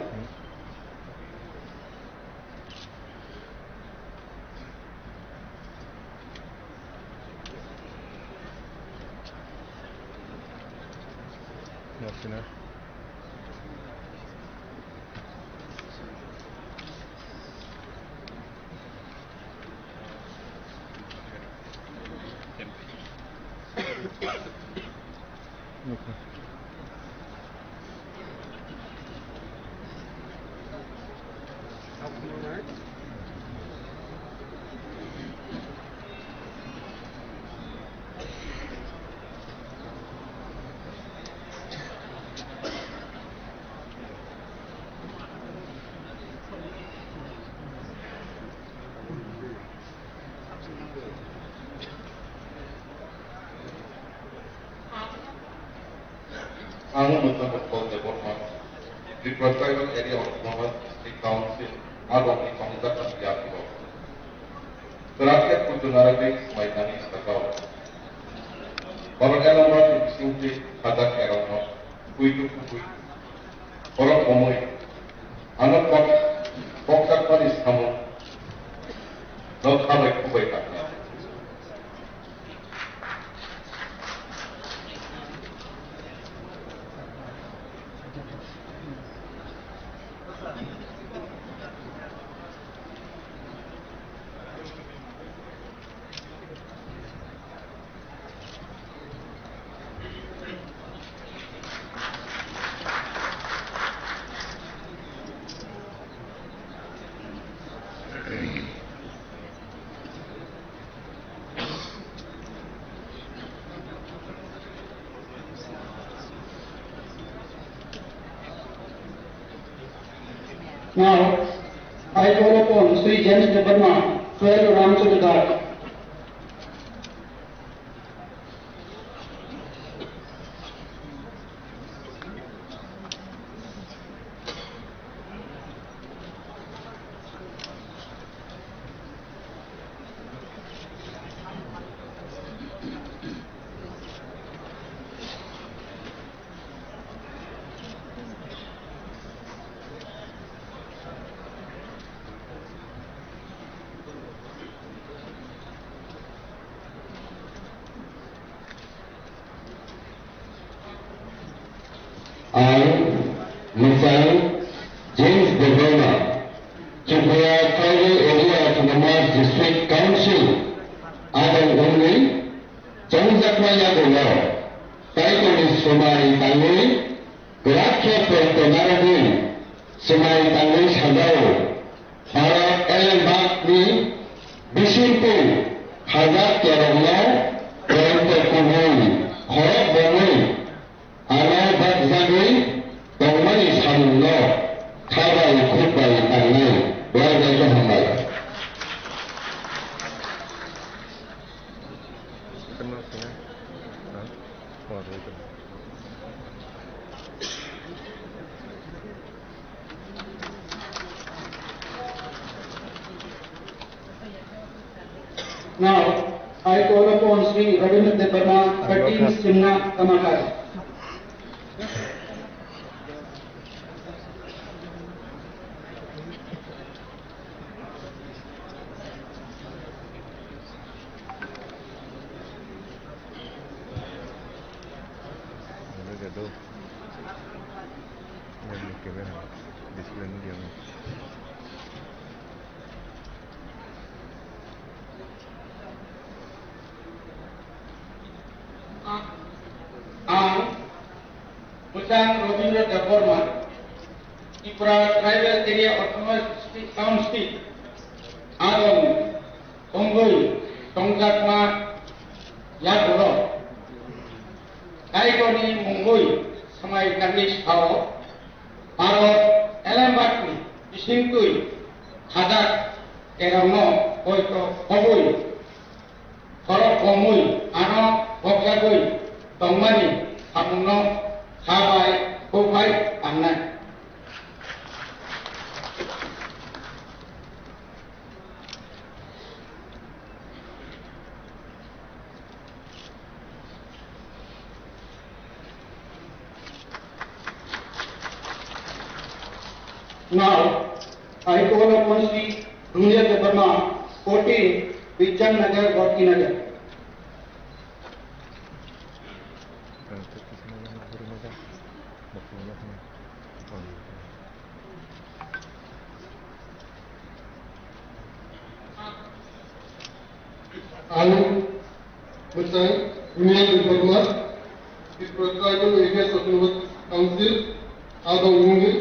Ang Muthan Utpal Debbarma, Tripura Tribal Area Autonomous District Council, adongni tongjaknai yagulo. Kwrak khe puitu narwgwi swmai tangwi sajao. Bharat Elembakni bisingtwi sajak kerongno puitu kubui borom romwi ano kok-, kokjakmani samung no khabai khukbai tangnai. Now, I call upon Sri James Debbarma, twelve Ramchandra Ghat. Ang Mechang James Debbarma, Tripura Tribal Area Autonomous District Council adong wngwi chongjakma yagulo Kaitorni swmai tangwi kwrak khe poito narwgwi swmai tangwi sajao. Bharat Elembakni bisingtwi sajak kerongno poito kubui khorok bongwi ano bakjagwi tongmani samungno khabai khukbai tangnai. Belai belai khe hambai. Now, I call upon Sri Ravindra Debbarma, thirteen Simna Kamakar. Bwsang Rabindra Debbarma, Tripura Tribal Area Autonomous District Council, adong tongwi tongjakma yagulo Kaitorni mungwi swmai tangwi sao, Bharat elembakni bisingtwi khajak kerongno poito khobwi khorok komwi ano bokjagwi tongmani samungno kha bai khuk bai tangnai. Now, I call upon Shri Dunya Debbarma, fourteen, Bijjan Nagar, Bhakti Nagar. Ang bwsai Dunya Debbarma, Tripura Tribal Areas Autonomous Council, abo wngwi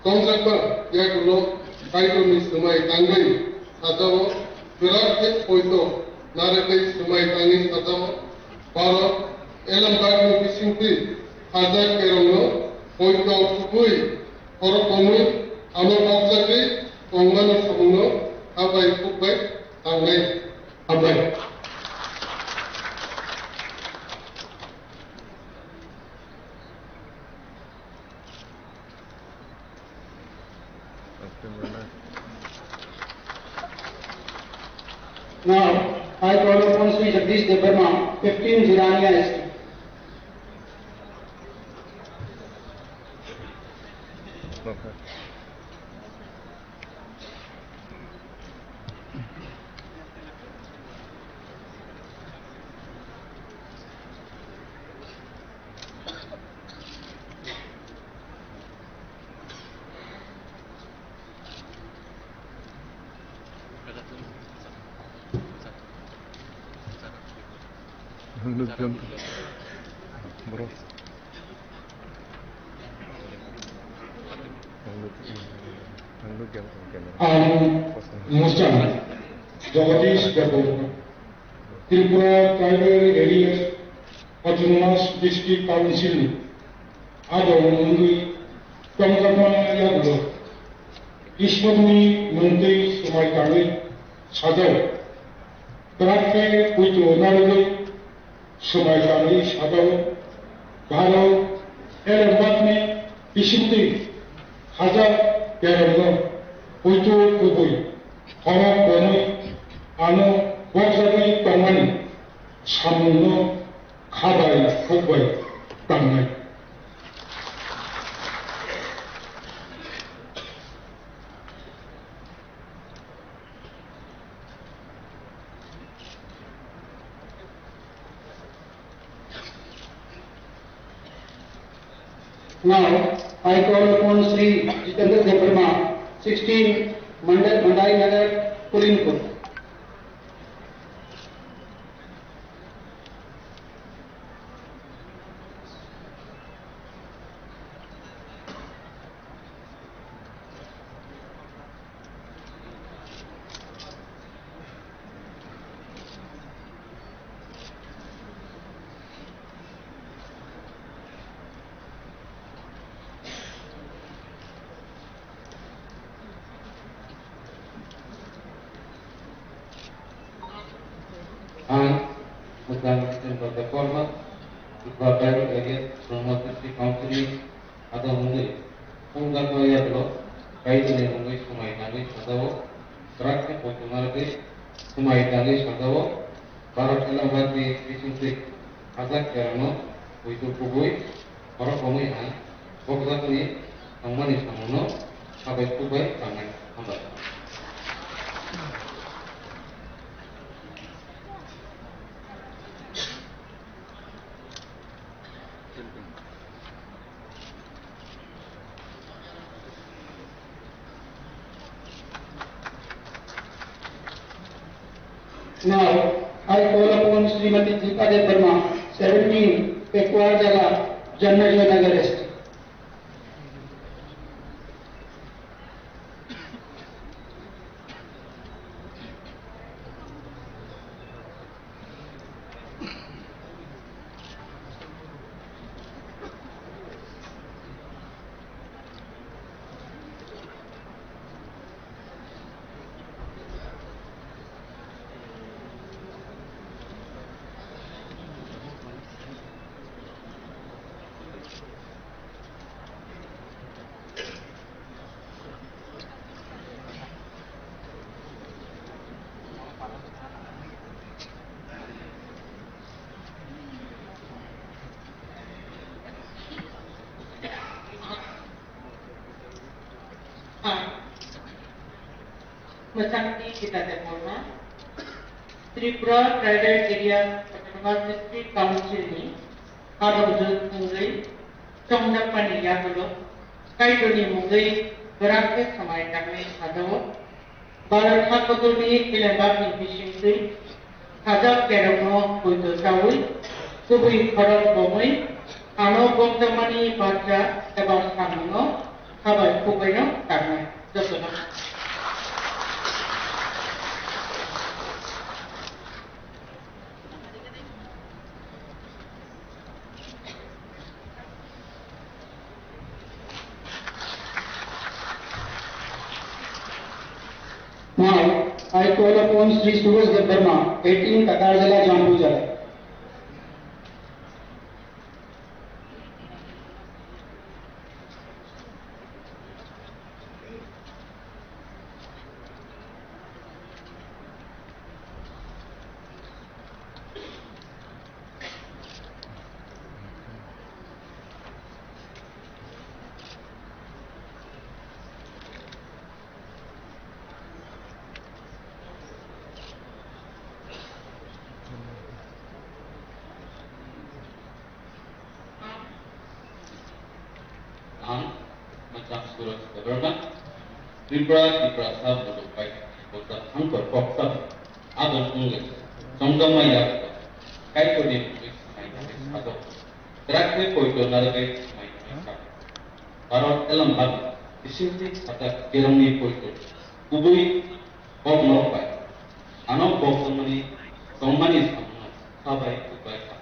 tongjakma yagulo Kaitorni swmai tangwi sajao, kwrak khe poito narwgwi swmai tangwi sajao, Bharat elembakni bisingtwi khajak kerongno poito khukwi khorok komwi ano bokjagwi tongmani samungno kha bai khuk bai tangnai. Hambai. Now, I call upon Shri Jagdish Debbarma, fifteen, Jirania S T. Ang nukjagong, bro. Ang nuk-, ang nukjagong camera. Ang Musang Jagadish Debbarma, Tripura Tribal Areas Autonomous District Council ni adong wngwi tongjakma yagulo Ishwarni mungtwi swmai tangwi sajao. Kwrak khe poito narwgwi swmai tangwi sajao. Bharat elembakni bisingtwi khajak kerongno poito kubui khorok komwi ano bokjagwi tongmani samungno kha bai khuk bai tangnai. Now, I call upon Shri Jitendra Debbarma, sixteen, Mandai, Mandai Nagar, Kulinpur. Ang Musang Jitendra Debbarma, Tripura Tribal Areas Autonomous District Council ni adong wngwi tongjakma yagulo Kaitorni mungwi swmai tangwi sajao, kwrak khe poito narwgwi swmai tangwi sajao, Bharat elembakni bisingtwi khajak kerongno poito kubui khorok komwi ang bokjakni tongmani samungno kha bai khuk bai tangnai. Hambai. Now, I call upon Srimati Deepa Debbarma, seventeen, Pekuar Jala, Janmajaya Nagar S T. Mwchangdi Gita Debbarma, Tripura Tribal Area Autonomous District Council ni Hadok Jut wngwi chongjakmani yagulo Kaitorni mungwi kwrak khe swmai tangwi sajao. Bharat ha kotorni elembakni bisingtwi sajak kerokno poito chaui kubui khorok bomwi ano bomjakmani barja eba samungno habai khukbaino tangnai. Jotono. Now, I call upon Shri Suraj Debbarma, eighteen Takarjala, Jampui Jala. Ang, Machang Suraj Debbarma, Tripura, Tiprasa Bodo Pai, Bosa Hangkor Koksa, Adon Ungwe, Songdama Yak, Kaitorni Mungwi Samai Tangwi Sajok, Drakhe Poito Narwgwi Samai Tangwi Sajok, Bharat Elambak, Bisingtwi Sajak Kerongni Poito, Kubui Kok nok bai. Ano kok tongmani, tongmani samungno kha bai, kuk bai kha.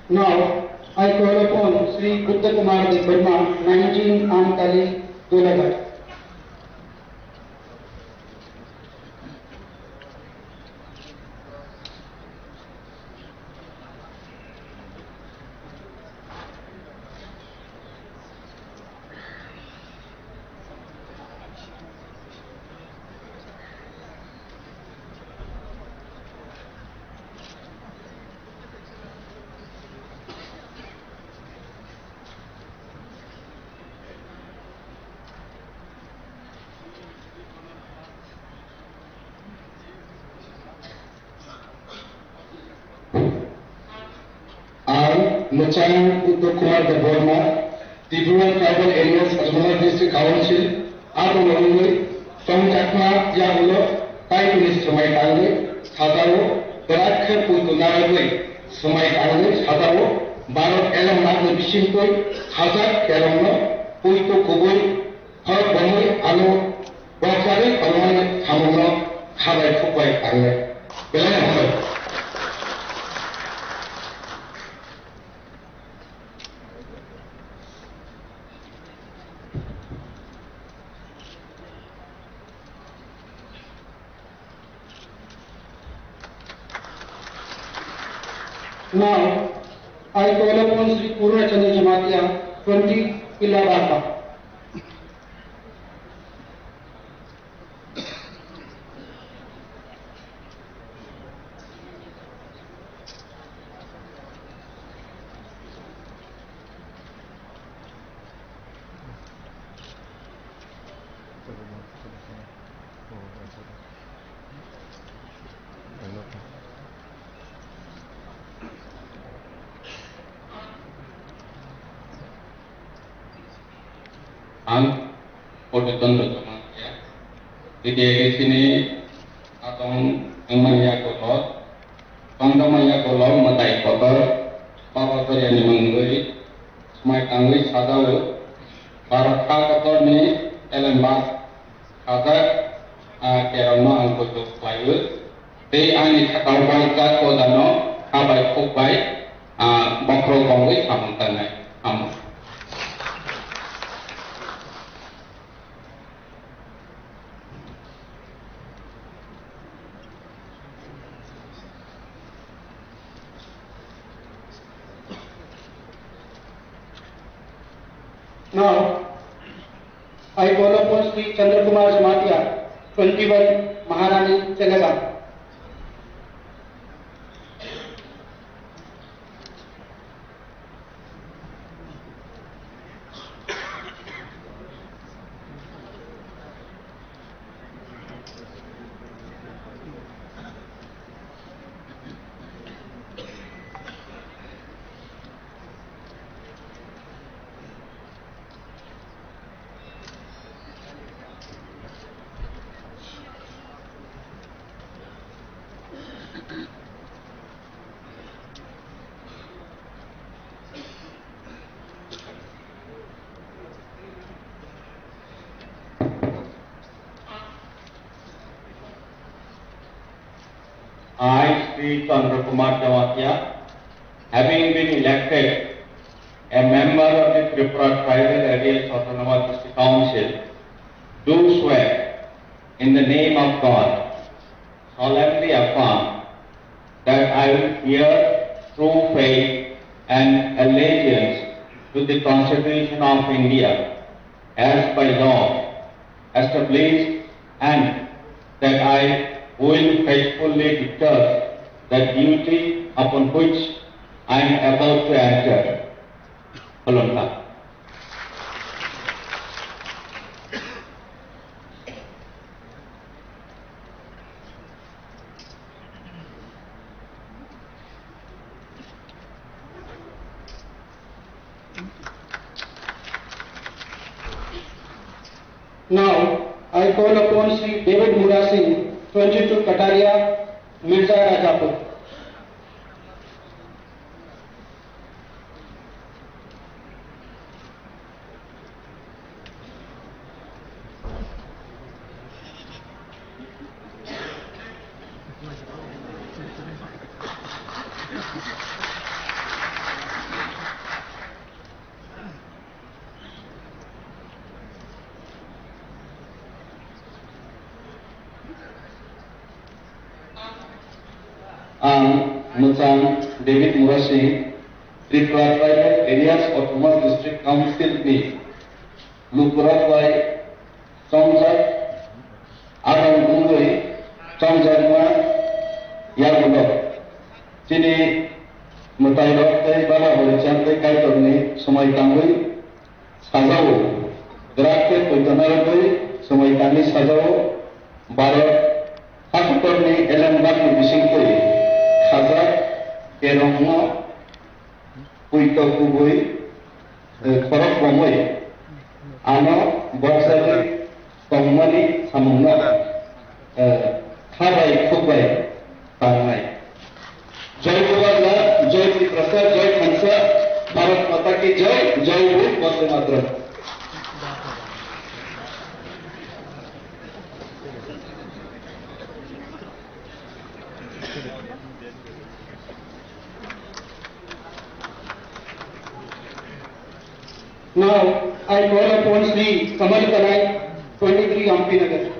Now, I call upon Shri Buddha Kumar Debbarma, nineteen Amtali, Golaghat. Ang Mwchang Uttam Kumar Debbarma, Tripura Tribal Areas Autonomous District Council, abo wngwi tongjakma yagulo Kaitorni swmai tangwi sajao, kwrak khe poito narwgwi swmai tangwi sajao, Bharat Elambakni bisingtwi sajak kerongno poito kubui khorok bomwi ano bokjagwi tongmani samungno kha bai khuk bai tangnai. Belai hambai. Now, I call upon Shri Purna Chandra Jamatia, twenty Pilla Barpa. Ang Purna Chandra Jamatia, T T A D C ni atong wngmani yagulo, tongjakmani yagulo mwtai kotor Baba Choriani mungwi swmai tangwi sajao, Bharat ha kotorni elembak sajak, ah, kerongno ang poito khlaiwi, tei ani sakao bai jak kodano kha bai khuk bai, ah, bokhorok bongwi samung tangnai. Hambai. Now, I call upon Shri Chandra Kumar Jamatia, twenty-one, Maharani Cheleba. I, Shri Chandra Kumar Jamatia, having been elected a member of the Tripura Tribal Areas Autonomous District Council, do swear in the name of God, solemnly affirm that I will bear true faith and allegiance to the Constitution of India as by law established, and that I will faithfully discharge the duty upon which I am about to enter. Khulumkha. Now, I call upon Shri David Murasing, twenty-two Kataria, Mirza Rajapur. Ang Mwchang David Murasing, Tripura Tribal Areas Autonomous District Council ni lukurok bai chongjak, adong wngwi chongjakma yagulo. Chini mwtairok tei bala horicham tei Kaitorni swmai tangwi sajao, grak tei poito narwgwi swmai tangwi sajao, Bharat hakutorni elembakni bisingtwi khajak kerongno poito kubui, eh, khorok bomwi ano bokjagwi tongmani samungno, eh, kha bai khuk bai tangnai. Jai Bubagra, Jai Tiprasa, Jai Khansa, Bharat Mata Ki Jai, Jai Hind, Vande Mataram. Now, I call upon Shri Kamal Kanai, twenty-three Ampinagar.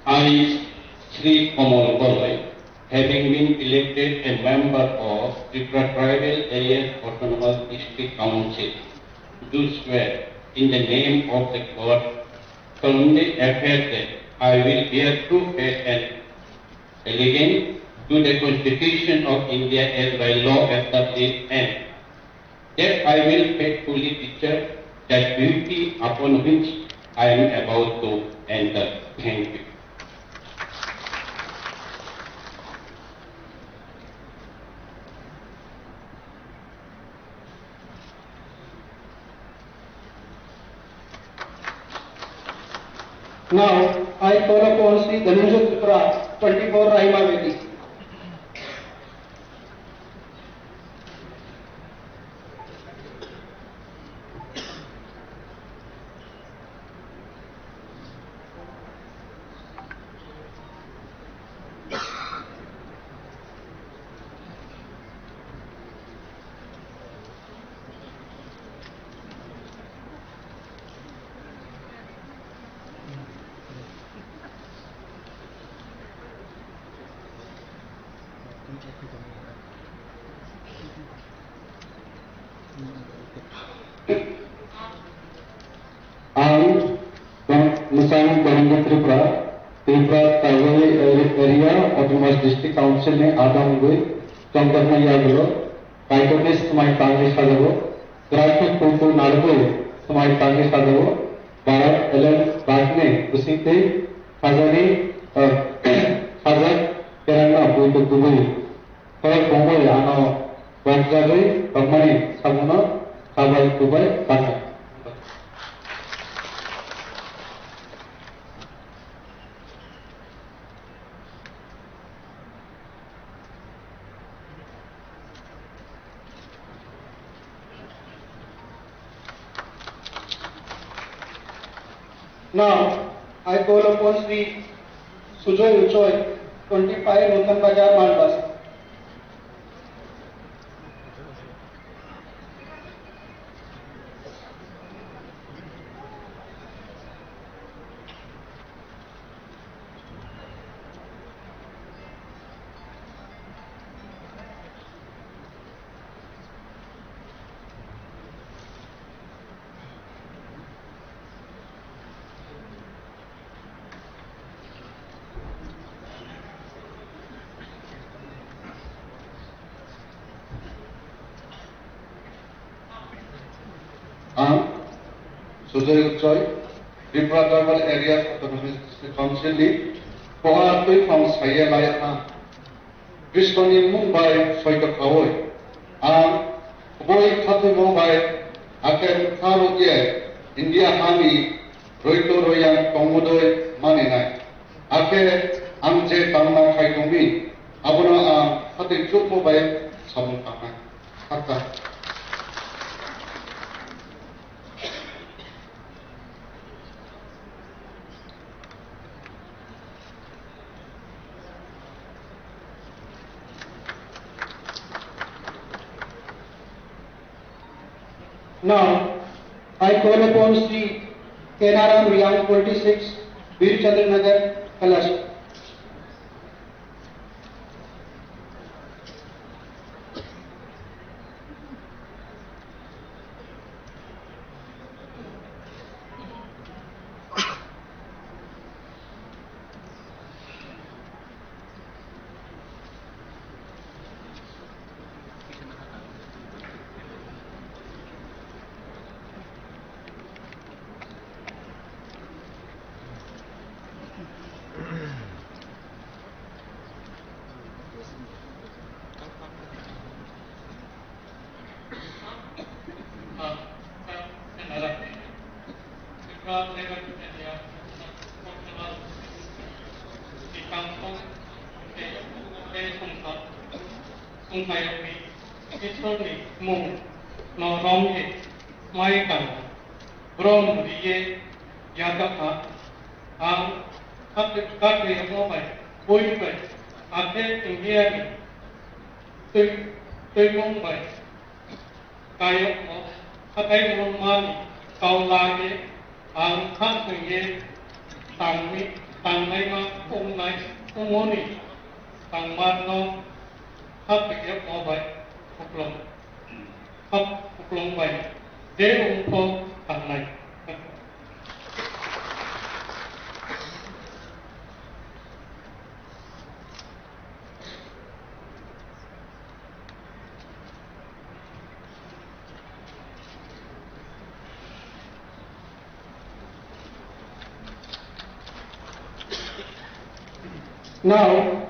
I, Shri Kamal Koloi, having been elected a member of Tripura Tribal Areas Autonomous District Council, do swear in the name of the God, solemnly affirm that I will bear true faith and allegiance to the Constitution of India as by law established, and that I will faithfully discharge the duty upon which I am about to enter. Thank you. Now, I call upon Shri Dhananjay Tripura, twenty-four Rahima Valley. Ang Mwsang Govindra Tripura, Tripura Tribal Area Autonomous District Council ni adam wngwi chongjaknai yagulo Kaitorni swmai tangwi sajao, kwrakhe kulkul narwgwi swmai tangwi sajao, Bharat Alliance bagni bisingtwi khajani, eh, khajak kerangno buitok kubui khorok tongwi ano bokjagwi tongmani sabuno kabai kubai bakha. Now, I call upon Shri Sujoy Uchoi, twenty-five Nutan Bazar, Malbasa. Ang Sujoy Uchoi, Tripura Tribal Areas Autonomous District Council ni pohor twiphang saiya lai ang. Krishna ni mung bai soito khaui, ang kubui khathoimo bai, hakhe bwkha rwkhe India ha ni roito royang tongmudui maninai. Hakhe ang je tamna khai tongmi, abono ang khatwi chukmo bai samung tangnai. Hakha. Now, I call upon Shri Kenaram Riang, twenty-six, Bir Chandra Nagar, Kailash. Songthayokni Isorni mung no romwi mai tang brom riye yadakha ang khatwi yakno bai bui bai athe India ni twi twimung bai kayokno khatai mungmani kau laiwi ang kha thwngwi tangwi tangnaima wngnai wngmani tangmarno kha thwngwi obai khuklung. Kok kuplung bai je ungpho tangnai. Now,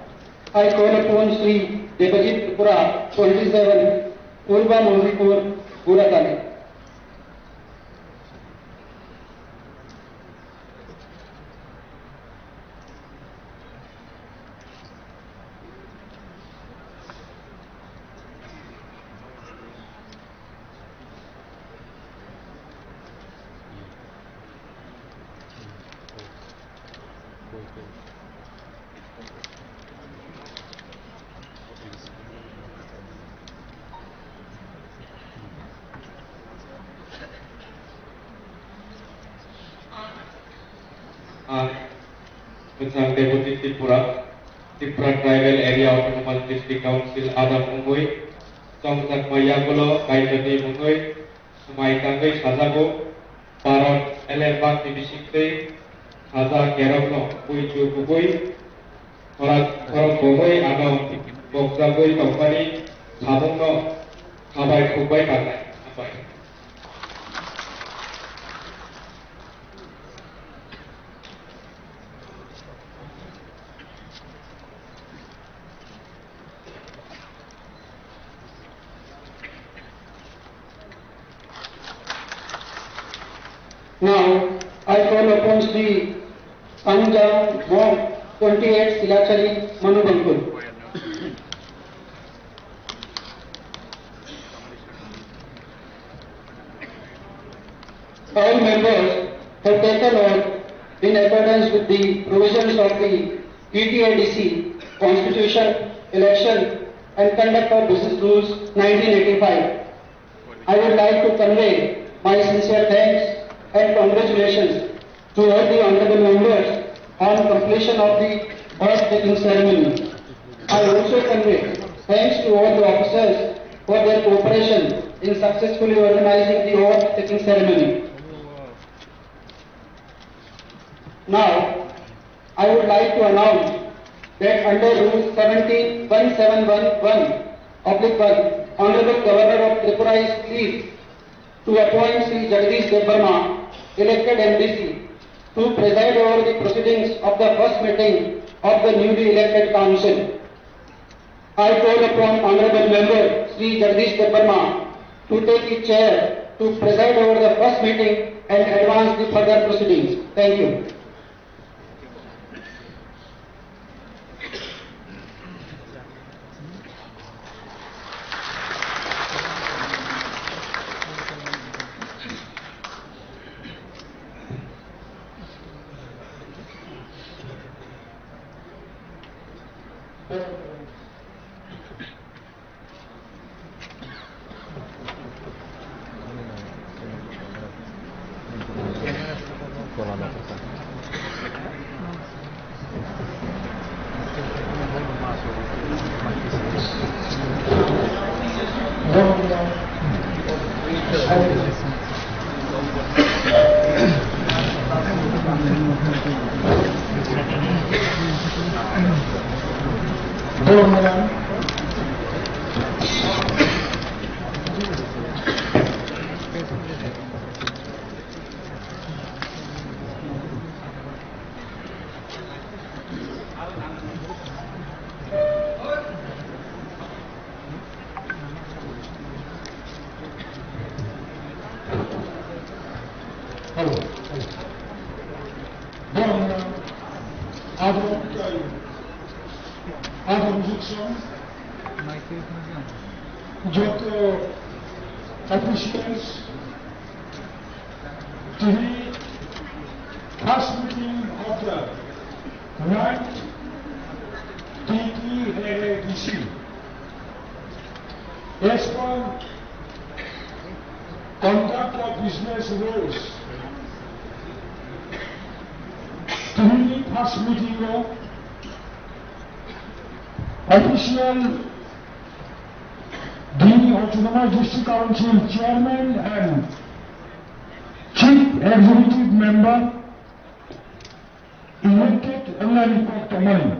I call upon Shri Debajit Tripura, twenty-seven, Purba Mohipur, Guratani. Ah, Bwsang Deputy Tripura, Tripura Tribal Area Autonomous District Council adam wngwi Chongjakma yagulo Kaitorni mungwi swmai tangwi sajago, Bharat elembakni bisingtwi haja kerokno buichu kubui khorok, khorok bohoi ano bokjagwi tongmani samungno khabai khukbai tangnai. Hambai. Now, I call upon Shri Sangjang Mok, twenty-eight Silachari, Manubangkul. All members have taken oath in accordance with the provisions of the T T A D C Constitution, Election and Conduct of Business Rules nineteen eighty-five. I would like to convey my sincere thanks and congratulations to all the honorable members on completion of the oath taking ceremony. I also convey thanks to all the officers for their cooperation in successfully organizing the oath taking ceremony. Now, I would like to announce that under Rule seventeen one seven one one oblique one, Honorable Governor of Tripura is pleased to appoint Shri Jagdish Debbarma, elected M D C, to preside over the proceedings of the first meeting of the newly elected council. I call upon Honorable Member Shri Jagdish Debbarma to take his chair to preside over the first meeting and advance the further proceedings. Thank you. Hello. Hello. Abo, abo joto officials, tini first meeting of the ninth T T A A D C. As per conduct of business rules, tini first meeting o official the Autonomous District Council Chairman and Chief Executive Member elected wngmani kok tongmani.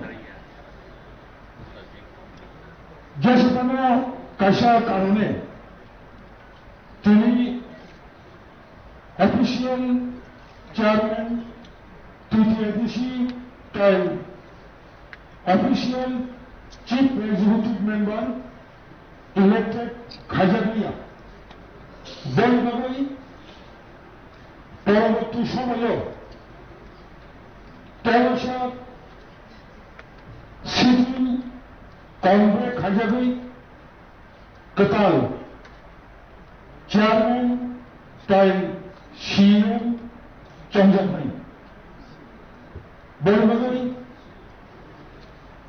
Jeswkano kaisa karone tini official chairman, T T A D C, tei official chief executive member elected khaijakliya. Boni bagwi poroborti somoio tolosa sitting convoke khaijagwi kwtal chairman tei C E M chongjaknai. Boni bagwi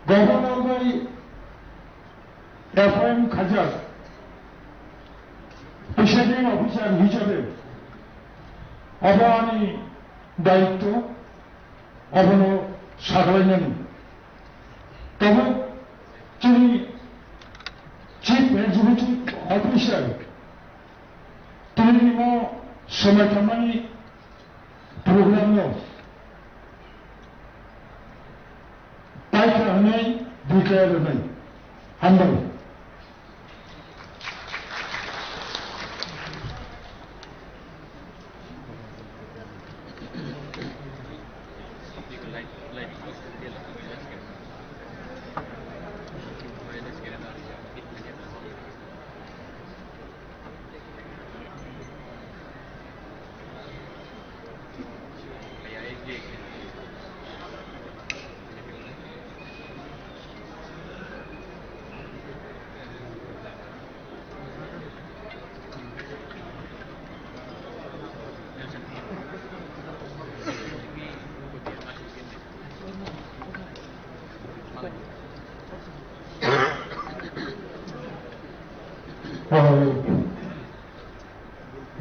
governor bai appoint khaijak presiding officer hisabe obo ani daityo. Abono sakalainani. Tabuk chini Chief Executive Official, tini mo somai tangmani program no paikha hwnwi declare rwnai. Hambai.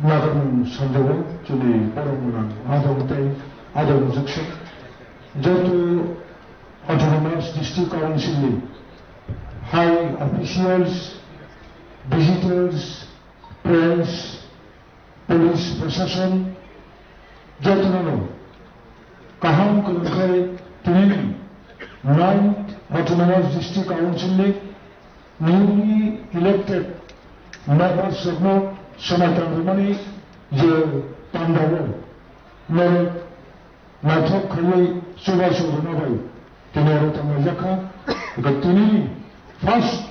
Nagarmung sanjao chini borok mwnang adong tei adong jukse joto Autonomous District Council ni high officials, visitors, friends, police, proshashan jotono kaham kwrwngkhai tini ninth Autonomous District Council ni newly elected members rokno samai tangrwmani je pandao norok naithok khaiwi chubachu rwma bai tini oro tanglaijak kha. Hwnkhe tini first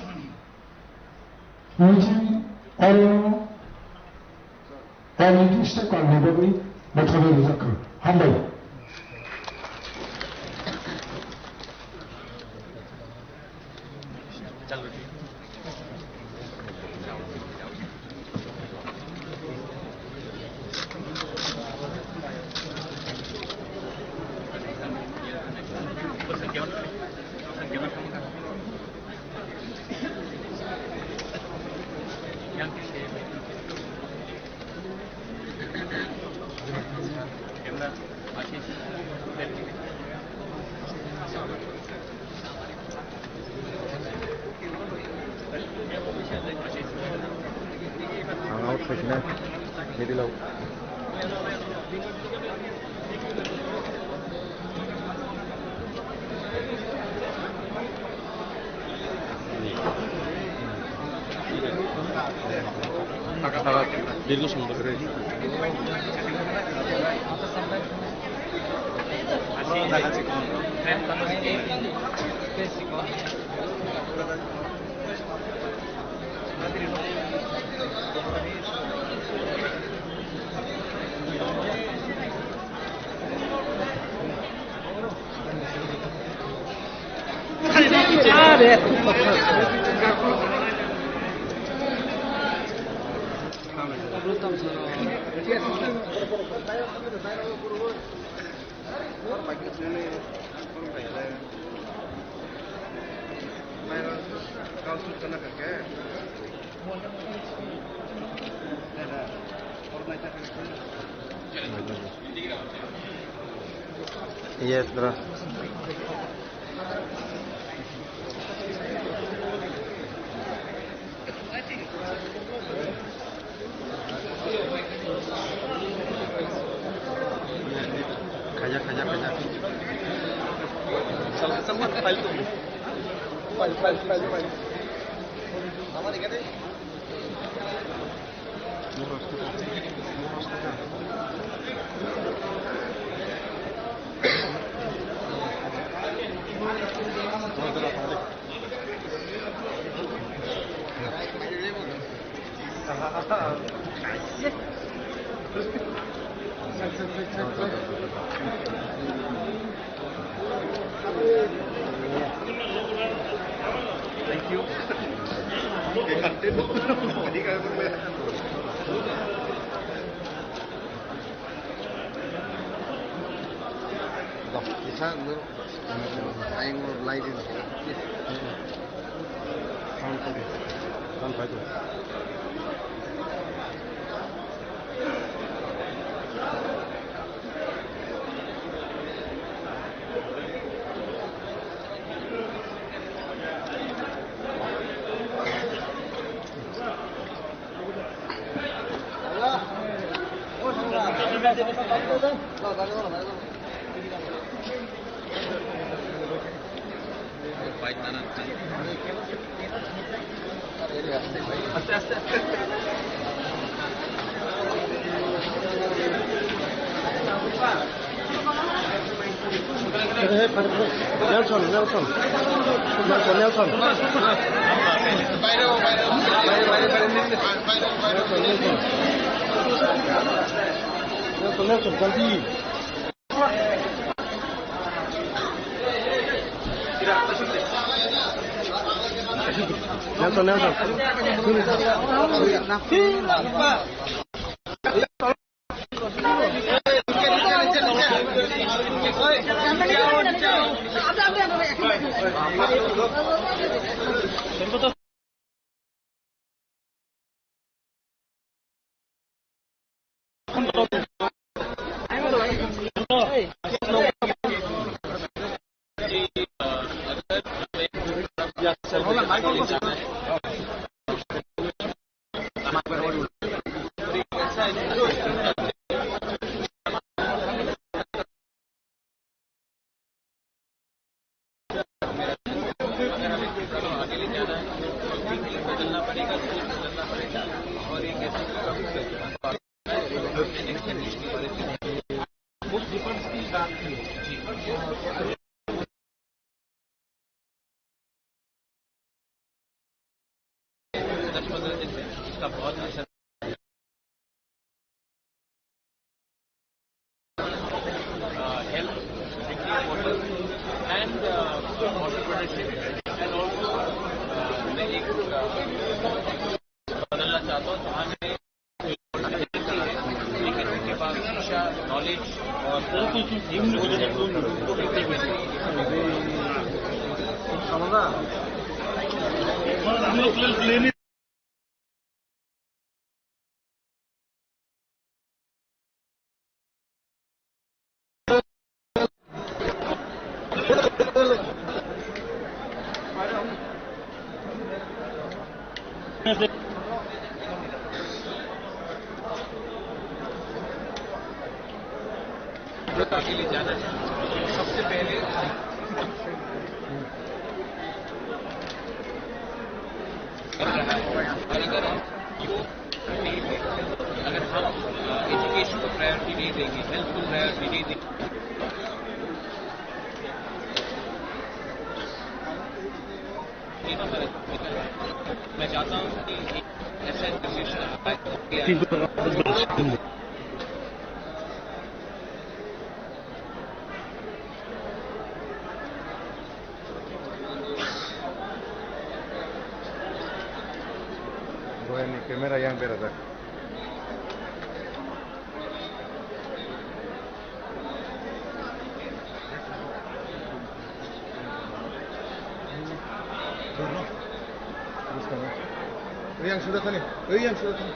meeting oro Ang nirdisto kalni bagwi bwtharwi rwjak kha. Hambai. Ang out khaisina, middle out. Dirigo song bakre. Yes, bro. Khaja, khaja, khaja. File, file, file, file. Thank you. Kisa, no. Ayang no lai din. Sound pakai. Sound pakai. Nelson, Nelson. Nelson, Nelson. Nelson, Nelson. Nelson, Nelson, jaldi. Nelson, Nelson. दस पंद्रह दिन में इसका बहुत असर, uh, health, and, uh, water production, and also, uh, मैं एक, अ, बदलना चाहता हूँ, जहाँ पे लेकिन उनके पास शिक्षा, नॉलेज और के लिए जाना चाहिए। सबसे पहले कर रहा है। और अगर हम योग नहीं देंगे, अगर हम, अ, एजुकेशन को प्रायोरिटी नहीं देंगे, हेल्थ को प्रायोरिटी नहीं देंगे, मैं चाहता हूँ कि एक ऐसा जनरेशन आए। Boyani camera yang berajak. Yang sudah tadi, yang sudah tadi.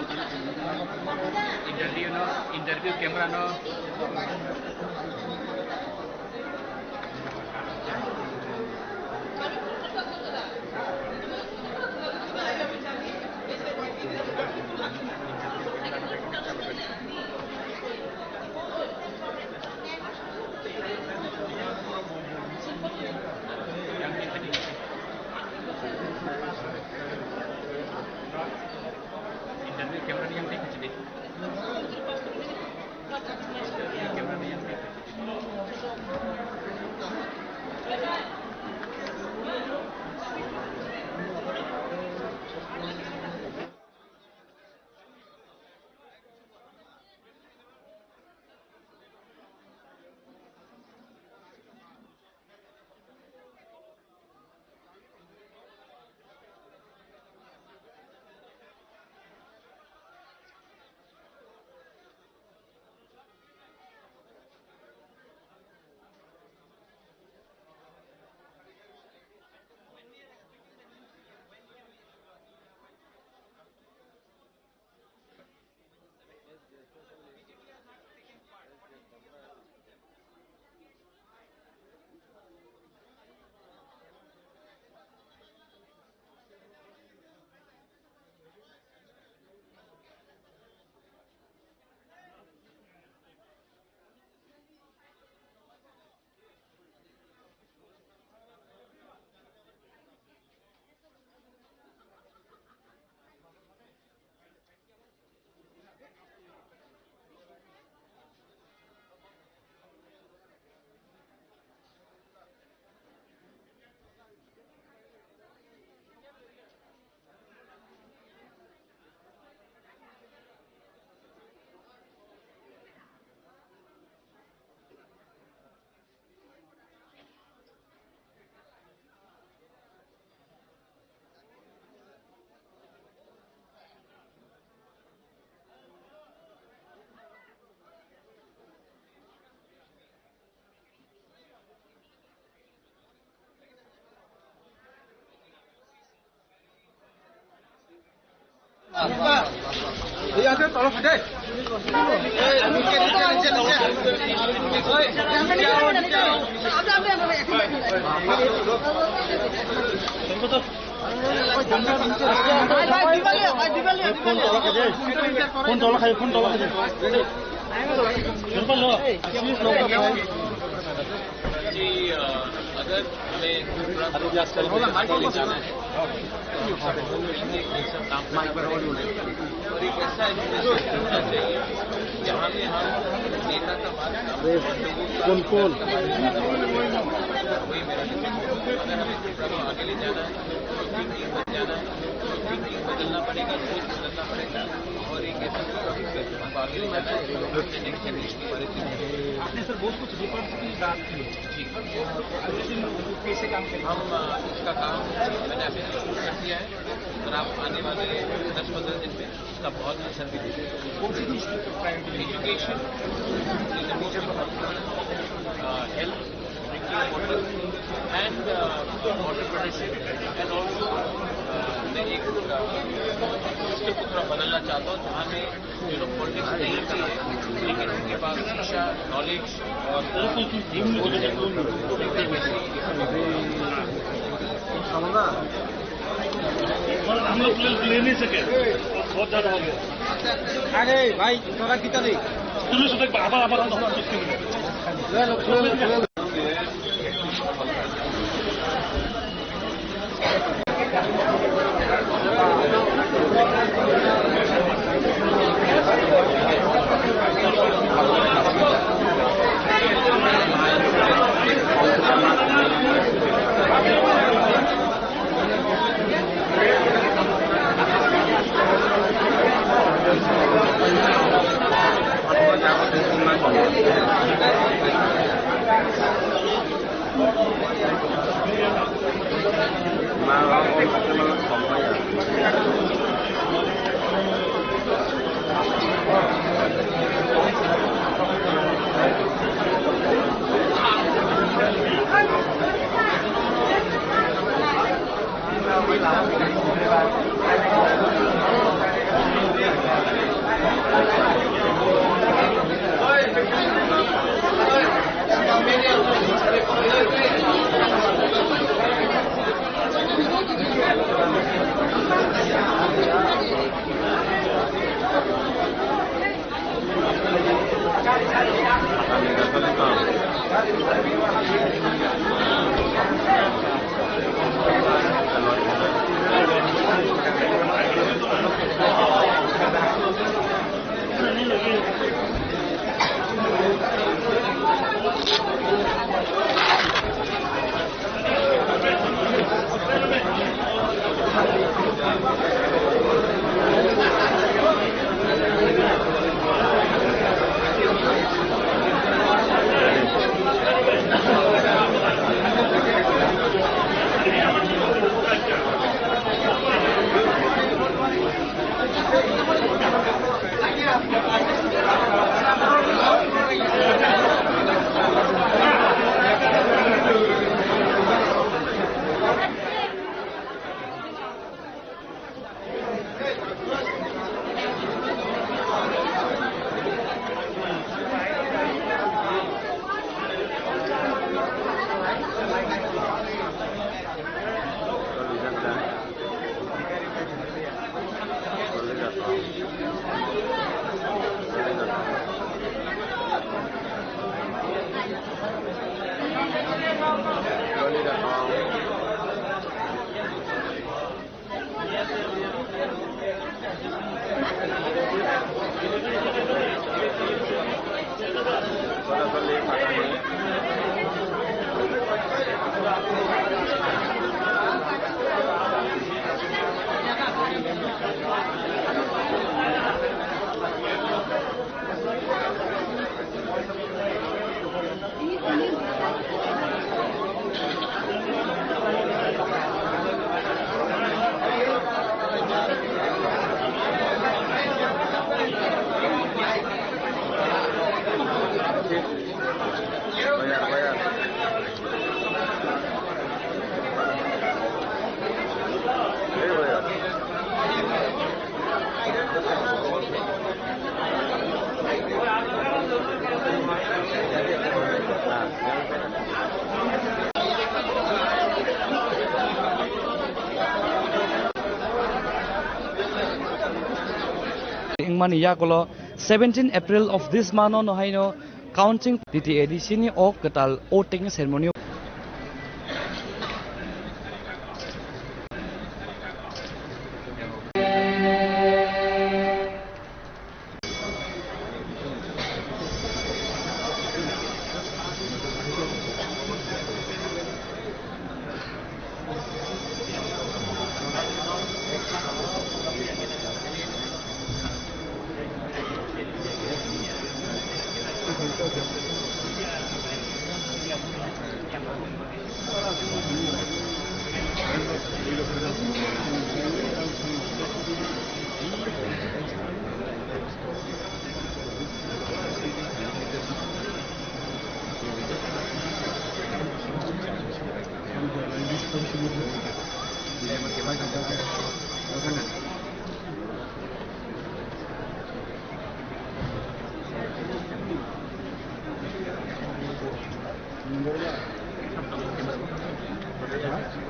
Interview no, interview camera no. Interview camera ni yang thank you. Interview camera ni yang thank you. Phone tola khaje, phone tola khaje, phone tola khaje. जी, अ, अगर हमें पूरा अभी भी आजकल जाना है, तो हम सब मिलके एक साथ काम करना है। और एक ऐसा एजुकेशन होना चाहिए, जहाँ पे हम नेता का बात ना, अरे, कौन, कौन? वही मेरा, अगर हमें पूरा आगे ले जाना है, तो thinking बदल जाना है, तो thinking बदलना पड़ेगा, सोच बदलना पड़ेगा। और एक ऐसा पूरा विषय, हम आगे ले जाना है, तो नेक्स्ट जनरेशन की परिस्थिति। आपने सर बहुत कुछ रिफॉर्म्स की बात की है। जी। कैसे काम करें? हम, अ, इसका काम मैंने अभी शुरू कर दिया है। अगर आप आने वाले दस पंद्रह दिन में इसका बहुत असर दिखेगा। कौन सी चीज़ की priority? Education is the most important, uh, health, drinking water and, uh, water protection and also, uh, मैं एक, uh, सिस्टम को थोड़ा बदलना चाहता हूँ जहाँ में जो लोग पॉलिटिक्स नहीं भी है, लेकिन उनके पास शिक्षा, नॉलेज और हम लोग ले नहीं सके, बहुत ज्यादा हो गया। अरे भाई, थोड़ा कितना नहीं? तुमने सोचा कि आबार, आबार, आबार, आबार, आबार। Wngmani yagulo seventeen April of this month-o no haino counting T T A D C ni o kwtal o taking ceremony.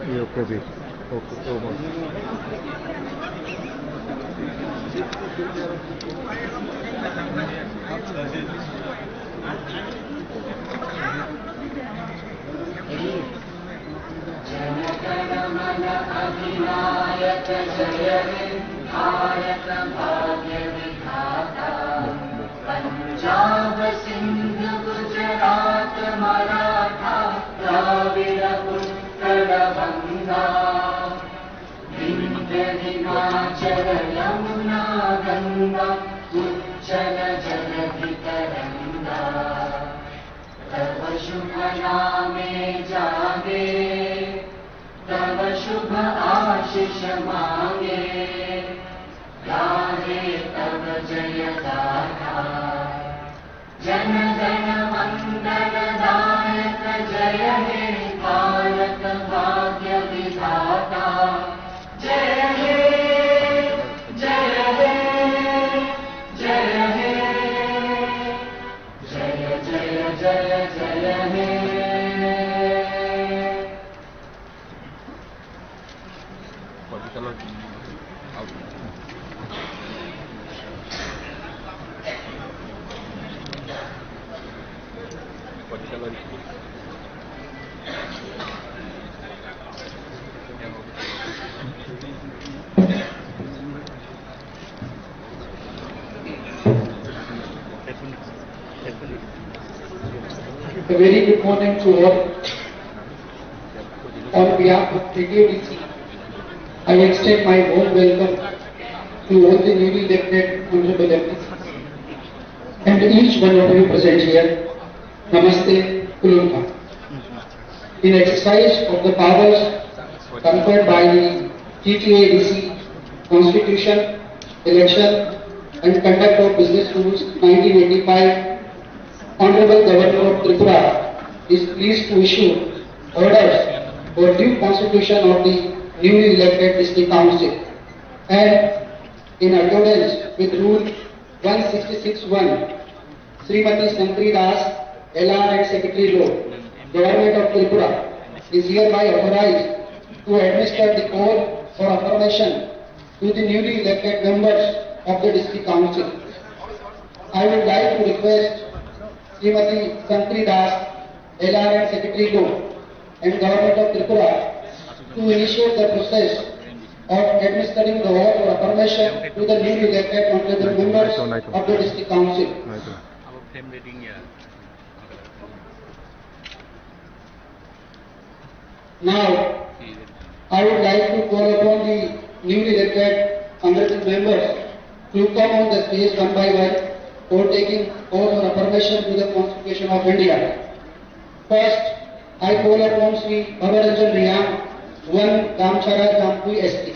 Iyo, kopi. Oke, oke. Jana Gana Mana अधिनायक जय हे भारत भाग्य विधाता। पंजाब सिंध गुजरात मराठा द्राविड़ उत्कल बंगा। विंध्य हिमाचल यमुना गंगा उज्जल जलधि तरंगा। तव शुभ नामे जागे, तव शुभ आशीष मांगे, गाहे तव जय गाथा। जन गण मंगल दायक जय हे भारत भाग्य विधाता। जय हे, जय हे, A very good morning to all. On behalf of K T A D C, I extend my warm welcome to all the newly elected honorable M Ps and each one of you present here. Namaste, Kulunpa. In exercise of the powers conferred by the T T A D C Constitution, Election and Conduct of Business Rules nineteen eighty-five, Honorable Governor of Tripura is pleased to issue orders for due constitution of the newly elected district council, and in accordance with Rule one sixty-six one, Srimati Shankari Das, L R and Secretary Law, Government of Tripura, is hereby authorized to administer the oath for affirmation to the newly elected members of the District Council. I would like to request Srimati Shankari Das, L R and Secretary Law, and Government of Tripura to initiate the process of administering the oath or affirmation to the newly elected honorable members of the District Council. Now, I would like to call upon the newly elected honorable members to come on the stage one by one for taking oath or affirmation to the Constitution of India. First, I call upon Shri Bhabaranjan Reang, one Damchara Jampui S T.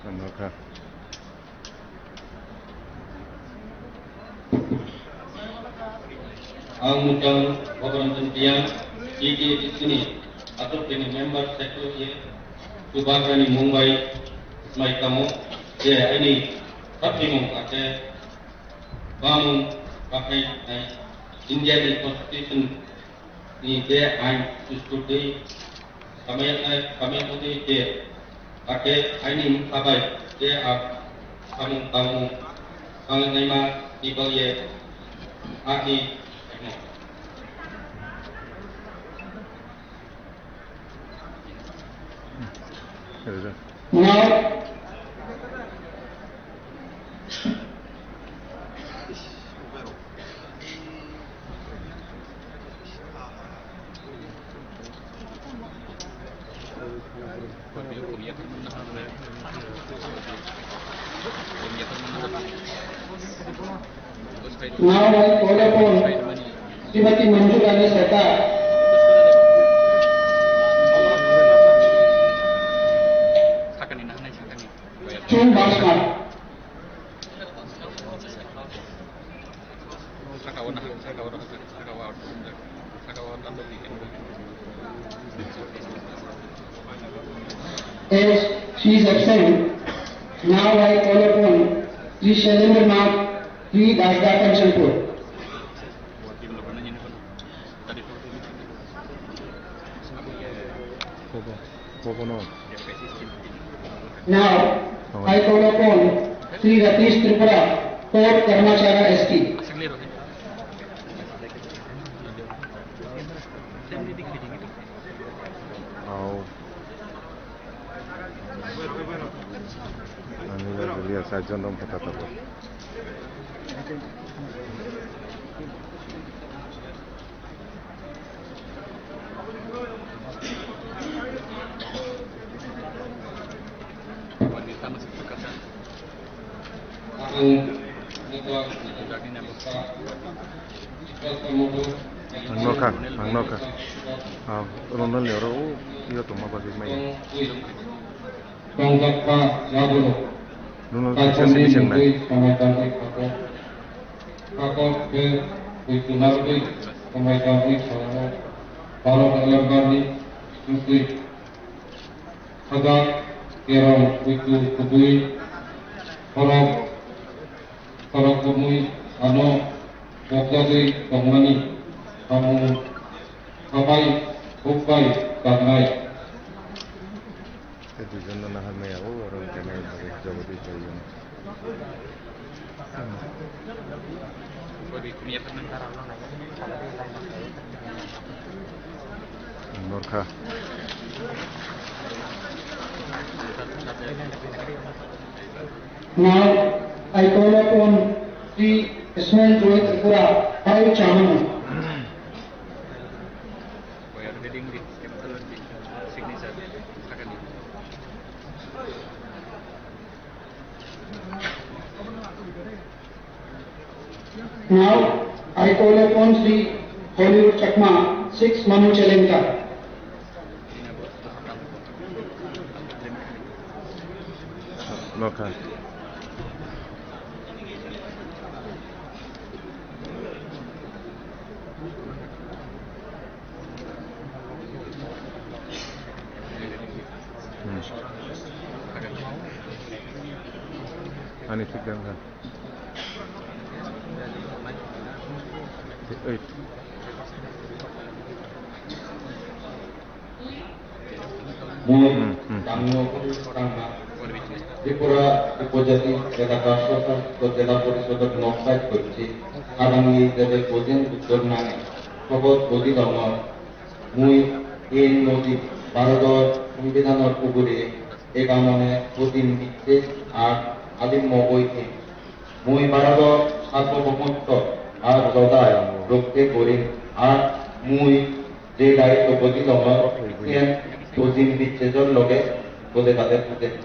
Tamo kha. Ang Mutang Bhabaranjan Reang, T T A D C ni atok ni member secretary, Chubagrani mung bai mai tamo je aini thapimung ake bamung bakai nai India ni constitution ni je ain sustutwi samaya nai samaya mudi je ake aini mung sabai je a samung tamung ang naima ni bagwi ani. Now, Now I call upon Srimati Manju Rani Sarkar. Chung Basmar. As she is absent, now I call upon Sri Shailendra Nath, Sri Dasda Kanchanpur. Now, I call upon Sri Ratish Tripura, fourth Karmachara S T. Ang nini liya side jon dong khe tatok. Ang nokha, ang nokha. Ah, Ronald ni oro o, iyo tongma bagwi maya. Ronald kaisa bising nai. Kakok khe buitu narwgwi swmai tangwi salao Bharat Alamgarni swngwi khajak kerong buitu kubui khorok khorok kumui ano bokjagwi tongmani samung sabai hukbai tangnai. Tei duijon no nahar maya o, oro wngkha nai bagwi jabodi kaijon. Norkha. Now, I call upon Sri Ismail Joy Tripura, Bhai Chamano. Now, I call upon Sri Hollywood Chakma, six Manu Chelengka. Nokha. Hmm. Ani thik dan kha. Oi. Hmm, hmm. Tripura Upojati Elaka Swshasit Jela Porishodor nok side hocche Arangni Jele Gojin Uttor Nani Sobot Godi Dongor Mui N Modi Bharodor Songbidanor ugure egamone Putin Bicches ar Alim Mogoi Mui Bharodor Sarbobomottw ar Jodai Rokte Gorim ar Mui Je Daitw Bodi Dongor Ken Putin Bicchesor Loge Gode Gade Putin.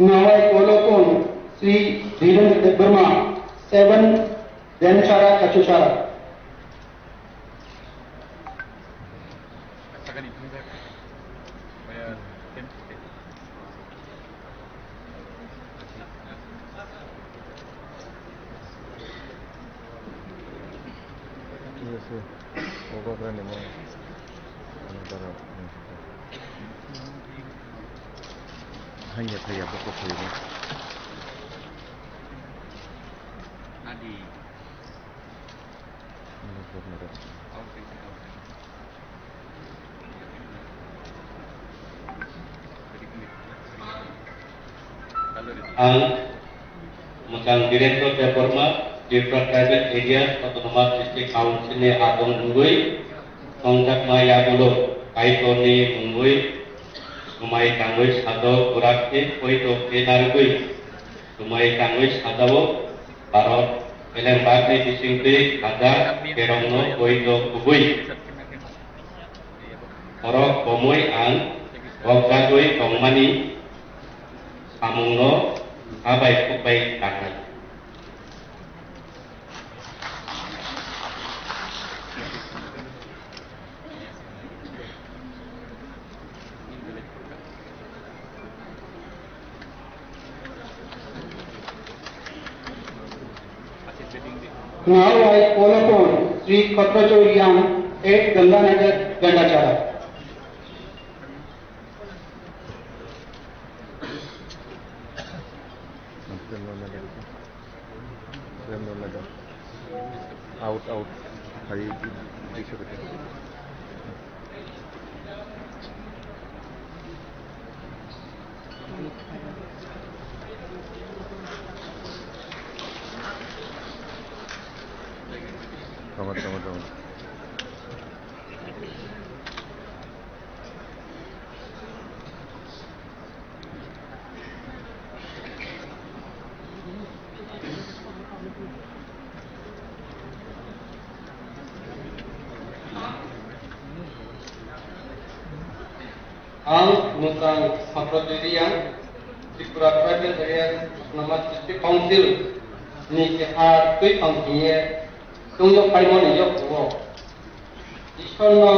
Nawai Kolokon Sri Dhiren Debbarma, seven Denchara Kachuchara. Hanya thaya bokok thaya. Adi. Ang Mwchang Birendra Debbarma, Tripura Tribal Areas Autonomous District Council ni agong wngwi tongjakma yagulo Kaitorni mungwi swmai tangwi sajao, kwrak khe poito khe narwgwi swmai tangwi sajao. Bharat Elembakni bisingtwi hajar kerongno poito kubui. Borok komoi ang bokjagwi tongmani samungno sabai khukbai tangnai. Now I call upon Sri Khatrachar Yang, eight Ganganagar, Gandachara. Out, out. Hari bisa betul. Tama, tama, tama. Ang Mutang Saprajoriya, Tripura Tribal Areas Autonomous District Council ni keha twi pang khe tungyo paimani yokhugo. Ishwarno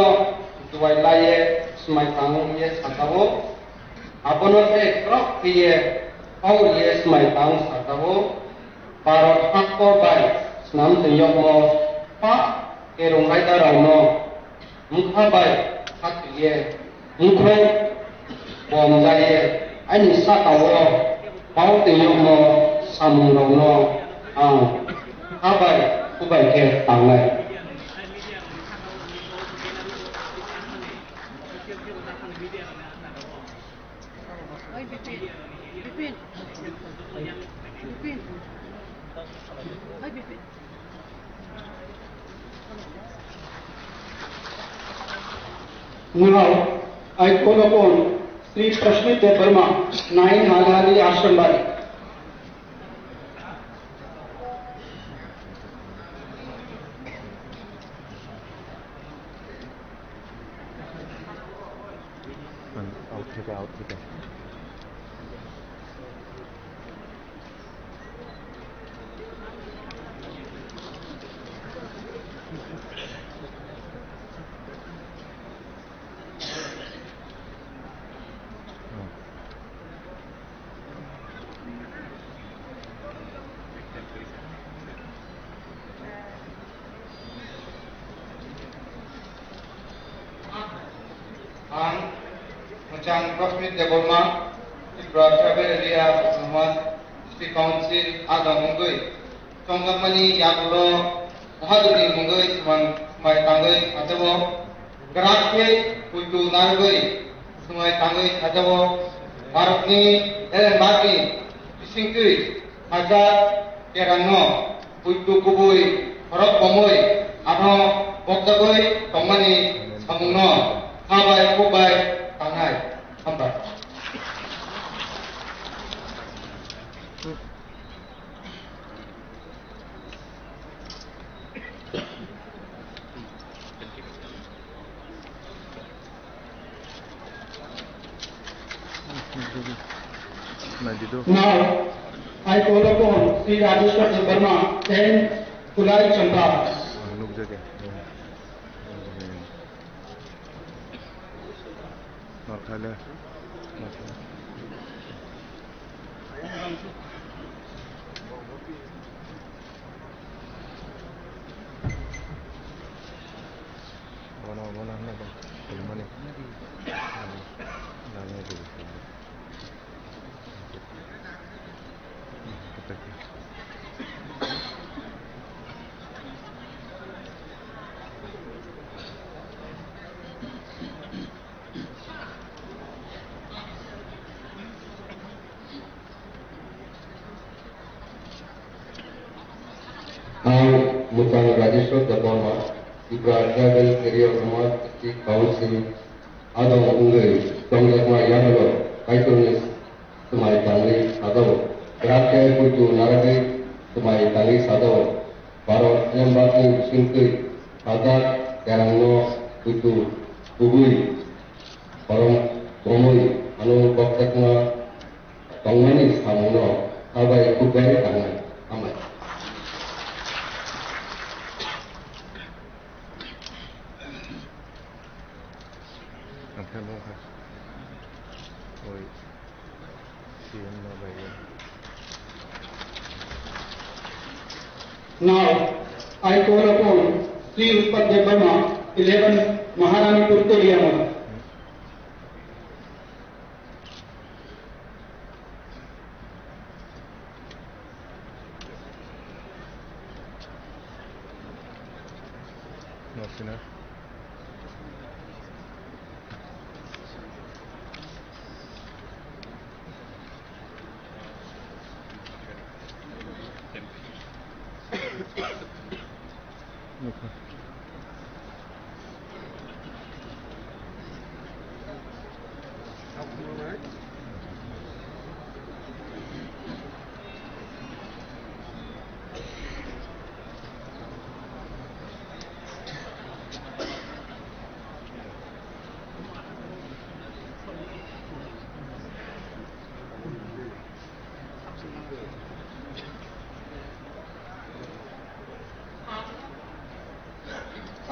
duai laiye swmai tangwi ye sakao, abono se khorok khwiye hor ye swmai tang sakao, Bharat hakor bai swnam twi yokmo pa kerong raida rokno Wngkha bai khatwiye wngkhok bomjaiye ani sakao pao twi yokmo samungrokno ang kha bai khubai khe tangnai. Oi, Bipin. Bipin. Bipin. Oi, Bipin. Now, I call upon Sri Prashmit Debbarma, nine Halhali Ashram Bari. Out থেকে, out থেকে। Ang Muchang Prasmit Debbarma, Tripura Tribal Area Autonomous District Council adong wngwi chongjakmani yagulo Mohadurni mungwi swmai tangwi sajao. Grak khe puitu narwgwi swmai tangwi sajao. Bharatni Elenbakni bisingtwi sajak kerangno puitu kubui khorok bomwi ano bokjagwi tongmani samungno kha bai kuk bai tangnai. Hambai. Now, I call upon Sri Rajeshwar Debbarma, ten Kulai Champa. Nukjagwi. Northaile. Bono, bono hwnwi bo khulumani. Nangni rw. Ang Muchang Rajeshwar Debbarma, Tripura Tribal Career Autonomous District Council adong wngwi tongjakma yagulo Kaitorni swmai tangwi sajao. Grak khe puitu narwgwi swmai tangwi sajao. Bharat Elenbakni bisingtwi sajak kerangno puitu kubui khorok bomwi ano bokjakma tongmani samungno kha bai kuk bai tangnai. Hambai. Now, I call upon Sri Utpal Debbarma, eleven Maharanipur Teliamura.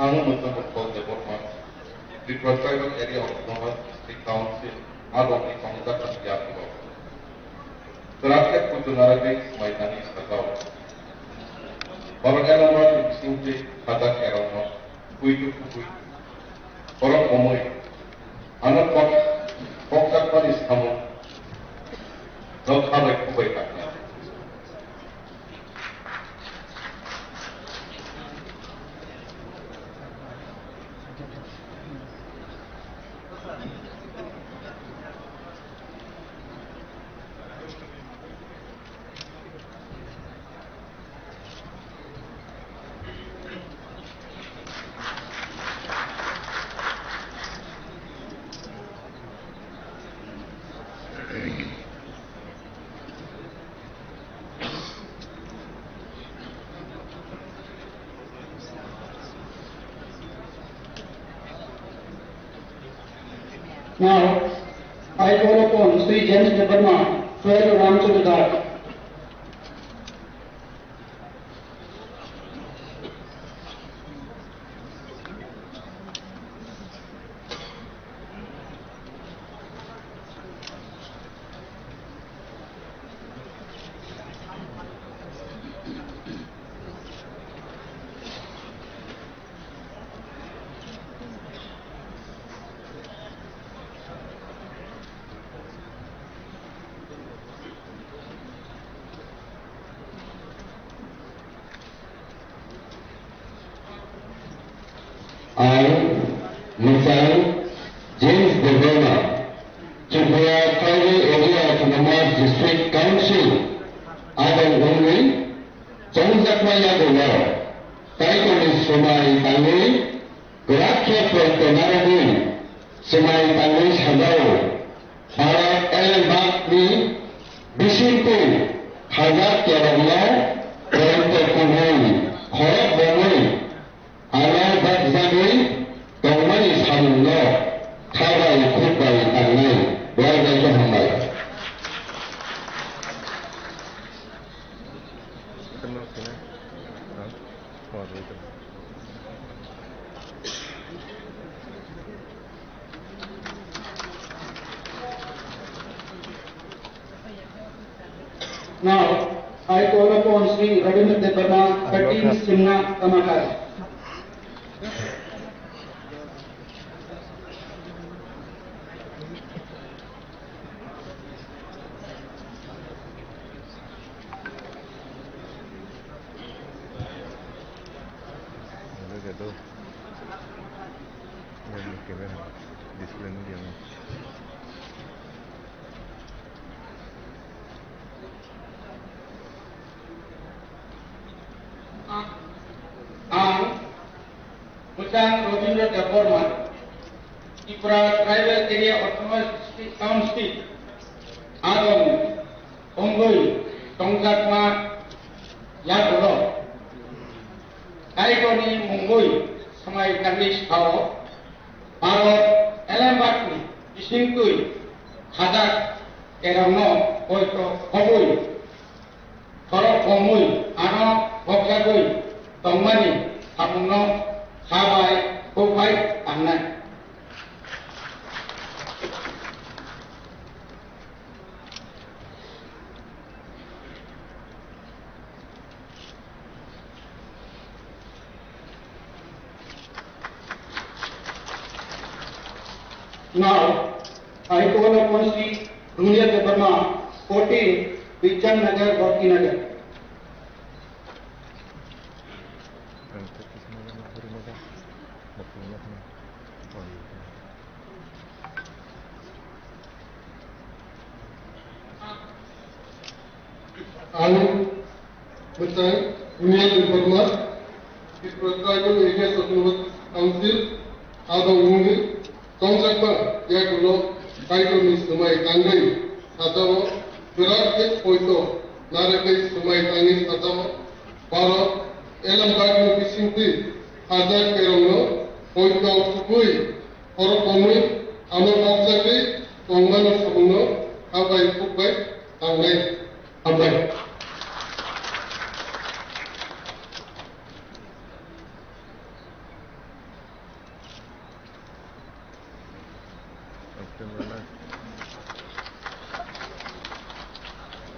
Ang Muchang Utpal Debbarma, Tripura Tribal Area Autonomous District Council, Adong ni Kongjak Yakulo. Kwrak khe puitu narwgwi swmai tangwi sajao. Borok elama ni bisingtwi khajak kerongno puitu kubui. Borok omwi ano kok, kokjakmani samung no khabai kubai tangna. Now, I call upon Shri James Debbarma, twelve Ramchandra Ghat. Ang Mwchang James Debbarma, Tripura Tribal Area Autonomous District Council adong wngwi chongjakma yagulo Kaitorni swmai tangwi kwrak khe poito narwgwi swmai tangwi sajao. Bharat elembakni bisingtwi khajak kerongno poito kubui khorok bomwi ano bakjagwi tongmani samungno khabai khukbai tangnai. Belai belai khe hambai. Now, I call upon Shri Ravindra Debbarma, thirteen Simna Kamakar. Ang Bujang Robindra Debbarma, Tripura Tribal Area Autonomous District Council adong wngwi tongjakma yagulo Kaitorni mungwi swmai tangwi sao, Bharat elembakni bisingtwi khajak kerongno poito khobwi khorok bomwi ano bokjagwi tongmani samungno khabai khukbai tangnai. Now, I call upon Shri Dunia Debbarma, fourteen, Bichang Nagar, Bhakti Nagar. Ang Mwchang Dunia Debbarma, Tripura Tribal Areas Autonomous Council adong wngwi tongjakma yagulo Kaitorni swmai tangwi sajao, kwrak khe poito narwgwi swmai tangwi sajao, Bharat elembakni bisingtwi khajak kerongno poito khukwi khorok bomwi ano bokjagwi tongmani samungno khabai khukbai tangnai. Hambai.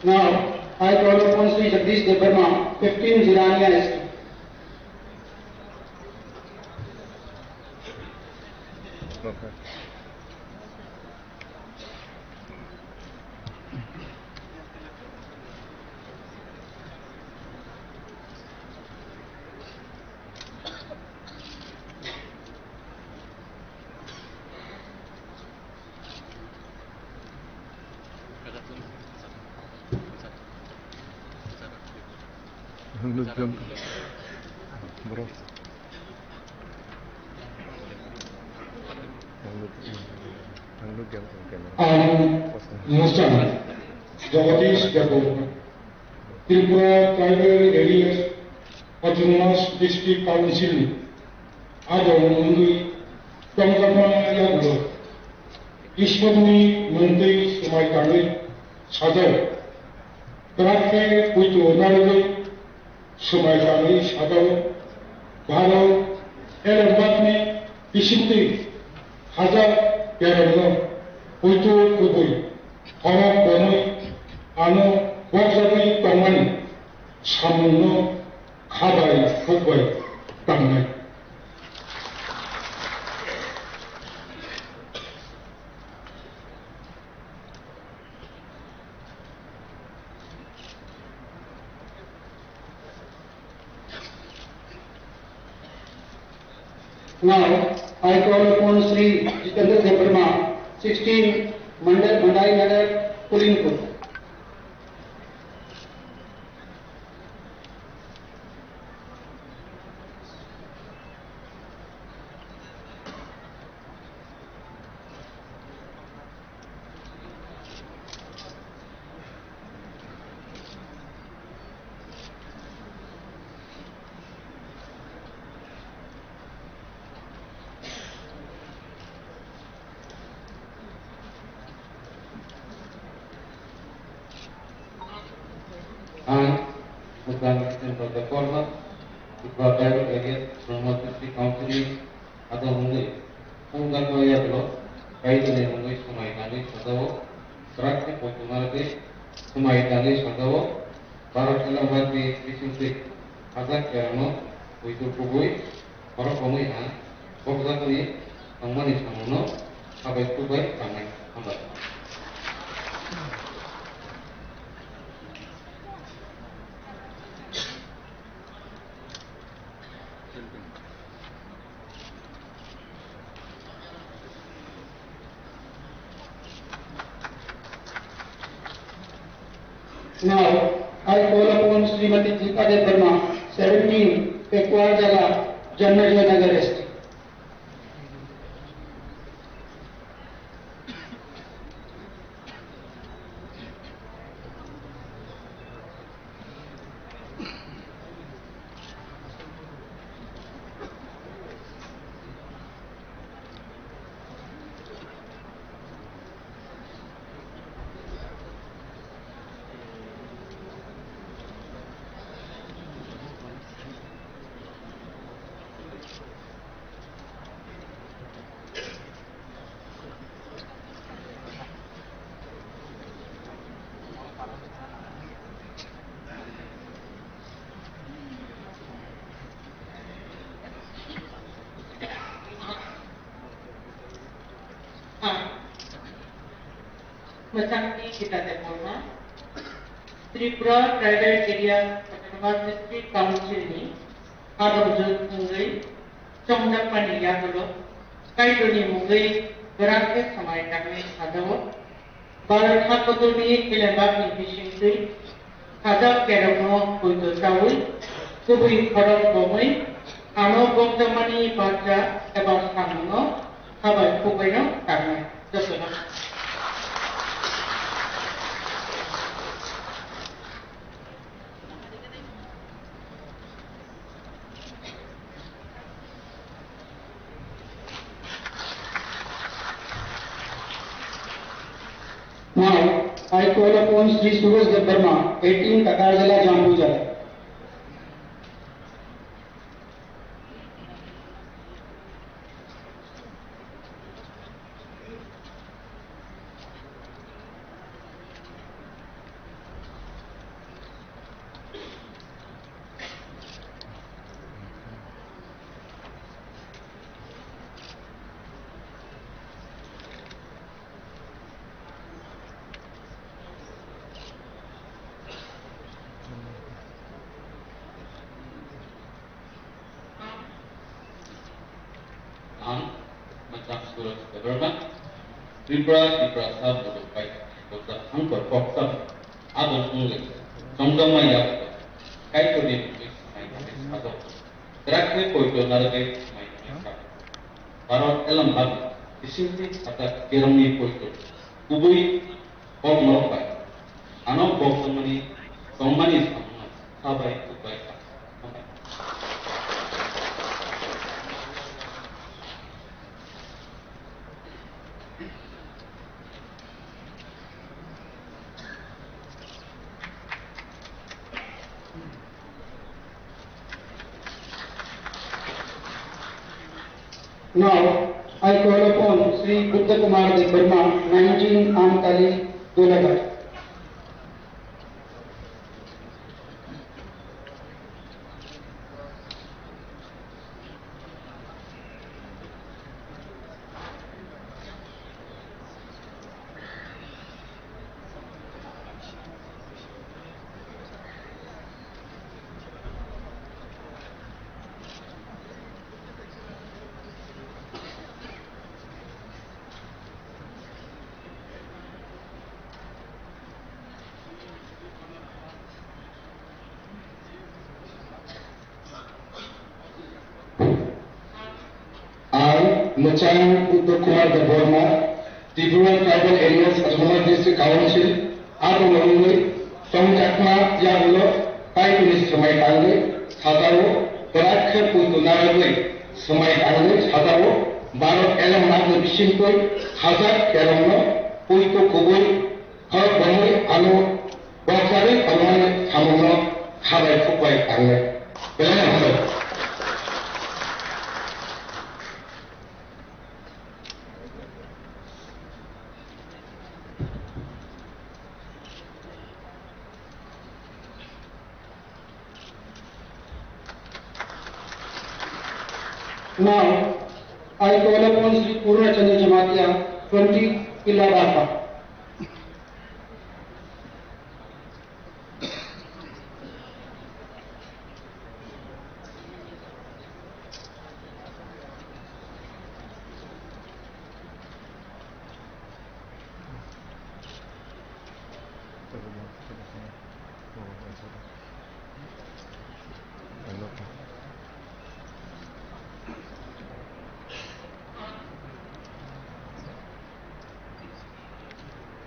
Now, I call upon Shri Jagdish Debbarma, fifteen Jirania S T. Ang nugyan. Bro. Ang nugyan. Ang nugyan ang camera. Ang Musa Jagadish Jago, Tripura Tribal Areas Autonomous District Council ni adong wngwi tongjakma yagulo Ishwarni mungtwi swmai tangwi sajao. Kwrak khe poito narwgwi swmai tangwi sajao. Bharot Elembakni bisingtwi hajak kerongno poito kubui khorok bomwi ano bokjagwi tongmani samungno kha bai khuk bai tangnai. Now, I call upon Shri Jitendra Debbarma, sixteen Mandai, Mandai Nagar, Kulinpur. Ang Musa Chandra Debbarma, Tripura Tribal Areas Autonomous District Council ni adong wngwi tongjakma yagulo Kaitorni mungwi swmai tangwi sajao, kwrak khe poito narwgwi swmai tangwi sajao, Bharat Elembakni bisingtwi hajak kerongno poito kubui khorok romwi ha bokjakni tongmani samungno kha bai khuk bai tangnai. Hambai. Now, I call upon Srimati Geeta Debbarma, seventeen, Pekuar Jala, Janmejay Nagar S T. Mwchangni Geeta Debbarma, Tripura Tribal Area Autonomous District Council ni adongjwk wngwi chongjakmani yagulo Kaitorni mungwi kwrak khe swmai tangwi sajao. Bharat hakotorni elembakni bisingtwi hajak kerokno poito chawi, kubui khorok bomwi, ano bokjakmani barja eba samungno kha bai khuk baino tangnai. Jotono. Now, I call upon Sri Suraj Debbarma, eighteen Takarjala Jambuja. Suraj Debbarma, Tripura, Tiprasa Bodo Paithakni Gojak Hangkor Koksa, abo wngwi chongjakma yago Kaitorni mungwi swmai thangwi sajak. Kwrak khe poito narwgwi swmai thangwi sajak. Bharat Elam Bharat bisingtwi khatak kerongni poito kubui kokmorok bai ano bokjakmani tongmani samungno kha bai kwbai kha. Now, I call upon Shri Buddha Kumar Debbarma, nineteen Amtali, Golaghat. I, Muchang Uttar Kumar Debbarma, Tripura Tribal Areas Autonomous District Council, abo wngwi tongjakma yagulo Kaitorni swmai tangwi sajao, kwrak khe puitu narwgwi swmai tangwi sajao, Bharat Elam Bharatni bisingtwi hajak kerongno puitu kubui khorok bomwi ano bokjagwi tongmani samungno kha bai khuk bai tangnai. Belai no hambai. Now, I call upon Shri Purna Chandra Jamatia, twenty Ilabaka.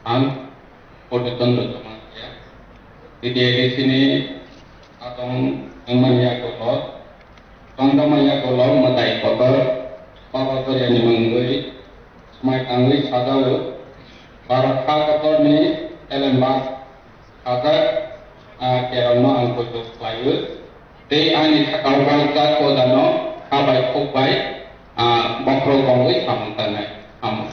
Ang Purna Chandra Jamatia, T T A D C ni atong wngmani yagulo, tongjakma yagulo mwtai kotor Baba Choriani mungwi swmai tangwi sajao, Bharat ha kotorni elemba hajak, ah, kerongno ang poito khlaio. Tei ani sakao bai jak kodano kha bai khuk bai, ah, bokhorok bongwi samung tangnai. Hambai.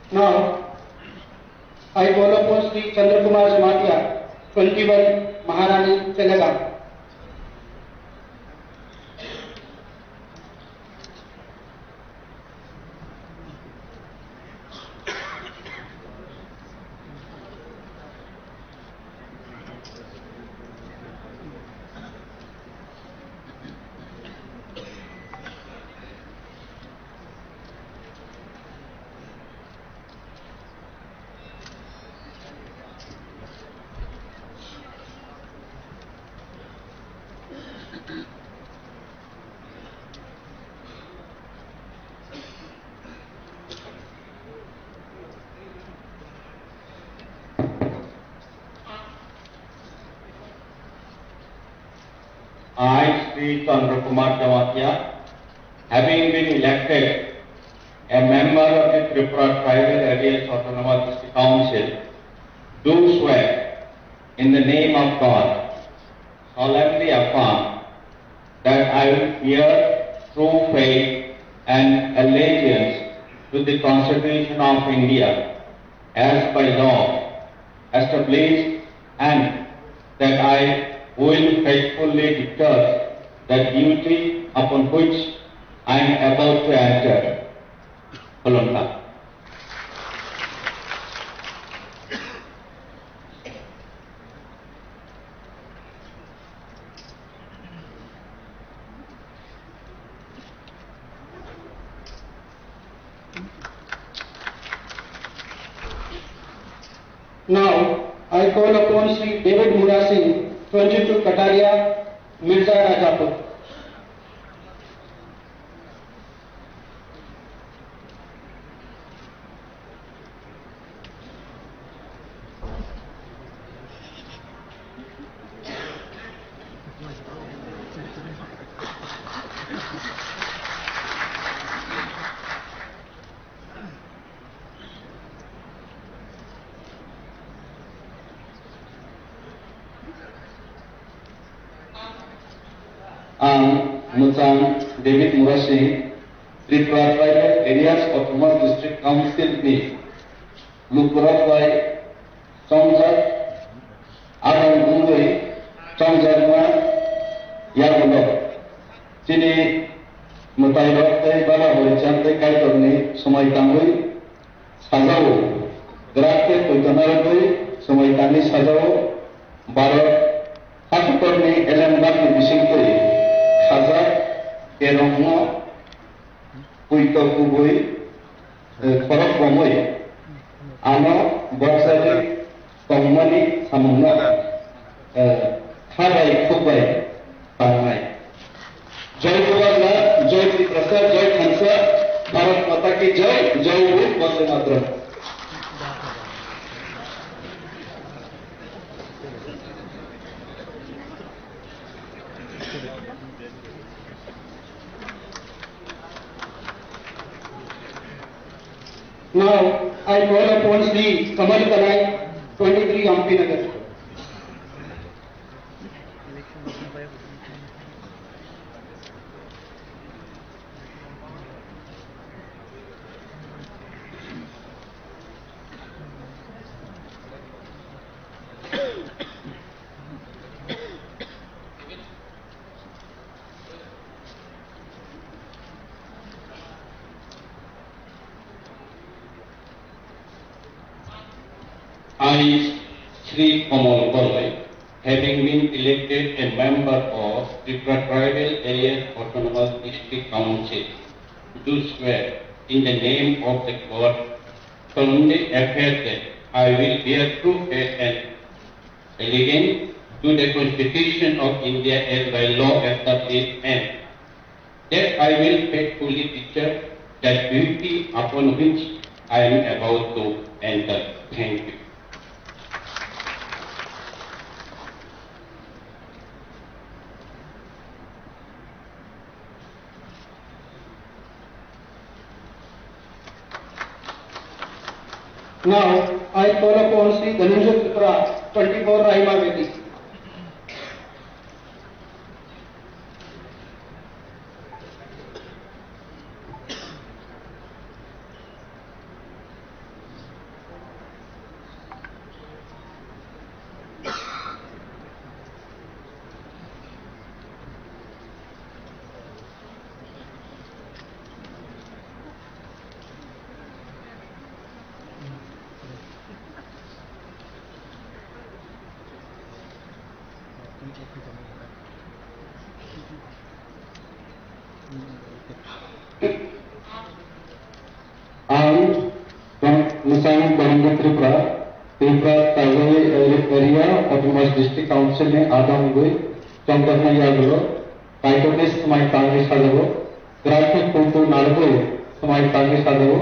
Now, I call upon Shri Chandra Kumar Jamatia, twenty-one Maharani Chelaga. I, Shri Chandra Kumar Jamatia, having been elected a member of the Tripura Tribal Areas Autonomous District Council, do swear in the name of God, solemnly affirm that I will bear true faith and allegiance to the Constitution of India as by law established, and that I will faithfully discharge the duty upon which I am about to enter. Kolomta. Now, I call upon Shri David Murasing, twenty-two Kataria, Mirza Rajapur. Ang Mwchang David Murasing, Tripura Tribal Areas Autonomous District Council ni lukurok bai chongjak, adong wngwi chongjakma yagulo chini mwtairok tei bala horichand tei Kaitorni swmai tangwi sajao, grak tei poito narwgwi swmai tangwi sajao, Bharat hakutorni elembakni bisingtwi khajak kerongno poito kubui, eh, khorok bomwi ano bokjagwi tongmani samungno, eh, kha bai khuk bai tangnai. Jai Bubagra, Jai Tiprasa, Jai Thansa, Bharat Mata Ki Jai, Jai Hind, Vande Mataram. Now, I call upon Shri Kamal Kanai, twenty-three Ampinagar. I, Shri Kamal Kanai, having been elected a member of Tripura Tribal Areas Autonomous District Council, do swear in the name of the God, solemnly affirm that I will bear true faith and allegiance to the Constitution of India as by law established, and that I will faithfully discharge the duty upon which I am about to enter. Thank you. Now, I call upon Shri Dhananjay Tripura, twenty-four Rahima Beti. Ang Mwchang Dorongwi Tripura, Tripura Tribal Area Autonomous District Council ni adong wngwi chongjaknai yagulo Kaitorni swmai tangwi sajao, grakni khultu narwgwi swmai tangwi sajao,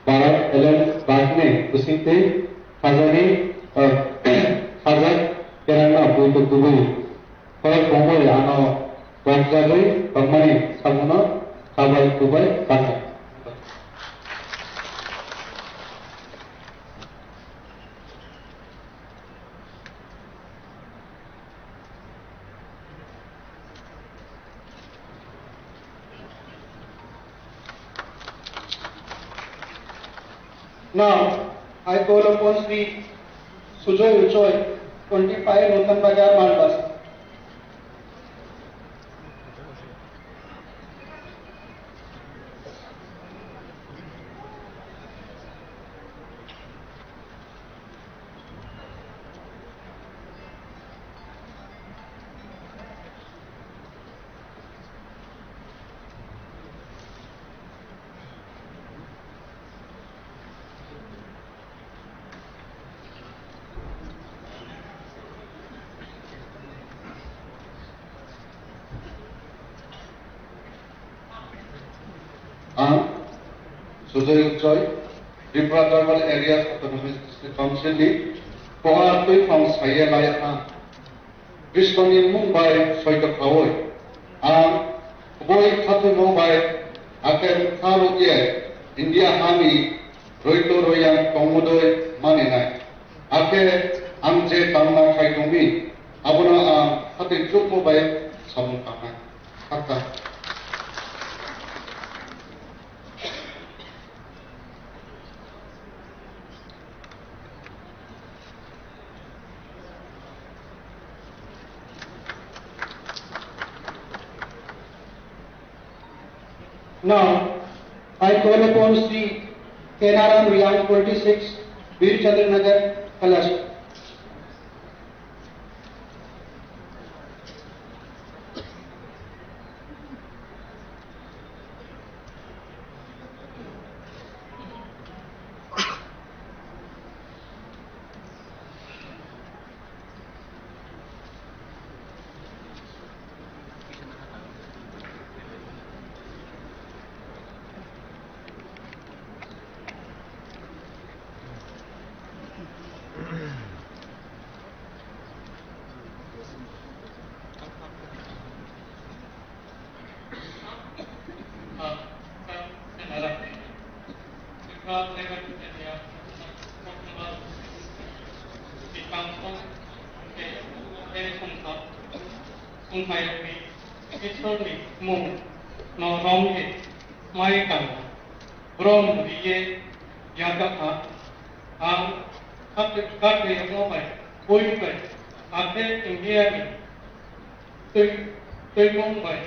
Bharat elembakni bisingtwi khajani, eh, khajak kerangno poito kubui khorok bomwi ano bokjagwi tongmani sabuno kha bai kubai tangnai. Now, I call upon Shri Sujoy Uchoi, twenty-five Nutan Bazar, Malbas. Sujoy Uchoi, Tripura Tribal Areas Autonomous District Council ni pohar twiphang saye lai ang. Krishna ni mung bai soito khaui ang kubui khatungmo bai akem kha rw ye India ha ni roito royang tongmudoi maninai. Akhe ang je tamna khai tongmi, abono ang khatui chukmo bai samung tangnai. Khakchang. Now, I call upon Shri Kenaram Riang, twenty-six, Bir Chandra Nagar, Kailash. Songphai rokni Isorni mung no romwi mai tang brom riye yakakha ang kate kate yokno bai bui bai athe India ni twi twimung bai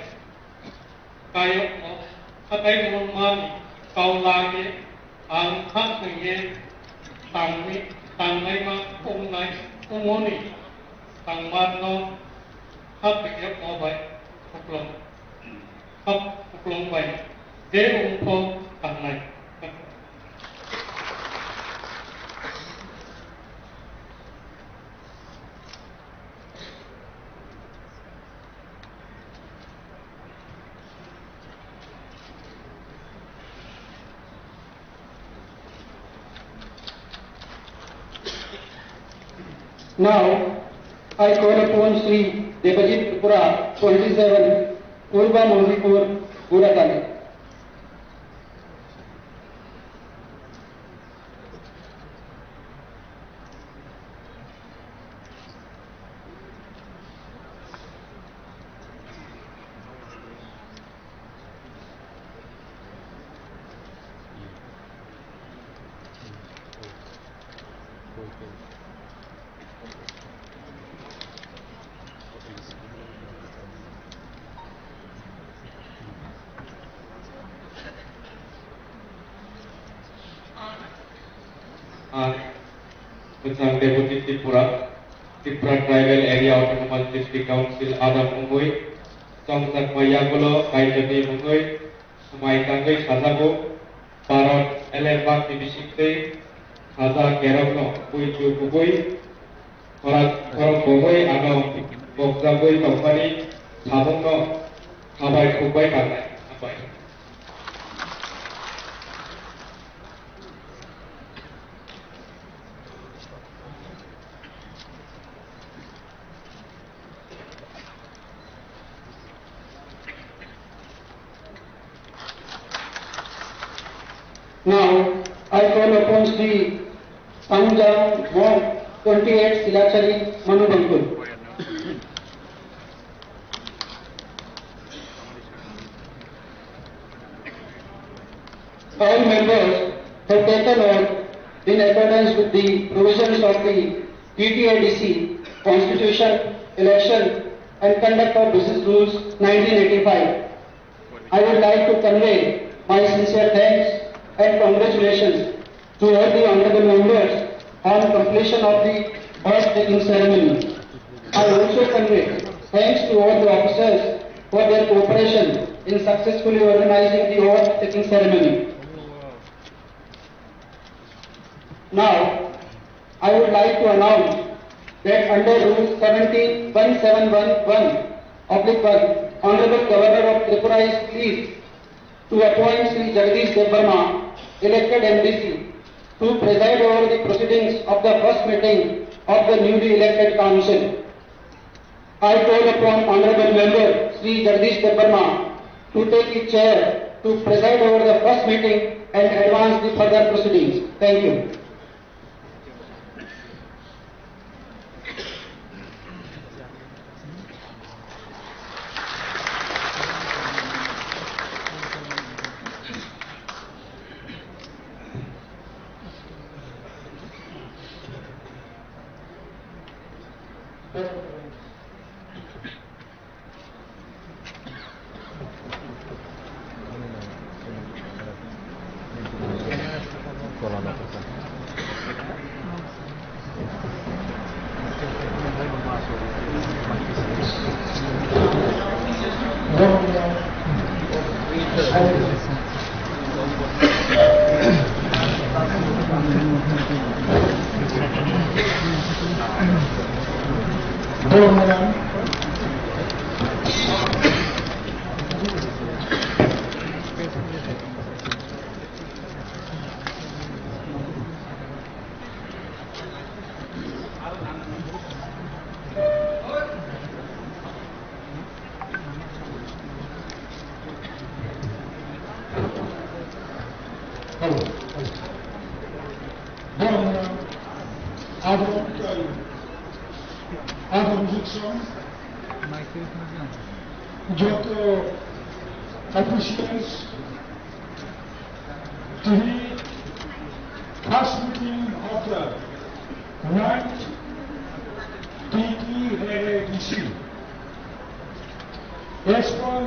kayokno khatai mung mani kau laiye ang kha thwiye tangwi tangnaima ongnai ongoni tangmarno kha thwiye obai khuklung. Kok kuplung bai je ungpho tangnai. Now, I call upon Shri Debajit Tripura, twenty-seven, Purba Mondipur, Guragani. Ah, Bwsang Deputy Tripura, Tripura Tribal Area Autonomous District Council adam wngwi chongjakma yagulo Kaitorni mungwi swmai tangwi sajago. Bharat elembakni bisingtwi khaja kerokno buitu kubui khorang khorok bogwi ano bokjagwi tongmani samungno khabai khukbai tangnai. Hambai. Now, I call upon Shri Sangjang Mok, twenty-eight, Silachari, Manubangkul. All members have taken oath in accordance with the provisions of the T T A D C, Constitution, Election and Conduct of Business Rules nineteen eighty-five. I would like to convey my sincere thanks and congratulations to all the honorable members on completion of the oath taking ceremony. I also convey thanks to all the officers for their cooperation in successfully organizing the oath taking ceremony. Now, I would like to announce that under Rule seventeen one seven one one oblique one, Honorable Governor of Tripura is pleased to appoint Shri Jagdish Debbarma, elected M D C, to preside over the proceedings of the first meeting of the newly elected council. I call upon Honorable Member Shri Jagdish Debbarma to take his chair to preside over the first meeting and advance the further proceedings. Thank you. Hello. Hello. Borok, abo, abo joto officials, tini first meeting of the ninth T T A A D C. As per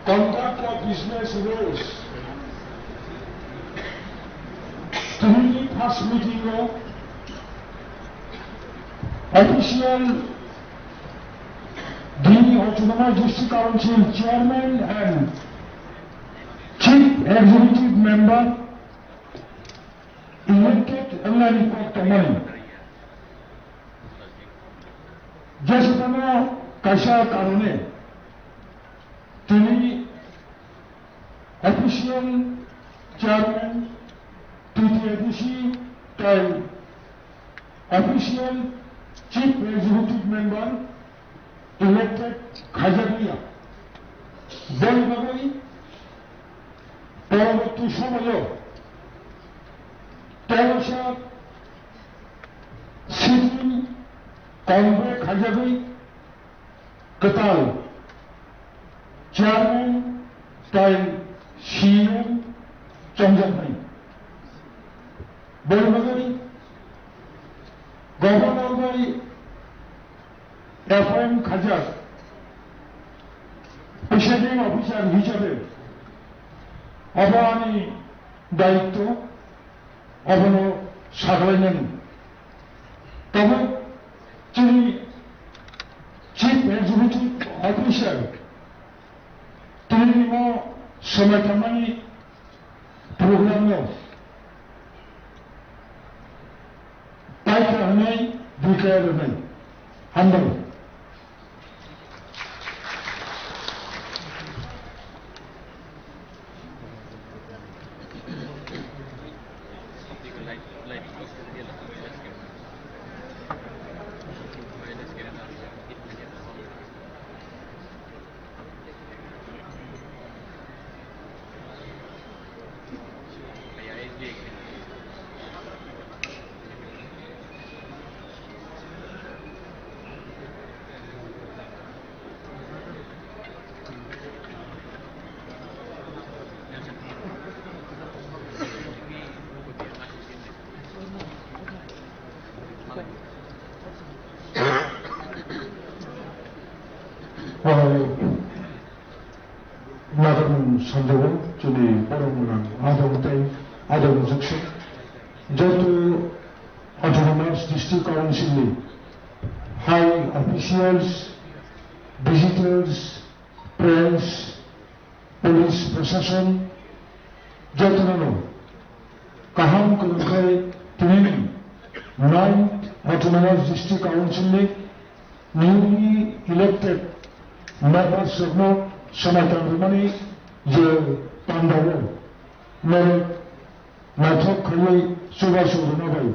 conduct of business rules, tini first meeting o official the Autonomous District Council Chairman and Chief Executive Member elected wngnani kok tongmani. Jeswkano kaisa karone tini official chairman T T A D C tei official chief executive member elected khaijakliya. Boni bagwi poroborti somoyo tolosa sitting convoke khaijagwi kwtal chairman tei C E M chongjaknai. Boni bagwi governor bai appoint khaijak presiding officer hisabe obo ani daityo, obono saglainani. Tabuk chini Chief Executive Officer tini no swmai tangmani program no paikha hwnwi buikha rwnai. Hambai. Nagadon sanjao chini borok mwnang adong tei adong juksu joto Autonomous District Council ni high officials, visitors, press, police, prashasan jotono kaham kwrwngkhai tini ninth Autonomous District Council ni newly elected members rokno Samai tang rwmani je pandao norok naithok khaiwi chubachu rwna bai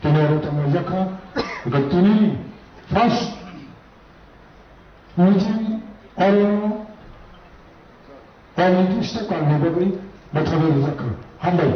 tini oro tonglaijak kha. Hwnkhe tini first meeting oro Onirokni tei kalni bagwi bwtharwi rwjak kha. Hambai.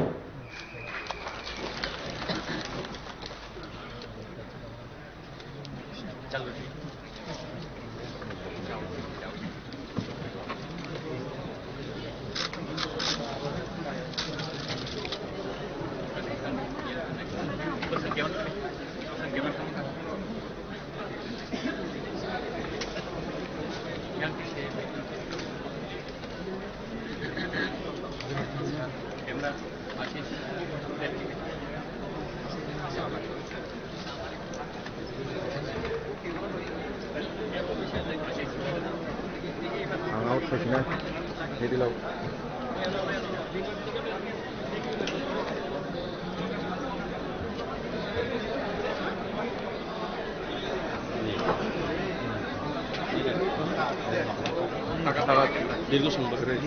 Ang out khaisina, ready log. Saka saka dirgo song bwkhwrwi.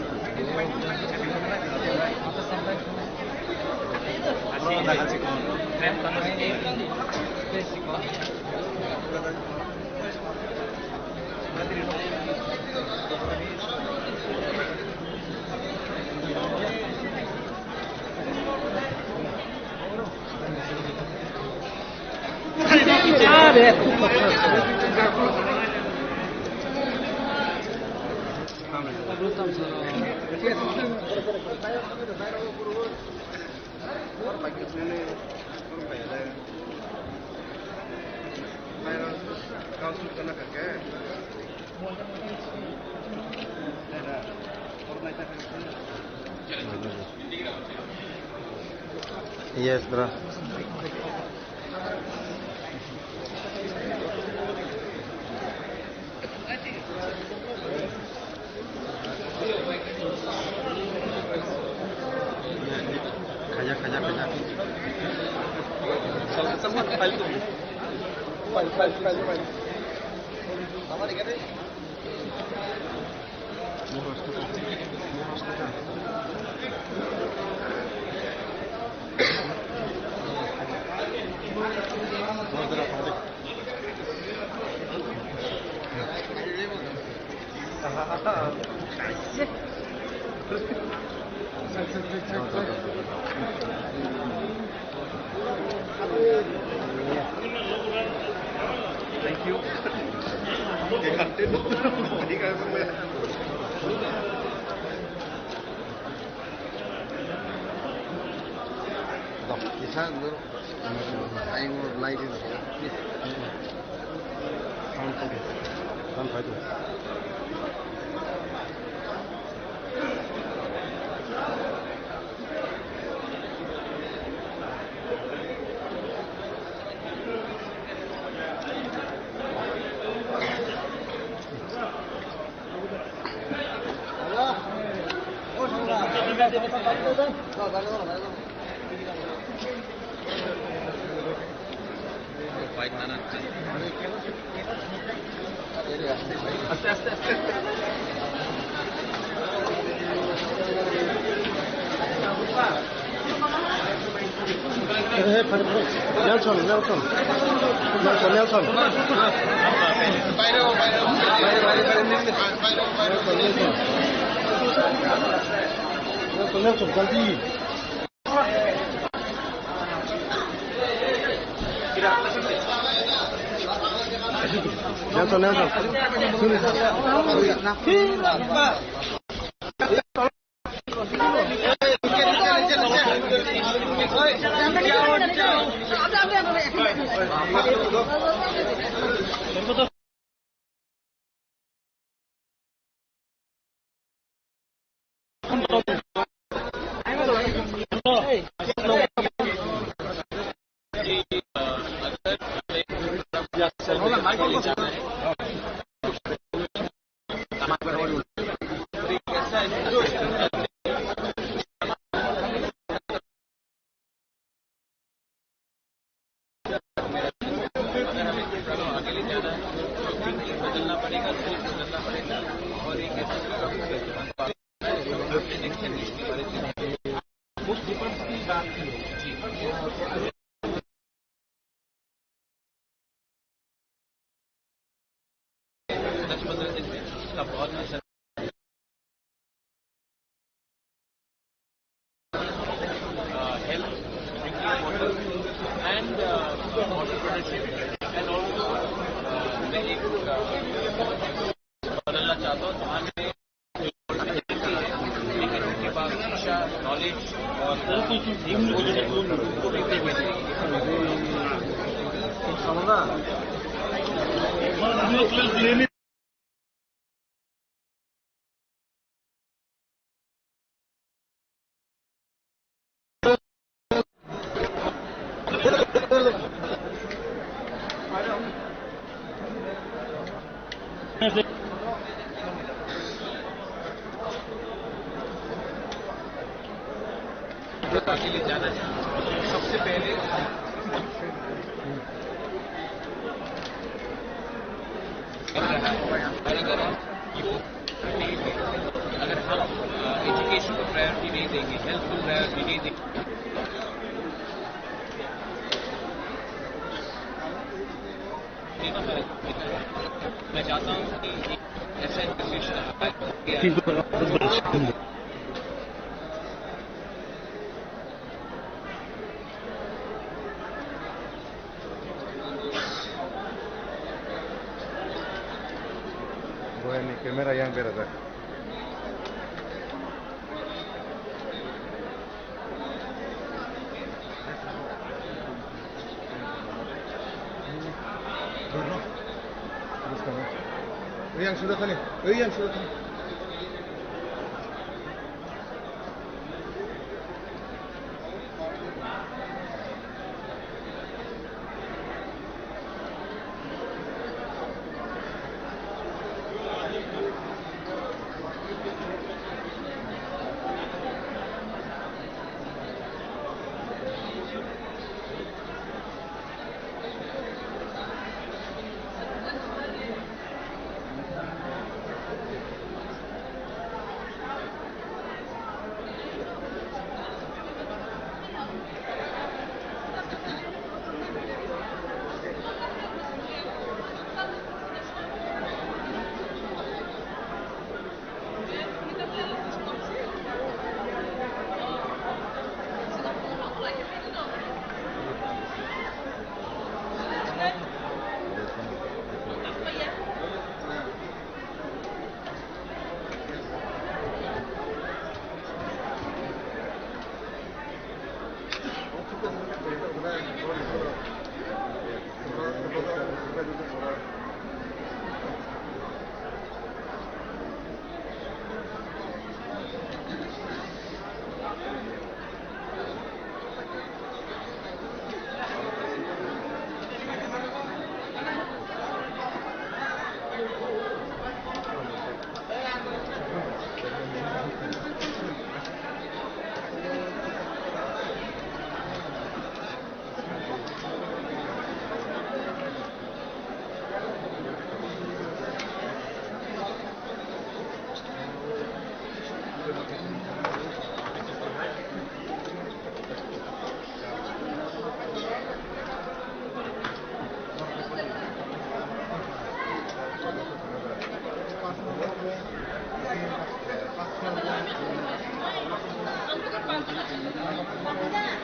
Yes, bro. Khaja, khaja, khaja. File, file, file, file. Thank you. Kisa, ayung lai di. Sound, sound, sound. Nelson, Nelson. Nelson, Nelson. Nelson, Nelson, jaldi. Nelson, Nelson. अगर हमें दूसरा को आगे ले जाना है, तो bidder बदलना पड़ेगा, source बदलना पड़ेगा और एक ऐसे system को इस्तेमाल करना है, जो हमें prediction नहीं करने वाले system। कुछ difference की बात की है। जी। दस पन्द्रह दिन में इसका बहुत असर, uh, health, drinking water and, uh, entrepreneurship and also, uh, मैं एक, uh, बदलना चाहता हूँ, जहाँ पे लेकिन उनके पास शिक्षा, knowledge और एक सोच है, उनको भी देंगे। आगे ले जाना है। सबसे पहले अगर हम, अ, एजुकेशन को प्रायोरिटी नहीं देंगे, हेल्थ को प्रायोरिटी नहीं देंगे, मैं चाहता हूँ कि ऐसा एक सिचुएशन आए। Boyani camera yang berajak. Yang sudah kali, yang sudah kali.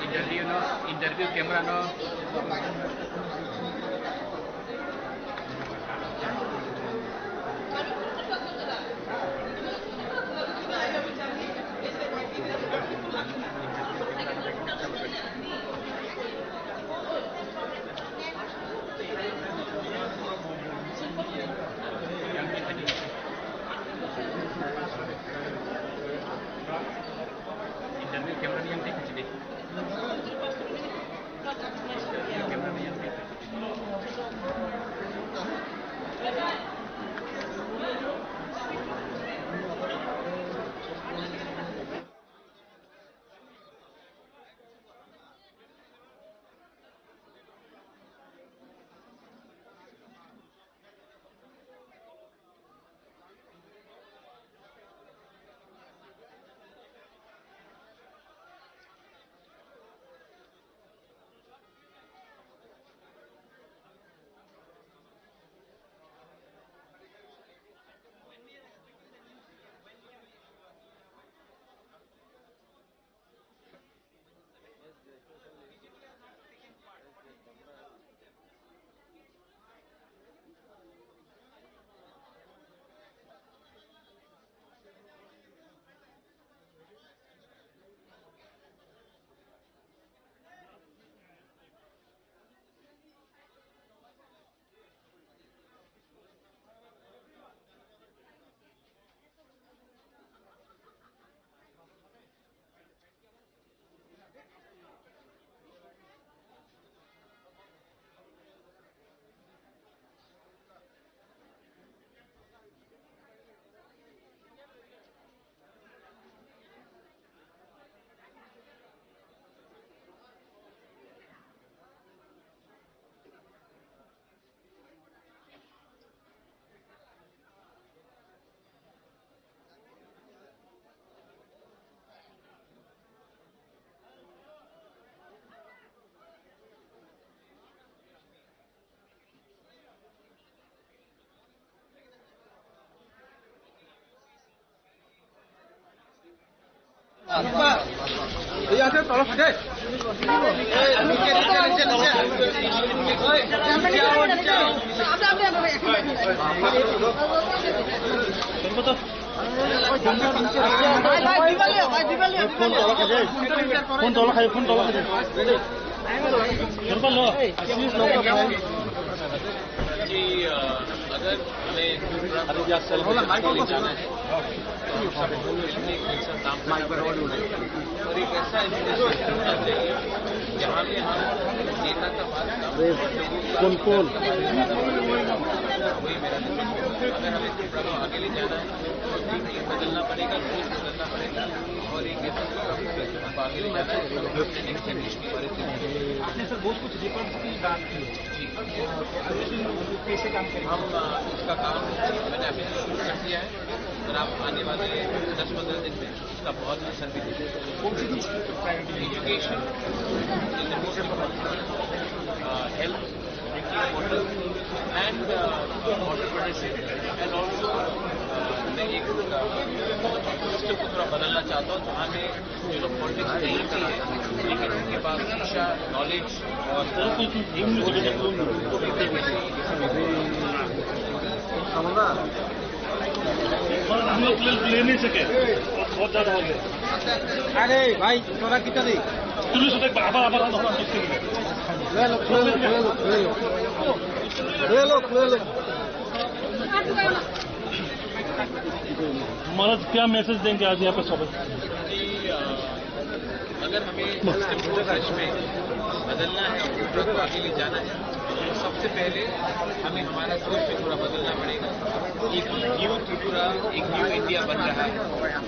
Interview no, interview camera no. Interview camera ni yang tek sini. Interview camera ni yang tek. Phone তলা খাই, ফোন তলা খাই। जी, अ, अगर हमें दूसरा प्रोग्राम करने जाना है, तो हम सब मिलकर एक मिलकर काम करना पड़ेगा। और एक ऐसा इंफ्रास्ट्रक्चर होना चाहिए, जहाँ पे हम नेता का बात ना हो, कौन, कौन? वही मेरा, अगर हमें दूसरा को आगे ले जाना है, तो bdl बदलना पड़ेगा, रूल्स बदलना पड़ेगा। और एक ऐसा इंफ्रास्ट्रक्चर को आगे ले जाना है, जो नेक्स्ट जनरेशन के बारे में आपने सर बहुत कुछ रिफॉर्म्स की बात की है। जी। कैसे काम करेंगे? हम, अ, इसका काम मैंने अभी से शुरू कर दिया है और आप आने वाले दस पंद्रह दिन में इसका बहुत असर भी दिखेगा। कौन सी चीज़ priority? Education is the most important, uh, health, drinking water and, uh, entrepreneurship and also, uh, मैं एक, uh, सिस्टम को थोड़ा बदलना चाहता हूँ जहाँ में जो लोग पॉलिटिक्स नहीं भी है, लेकिन उनके पास शिक्षा, नॉलेज और हम लोग ले, ले नहीं सके, बहुत ज्यादा हो गया। अरे भाई, थोड़ा कितना दे? तुरंत से देख, आबार, आबार, आबार, आबार, ले लो, ले लो, ले लो, ले लो। ले लो, ले लो। महाराज, क्या मैसेज देंगे आज यहाँ पे सब? जी, अ, अगर हमें सिस्टम को सच में बदलना है और त्रिपुरा को आगे ले जाना है, तो सबसे पहले हमें हमारा सोच भी थोड़ा बदलना पड़ेगा। एक न्यू त्रिपुरा, एक न्यू इंडिया बन रहा है,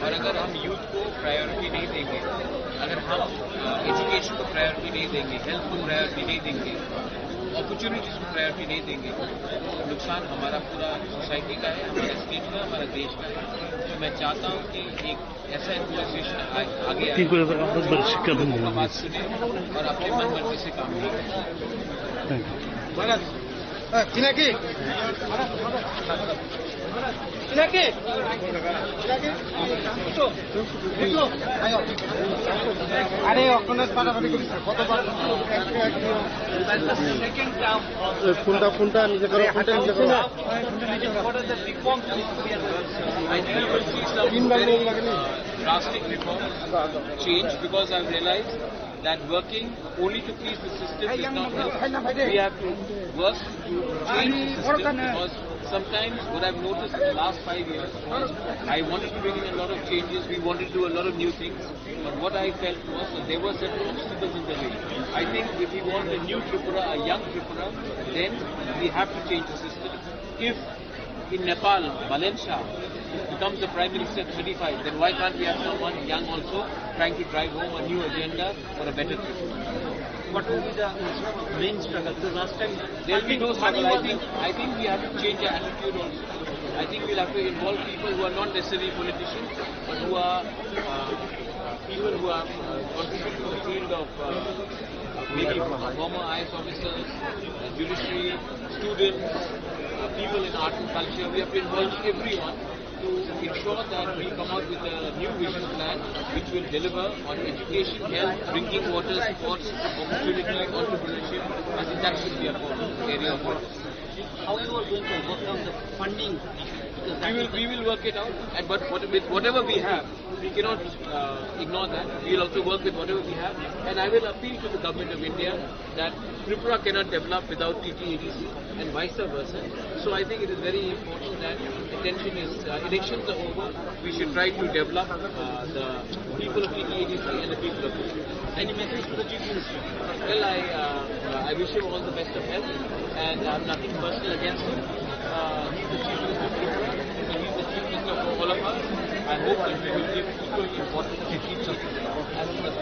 और अगर हम यूथ को प्रायोरिटी नहीं देंगे, अगर हम, अ, एजुकेशन को प्रायोरिटी नहीं देंगे, हेल्थ को प्रायोरिटी नहीं देंगे, अपॉर्चुनिटीज को प्रायोरिटी नहीं देंगे, तो नुकसान हमारा पूरा सोसाइटी का है, हमारे स्टेट का, हमारा देश का है। तो मैं चाहता हूँ कि एक ऐसा एडमिनिस्ट्रेशन आ-, आगे आए, इनको ज्यादा बात बात शिक्षा दूंगा। बात सुने और अपने मन मर्जी से काम नहीं करे। Thank you। ए, पिनाकी। पिनाकी। पिनाकी। उठो। उठो। आयो। अरे, অকণমান পাটাপাটি কৰিছে। কত বার? Second term. ए, ফোনটা, ফোনটা নিজে করো, ফোনটা নিজে করো। What are the reforms? I think you will see some তিনবার লোন লাগে না? Drastic reforms change because I've realized that working only to please the system is not help. We have to work to change the system because sometimes what I've noticed in the last five years was I wanted to bring in a lot of changes, we wanted to do a lot of new things, but what I felt was that there were certain obstacles in the way. I think if we want a new Tripura, a young Tripura, then we have to change the system. If in Nepal, Balen Shah becomes the Prime Minister at thirty-five, then why can't we have someone young also trying to drive home a new agenda for a better future? What will be the main struggle? Because last time there'll be no struggle. I think, I think we have to change our attitude also. I think we'll have to involve people who are not necessarily politicians, but who are, uh, people who have, uh, contributed to the field of, uh, maybe former I A S officers, uh, judiciary, students, uh, people in art and culture. We have to involve everyone to ensure that we come out with a new vision plan which will deliver on education, health, drinking water, sports, opportunity, entrepreneurship. I think that should be a focus area of work. How you are going to overcome the funding? Because that We will, is the we will work it out, and but what, with whatever we have, we cannot, uh, ignore that. We will also work with whatever we have, and I will appeal to the Government of India that Tripura cannot develop without T T A D C and vice versa. So I think it is very important that attention is, uh, elections are over. We should try to develop, uh, the people of T T A D C and the people of Tripura. Any message to the Chief Minister? Well, I, uh, I wish him all the best of health, and I have nothing personal against him. Uh, he's the Chief Minister of Tripura, so he's the Chief Minister of all of us. I hope that we will give equal importance to each other as well.